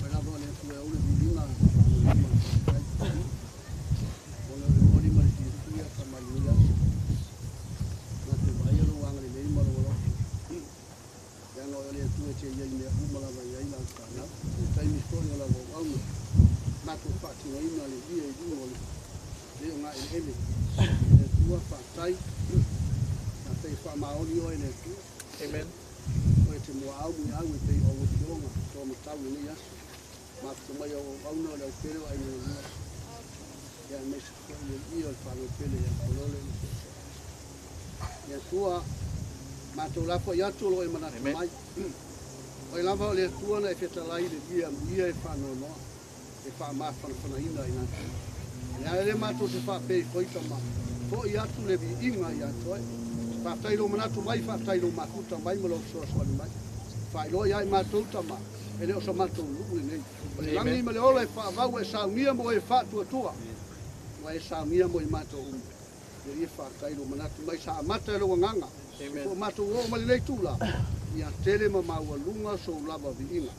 pai lava o le Atua e ou le viiga, faamanuia ma le faafetai. Ona o le moni ma le fiafia faamai lenei aso. Matou vaaia lou agalelei ma lou alofa. Leaga o le Atua e te iai mea uma lava i ai lau fanau. I le taimi foi o lau auauna, matou faatinoina le ia i luga o le leo gaeleele. Le Atua faafetai, faafetai e faamaoni oe le Atua. Amen. Oe te muaau muliau e pei o lau afioga toamatau i lenei aso. Mafuta mai au auauna o le aupele o aiga galua. Ia aemaise foi le ia o le fanau pele ia Kolole ma. Le Atua, matou lafoai atu o lo o e manatu mai. O ai lava o le Atua na e fetalai i le lia amuia e faanoanoa, e faamafanafanaina i latou. Le a le matou te faapea ifo ai tama, fo'i atu le viiga ia te oe. Faafetai i lou manatu mai, faafetai i lou mafuta mai ma lou fesoasoani mai. Faailoa ia i matou tama, e le o so matou nuu lenei. O le lagi ma le ola e faavau e saunia mo e faatuatua, ua e saunia mo i matou uma. Le Alii e faafetai i lou manatu mai sa amata e lou agaga. E po o matou oo mai lenei itula, ia tele ma maualuga sou lava viiga.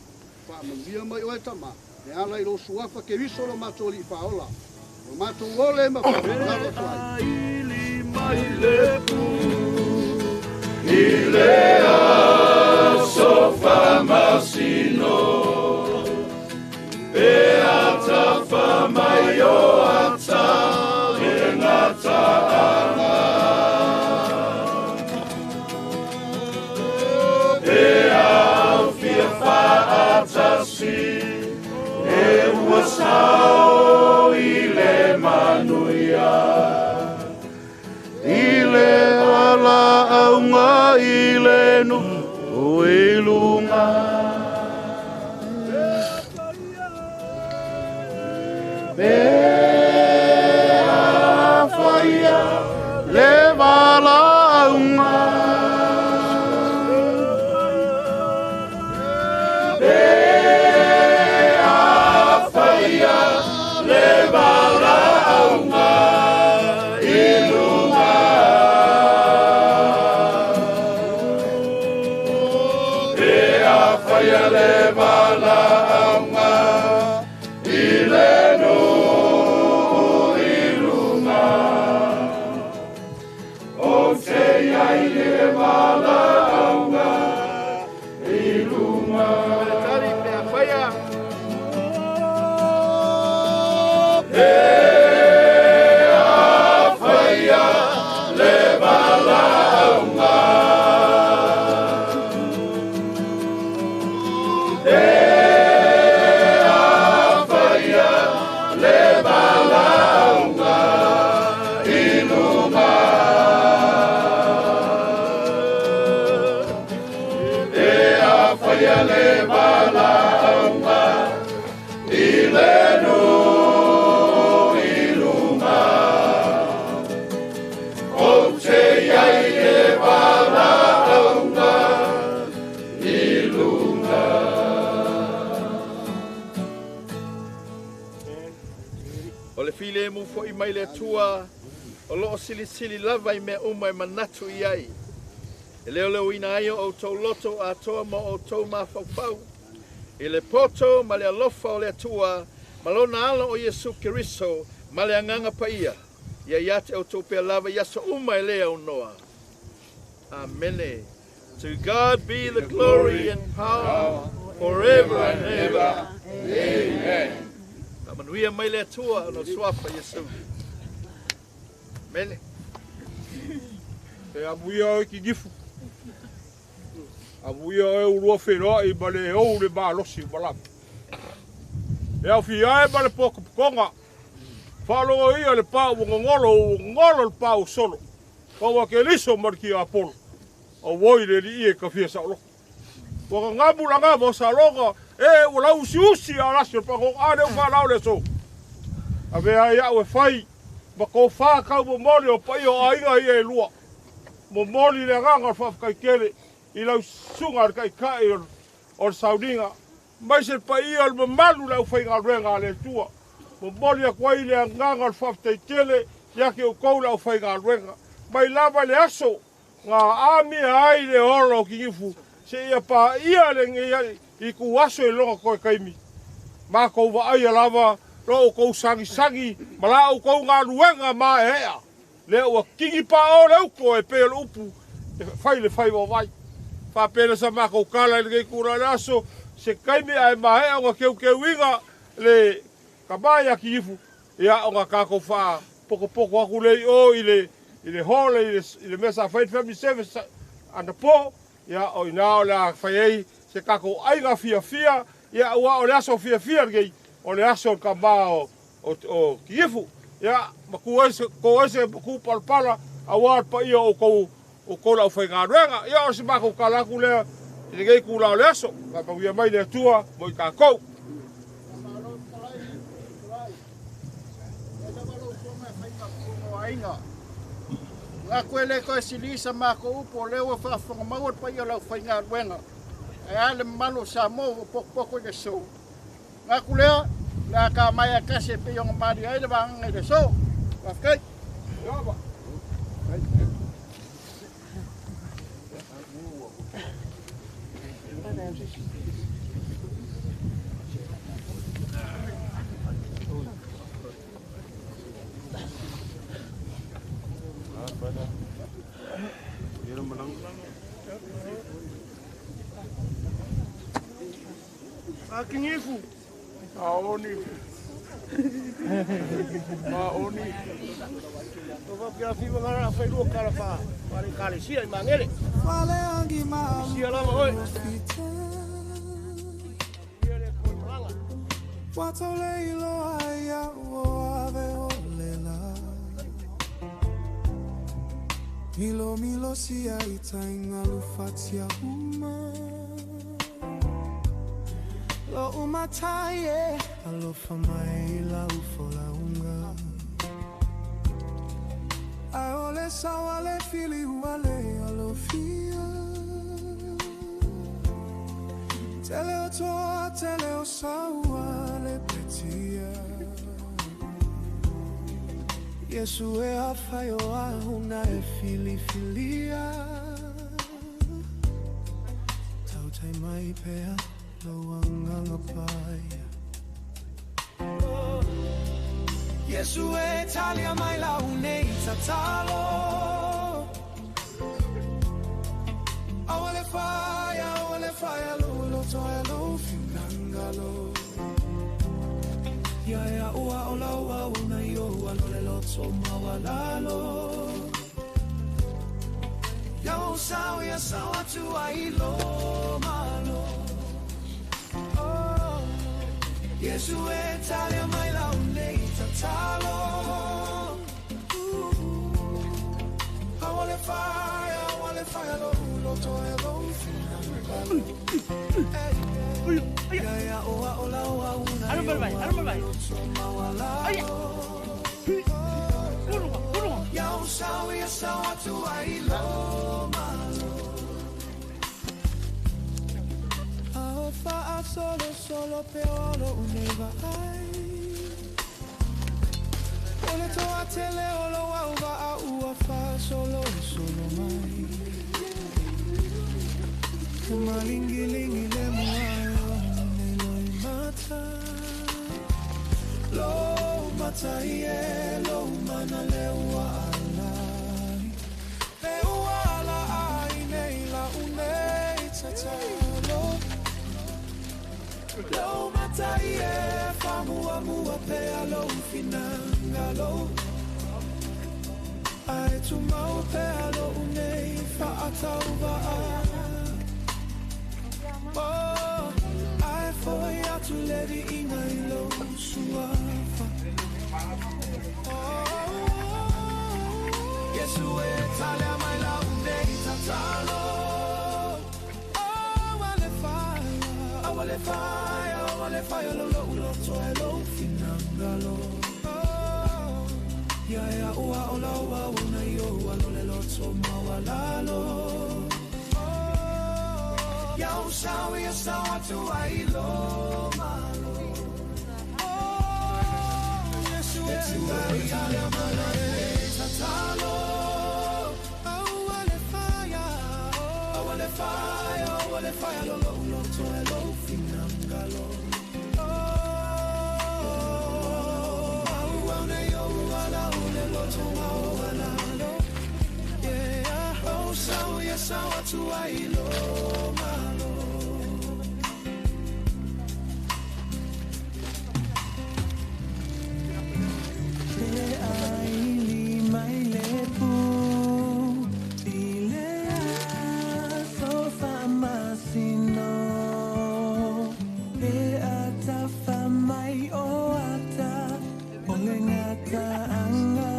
Faamanuia mai oe tama, e ala i lou suafa Keriso lo matou Alii Faaola, ua matou ole ma faamalalo atu ai. Mai le pu i le aso faamasino pe atafa mai o ata le gataaga pe aufia faatasi e ua sao i le manuia i le valaauga i le nuu i luga. Pe afaia le valaauga pe afaia le valaauga i luga. Pe afaia le valaauga i le nuu i luga. O te iai le valaauga i luga. Tari pe afaia. Pe afaia le valaauga pe afaia le valaauga i luga. Pe afaia le valaauga i le nuu i luga. O te iai le valaauga i luga. O le filemu fo'i mai le Atua, o loo silisili lava i mea uma e manatu i ai. E leoleoina ai o outou loto atoa ma o outou mafaufau. I le poto ma le alofa o le Atua, ma lona alo o Iesu Keriso, ma le agaga paia. Ia ia te outou pea lava i aso uma e le aunoa. Amene. To God be the glory and power forever and ever. Amen. Faamanuia mai le Atua o suafa Iesu. Mene. E amuia oe ki gifu. Amuia oe ulua whenua i ma le ou le malosi malamu. E au whiae ma le pōkapukonga. Whaalogo ia le pā ua ngolo le pā solo. Kaua ke liso ma le ki Apollo. O woi le li ie ka fia saoloko. Waka ngamu la ngama o saloga e ua lau usi usi a lasi o le pango a le uwha lau le so. A mea ai au e whai ma kō whākau mo moli o pai o ainga ia e lua. Mo moli le agaga o le faafekaikele i lau susuga le kaikai o le sauniga. Mai se paia o le mamalu le aufaigaluega a le Atua. Mo moli atu ai le agaga o le faafetaitele ia ke outou le aufaigaluega. Mai lava le aso nga amia ai le ola o Kigifu se ia paia le ngeia i ku aso e loga koe kaimi. Mākou vaaia lava lo outou sagisagi ma la outou galuega maeaea. Le ua kigi pao le uko e pe o le upu e fai le fai vaovai. Faapea sa makou kala i lenei kula le aso se kaimi ae maea ona keukeuiga le kamā ia Kigifu ia ona kākou faapokopoko atu le i o i le hall i le mea sa fai le family service anapo ia o ina o le a fai ai se kākou aiga fiafia ia ua o le aso fiafia lenei o le aso o le kamā o Kigifu ia ma ku ese ko ese ku palapala auā le paia o outou outou le aufaigaluega. Ia o se matou tala atu lea i lenei itulā o le aso. Faamanuia mai le Atua mo i tatou. Manatu e lē toe silī sa matou upu o lea ua faafofoga maua le paia o le aufaigaluega ae a le mamalu o Samoa ua potopoto i le aso. Manatu lea o le a tamaea e tasi e pei ona malie ai le vagaga i le aso. Faafetai. Akingifu. Aoni. Maoni. O va pia fi ngara fa lu kala fa. Pare kale sia i mangele. Fale angi ma. Sia lava oi. Wato le ilo ai o ave o lela. Milo milo sia itainga lufatia uma. Lo umataye alofa mai la ufola unga. Aole sawale fili uale alofia. Tele o toa tele o sawale petia. Yesu e afaio ahuna e fili filia. Tautai mai pea lo anganga pai. Yesu e talia mai la unei tatalo. Awale fire lo lo toa lo finangalo. Ya ya ua ola ua una yo ua lo le lo to mawalalo. Ya usao ya sawa tu ai lo malo. Oh, Yesu e talia mai la unei tatalo. Awale fire lo lo to e lo finangalo. Ya ya ua ola ua una yo ua lo to mawalalo. Ya usao ya sawa tu ai lo malo. Aofa a solo solo pe olo uneva ai. Ole toa tele olo auva a ua fa solo solo mai. Te malingilingi le muaio nei loi mata. Lo mata ie lo mana le ua alai. Le ua ala ai nei la unei tatalo. Lo mata ie famua mua pea lo finangalo. Ai tu mau pea lo unei faatauva a. Oh, ai foi atu levi inga i lo suafa. Oh, Yesu e talia mai la unei tatalo. Oh, ale fire, awale fire, lo lo lo to e lo finangalo. Oh, ya ya ua ola ua una yo ua lo le lo to mawalalo. Oh, ya usao ya sawa tu ai lo malo. Oh, Yesu e talia mai la unei tatalo. Awale fire, awale fire, awale fire, lo lo lo to e lo finangalo. Oh, au ne yo ala ole lo to mawalalo. Yeah, oh sao ya sawa tu ai lo malo. Te ai li mai le pu i le aso famasino. E ata famai o ata o le ngata anga.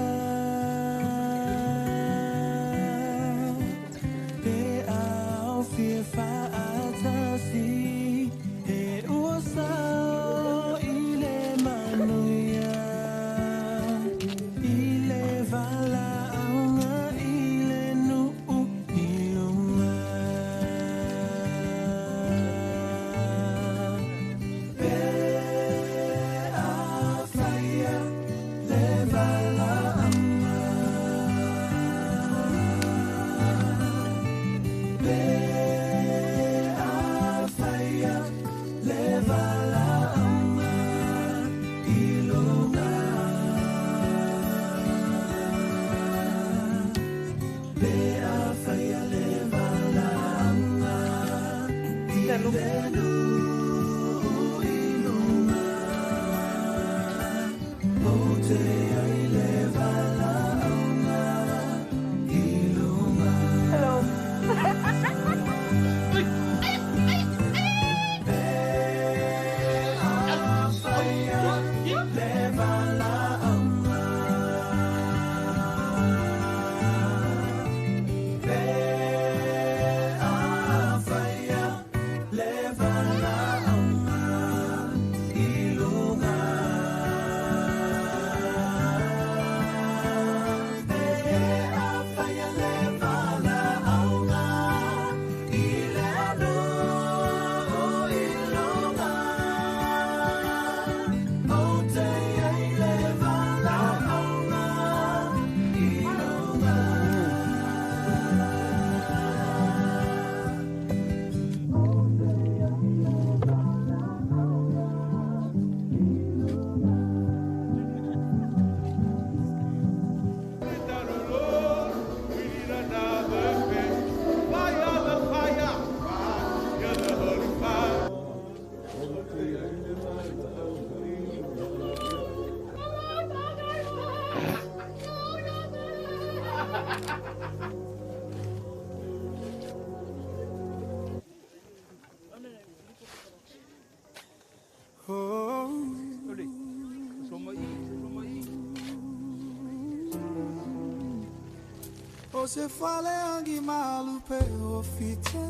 O se fale angi malu pe o fita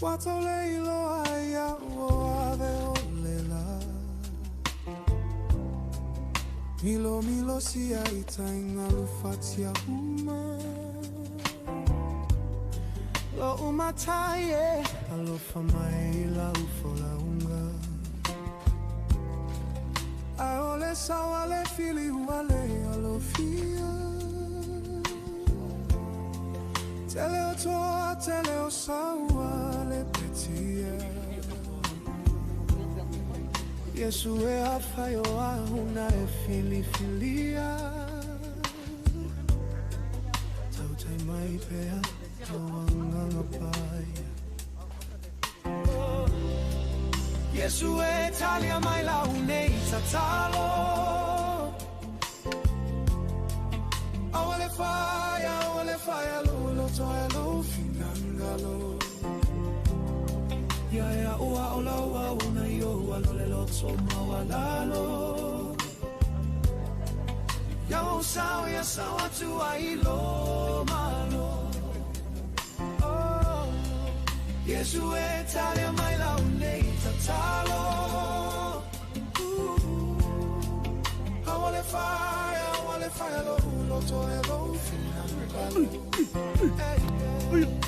Wato le ilo aia o ave o lela Milo milo sia ita ingalu fatia uma Lo umataie alofa mai la ufo la unga Aole sawale fili uale alofia Tele o toa, tele o saua le petia Yesu e awhai o ahuna e fili filia Tautai mai pea, tau anganga pai Yesu e talia mai la unei tatalo Awale fire lo lo toe lo finangalo Ya ya ua ola ua una yo alo le lo to mawalalo Ya o sao ya sao atu ai lo malo Oh Yesu e talia mai la unei tatalo Awale fire lo lo toe lo finangalo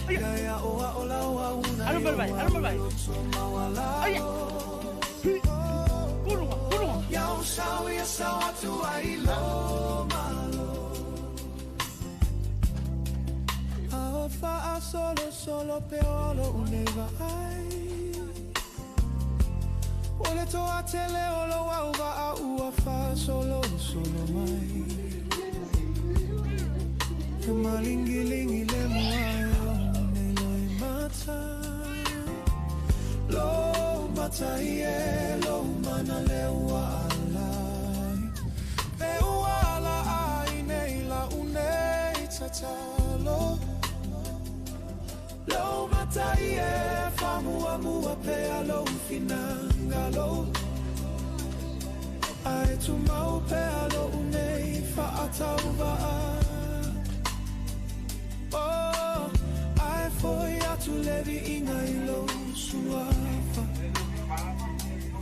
Ya ya oa ola oa una yo mawalalo Ya o sao ya sao atu ai lo malo Aofa a solo solo pe olo uneva ai Ole toa tele olo wauva a ua fa solo solo mai Te malingilingi le muai o nei loi mata Lo mata ie lo mana le ua alai Pe ua ala ai nei la unei tatalo Lo mata ie famua mua pe alo finangalo Ai tu mau pe alo unei whaatauva Oh, ai foi atu levi inga i lo suafa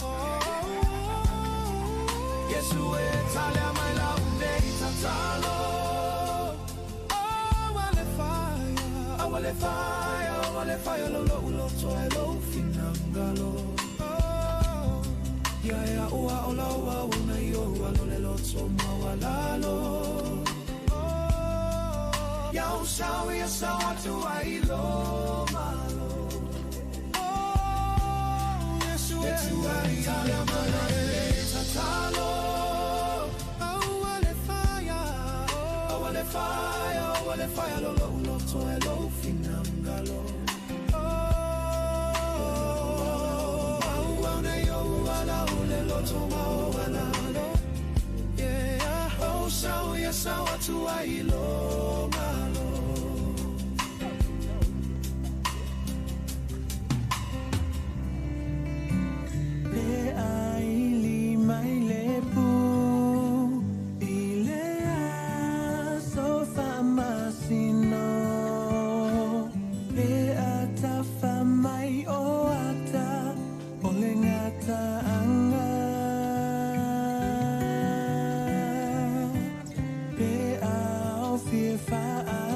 Oh, Yesu e talia mai la unei tatalo Oh, wale fire, awale fire, awale fire lo lo ulo toe lo finangalo Oh, ya ya ua ola ua una yo alo le lo to mawalalo Ya o sao ya sao atu ai lo malo Oh, Yesu e talia mai la tatalo Awale fire, awale fire, awale fire lo lo lo toe lo finangalo Oh, au ne yo ala ule lo to mawalalo Yeah, oh sao ya sao atu ai lo malo Pe ai li mai le pu i le aso whamasino Pe ata whamai o ata o le ngata anga Pe au fia whaatau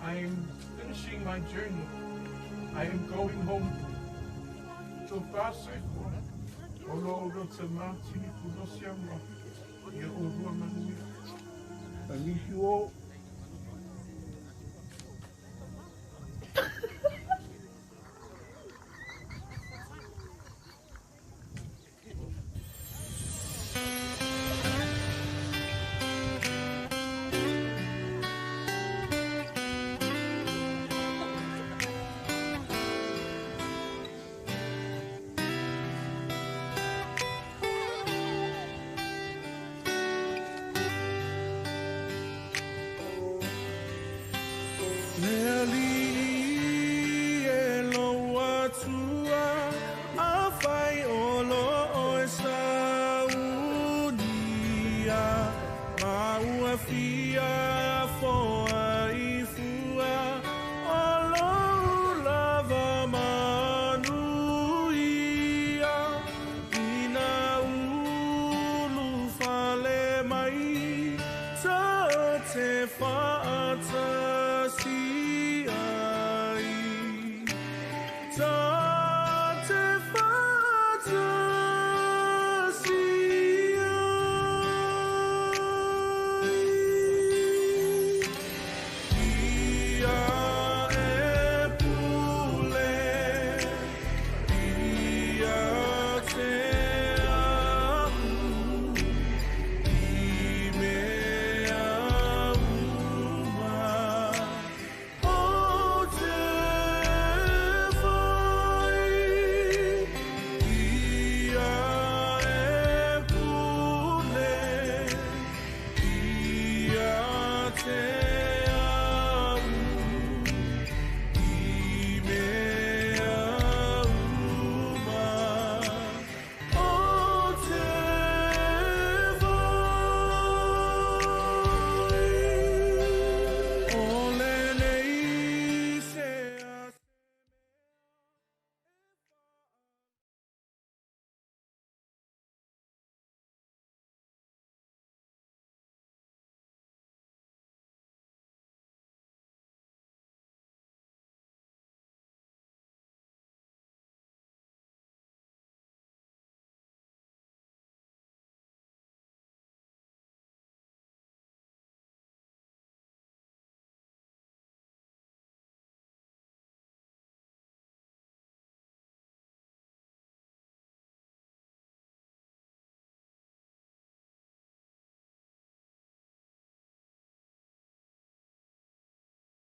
I am finishing my journey. I am going home. To Pasifo, o lo te mātini kulosia ma, ia o rua manuia. I miss you all. Te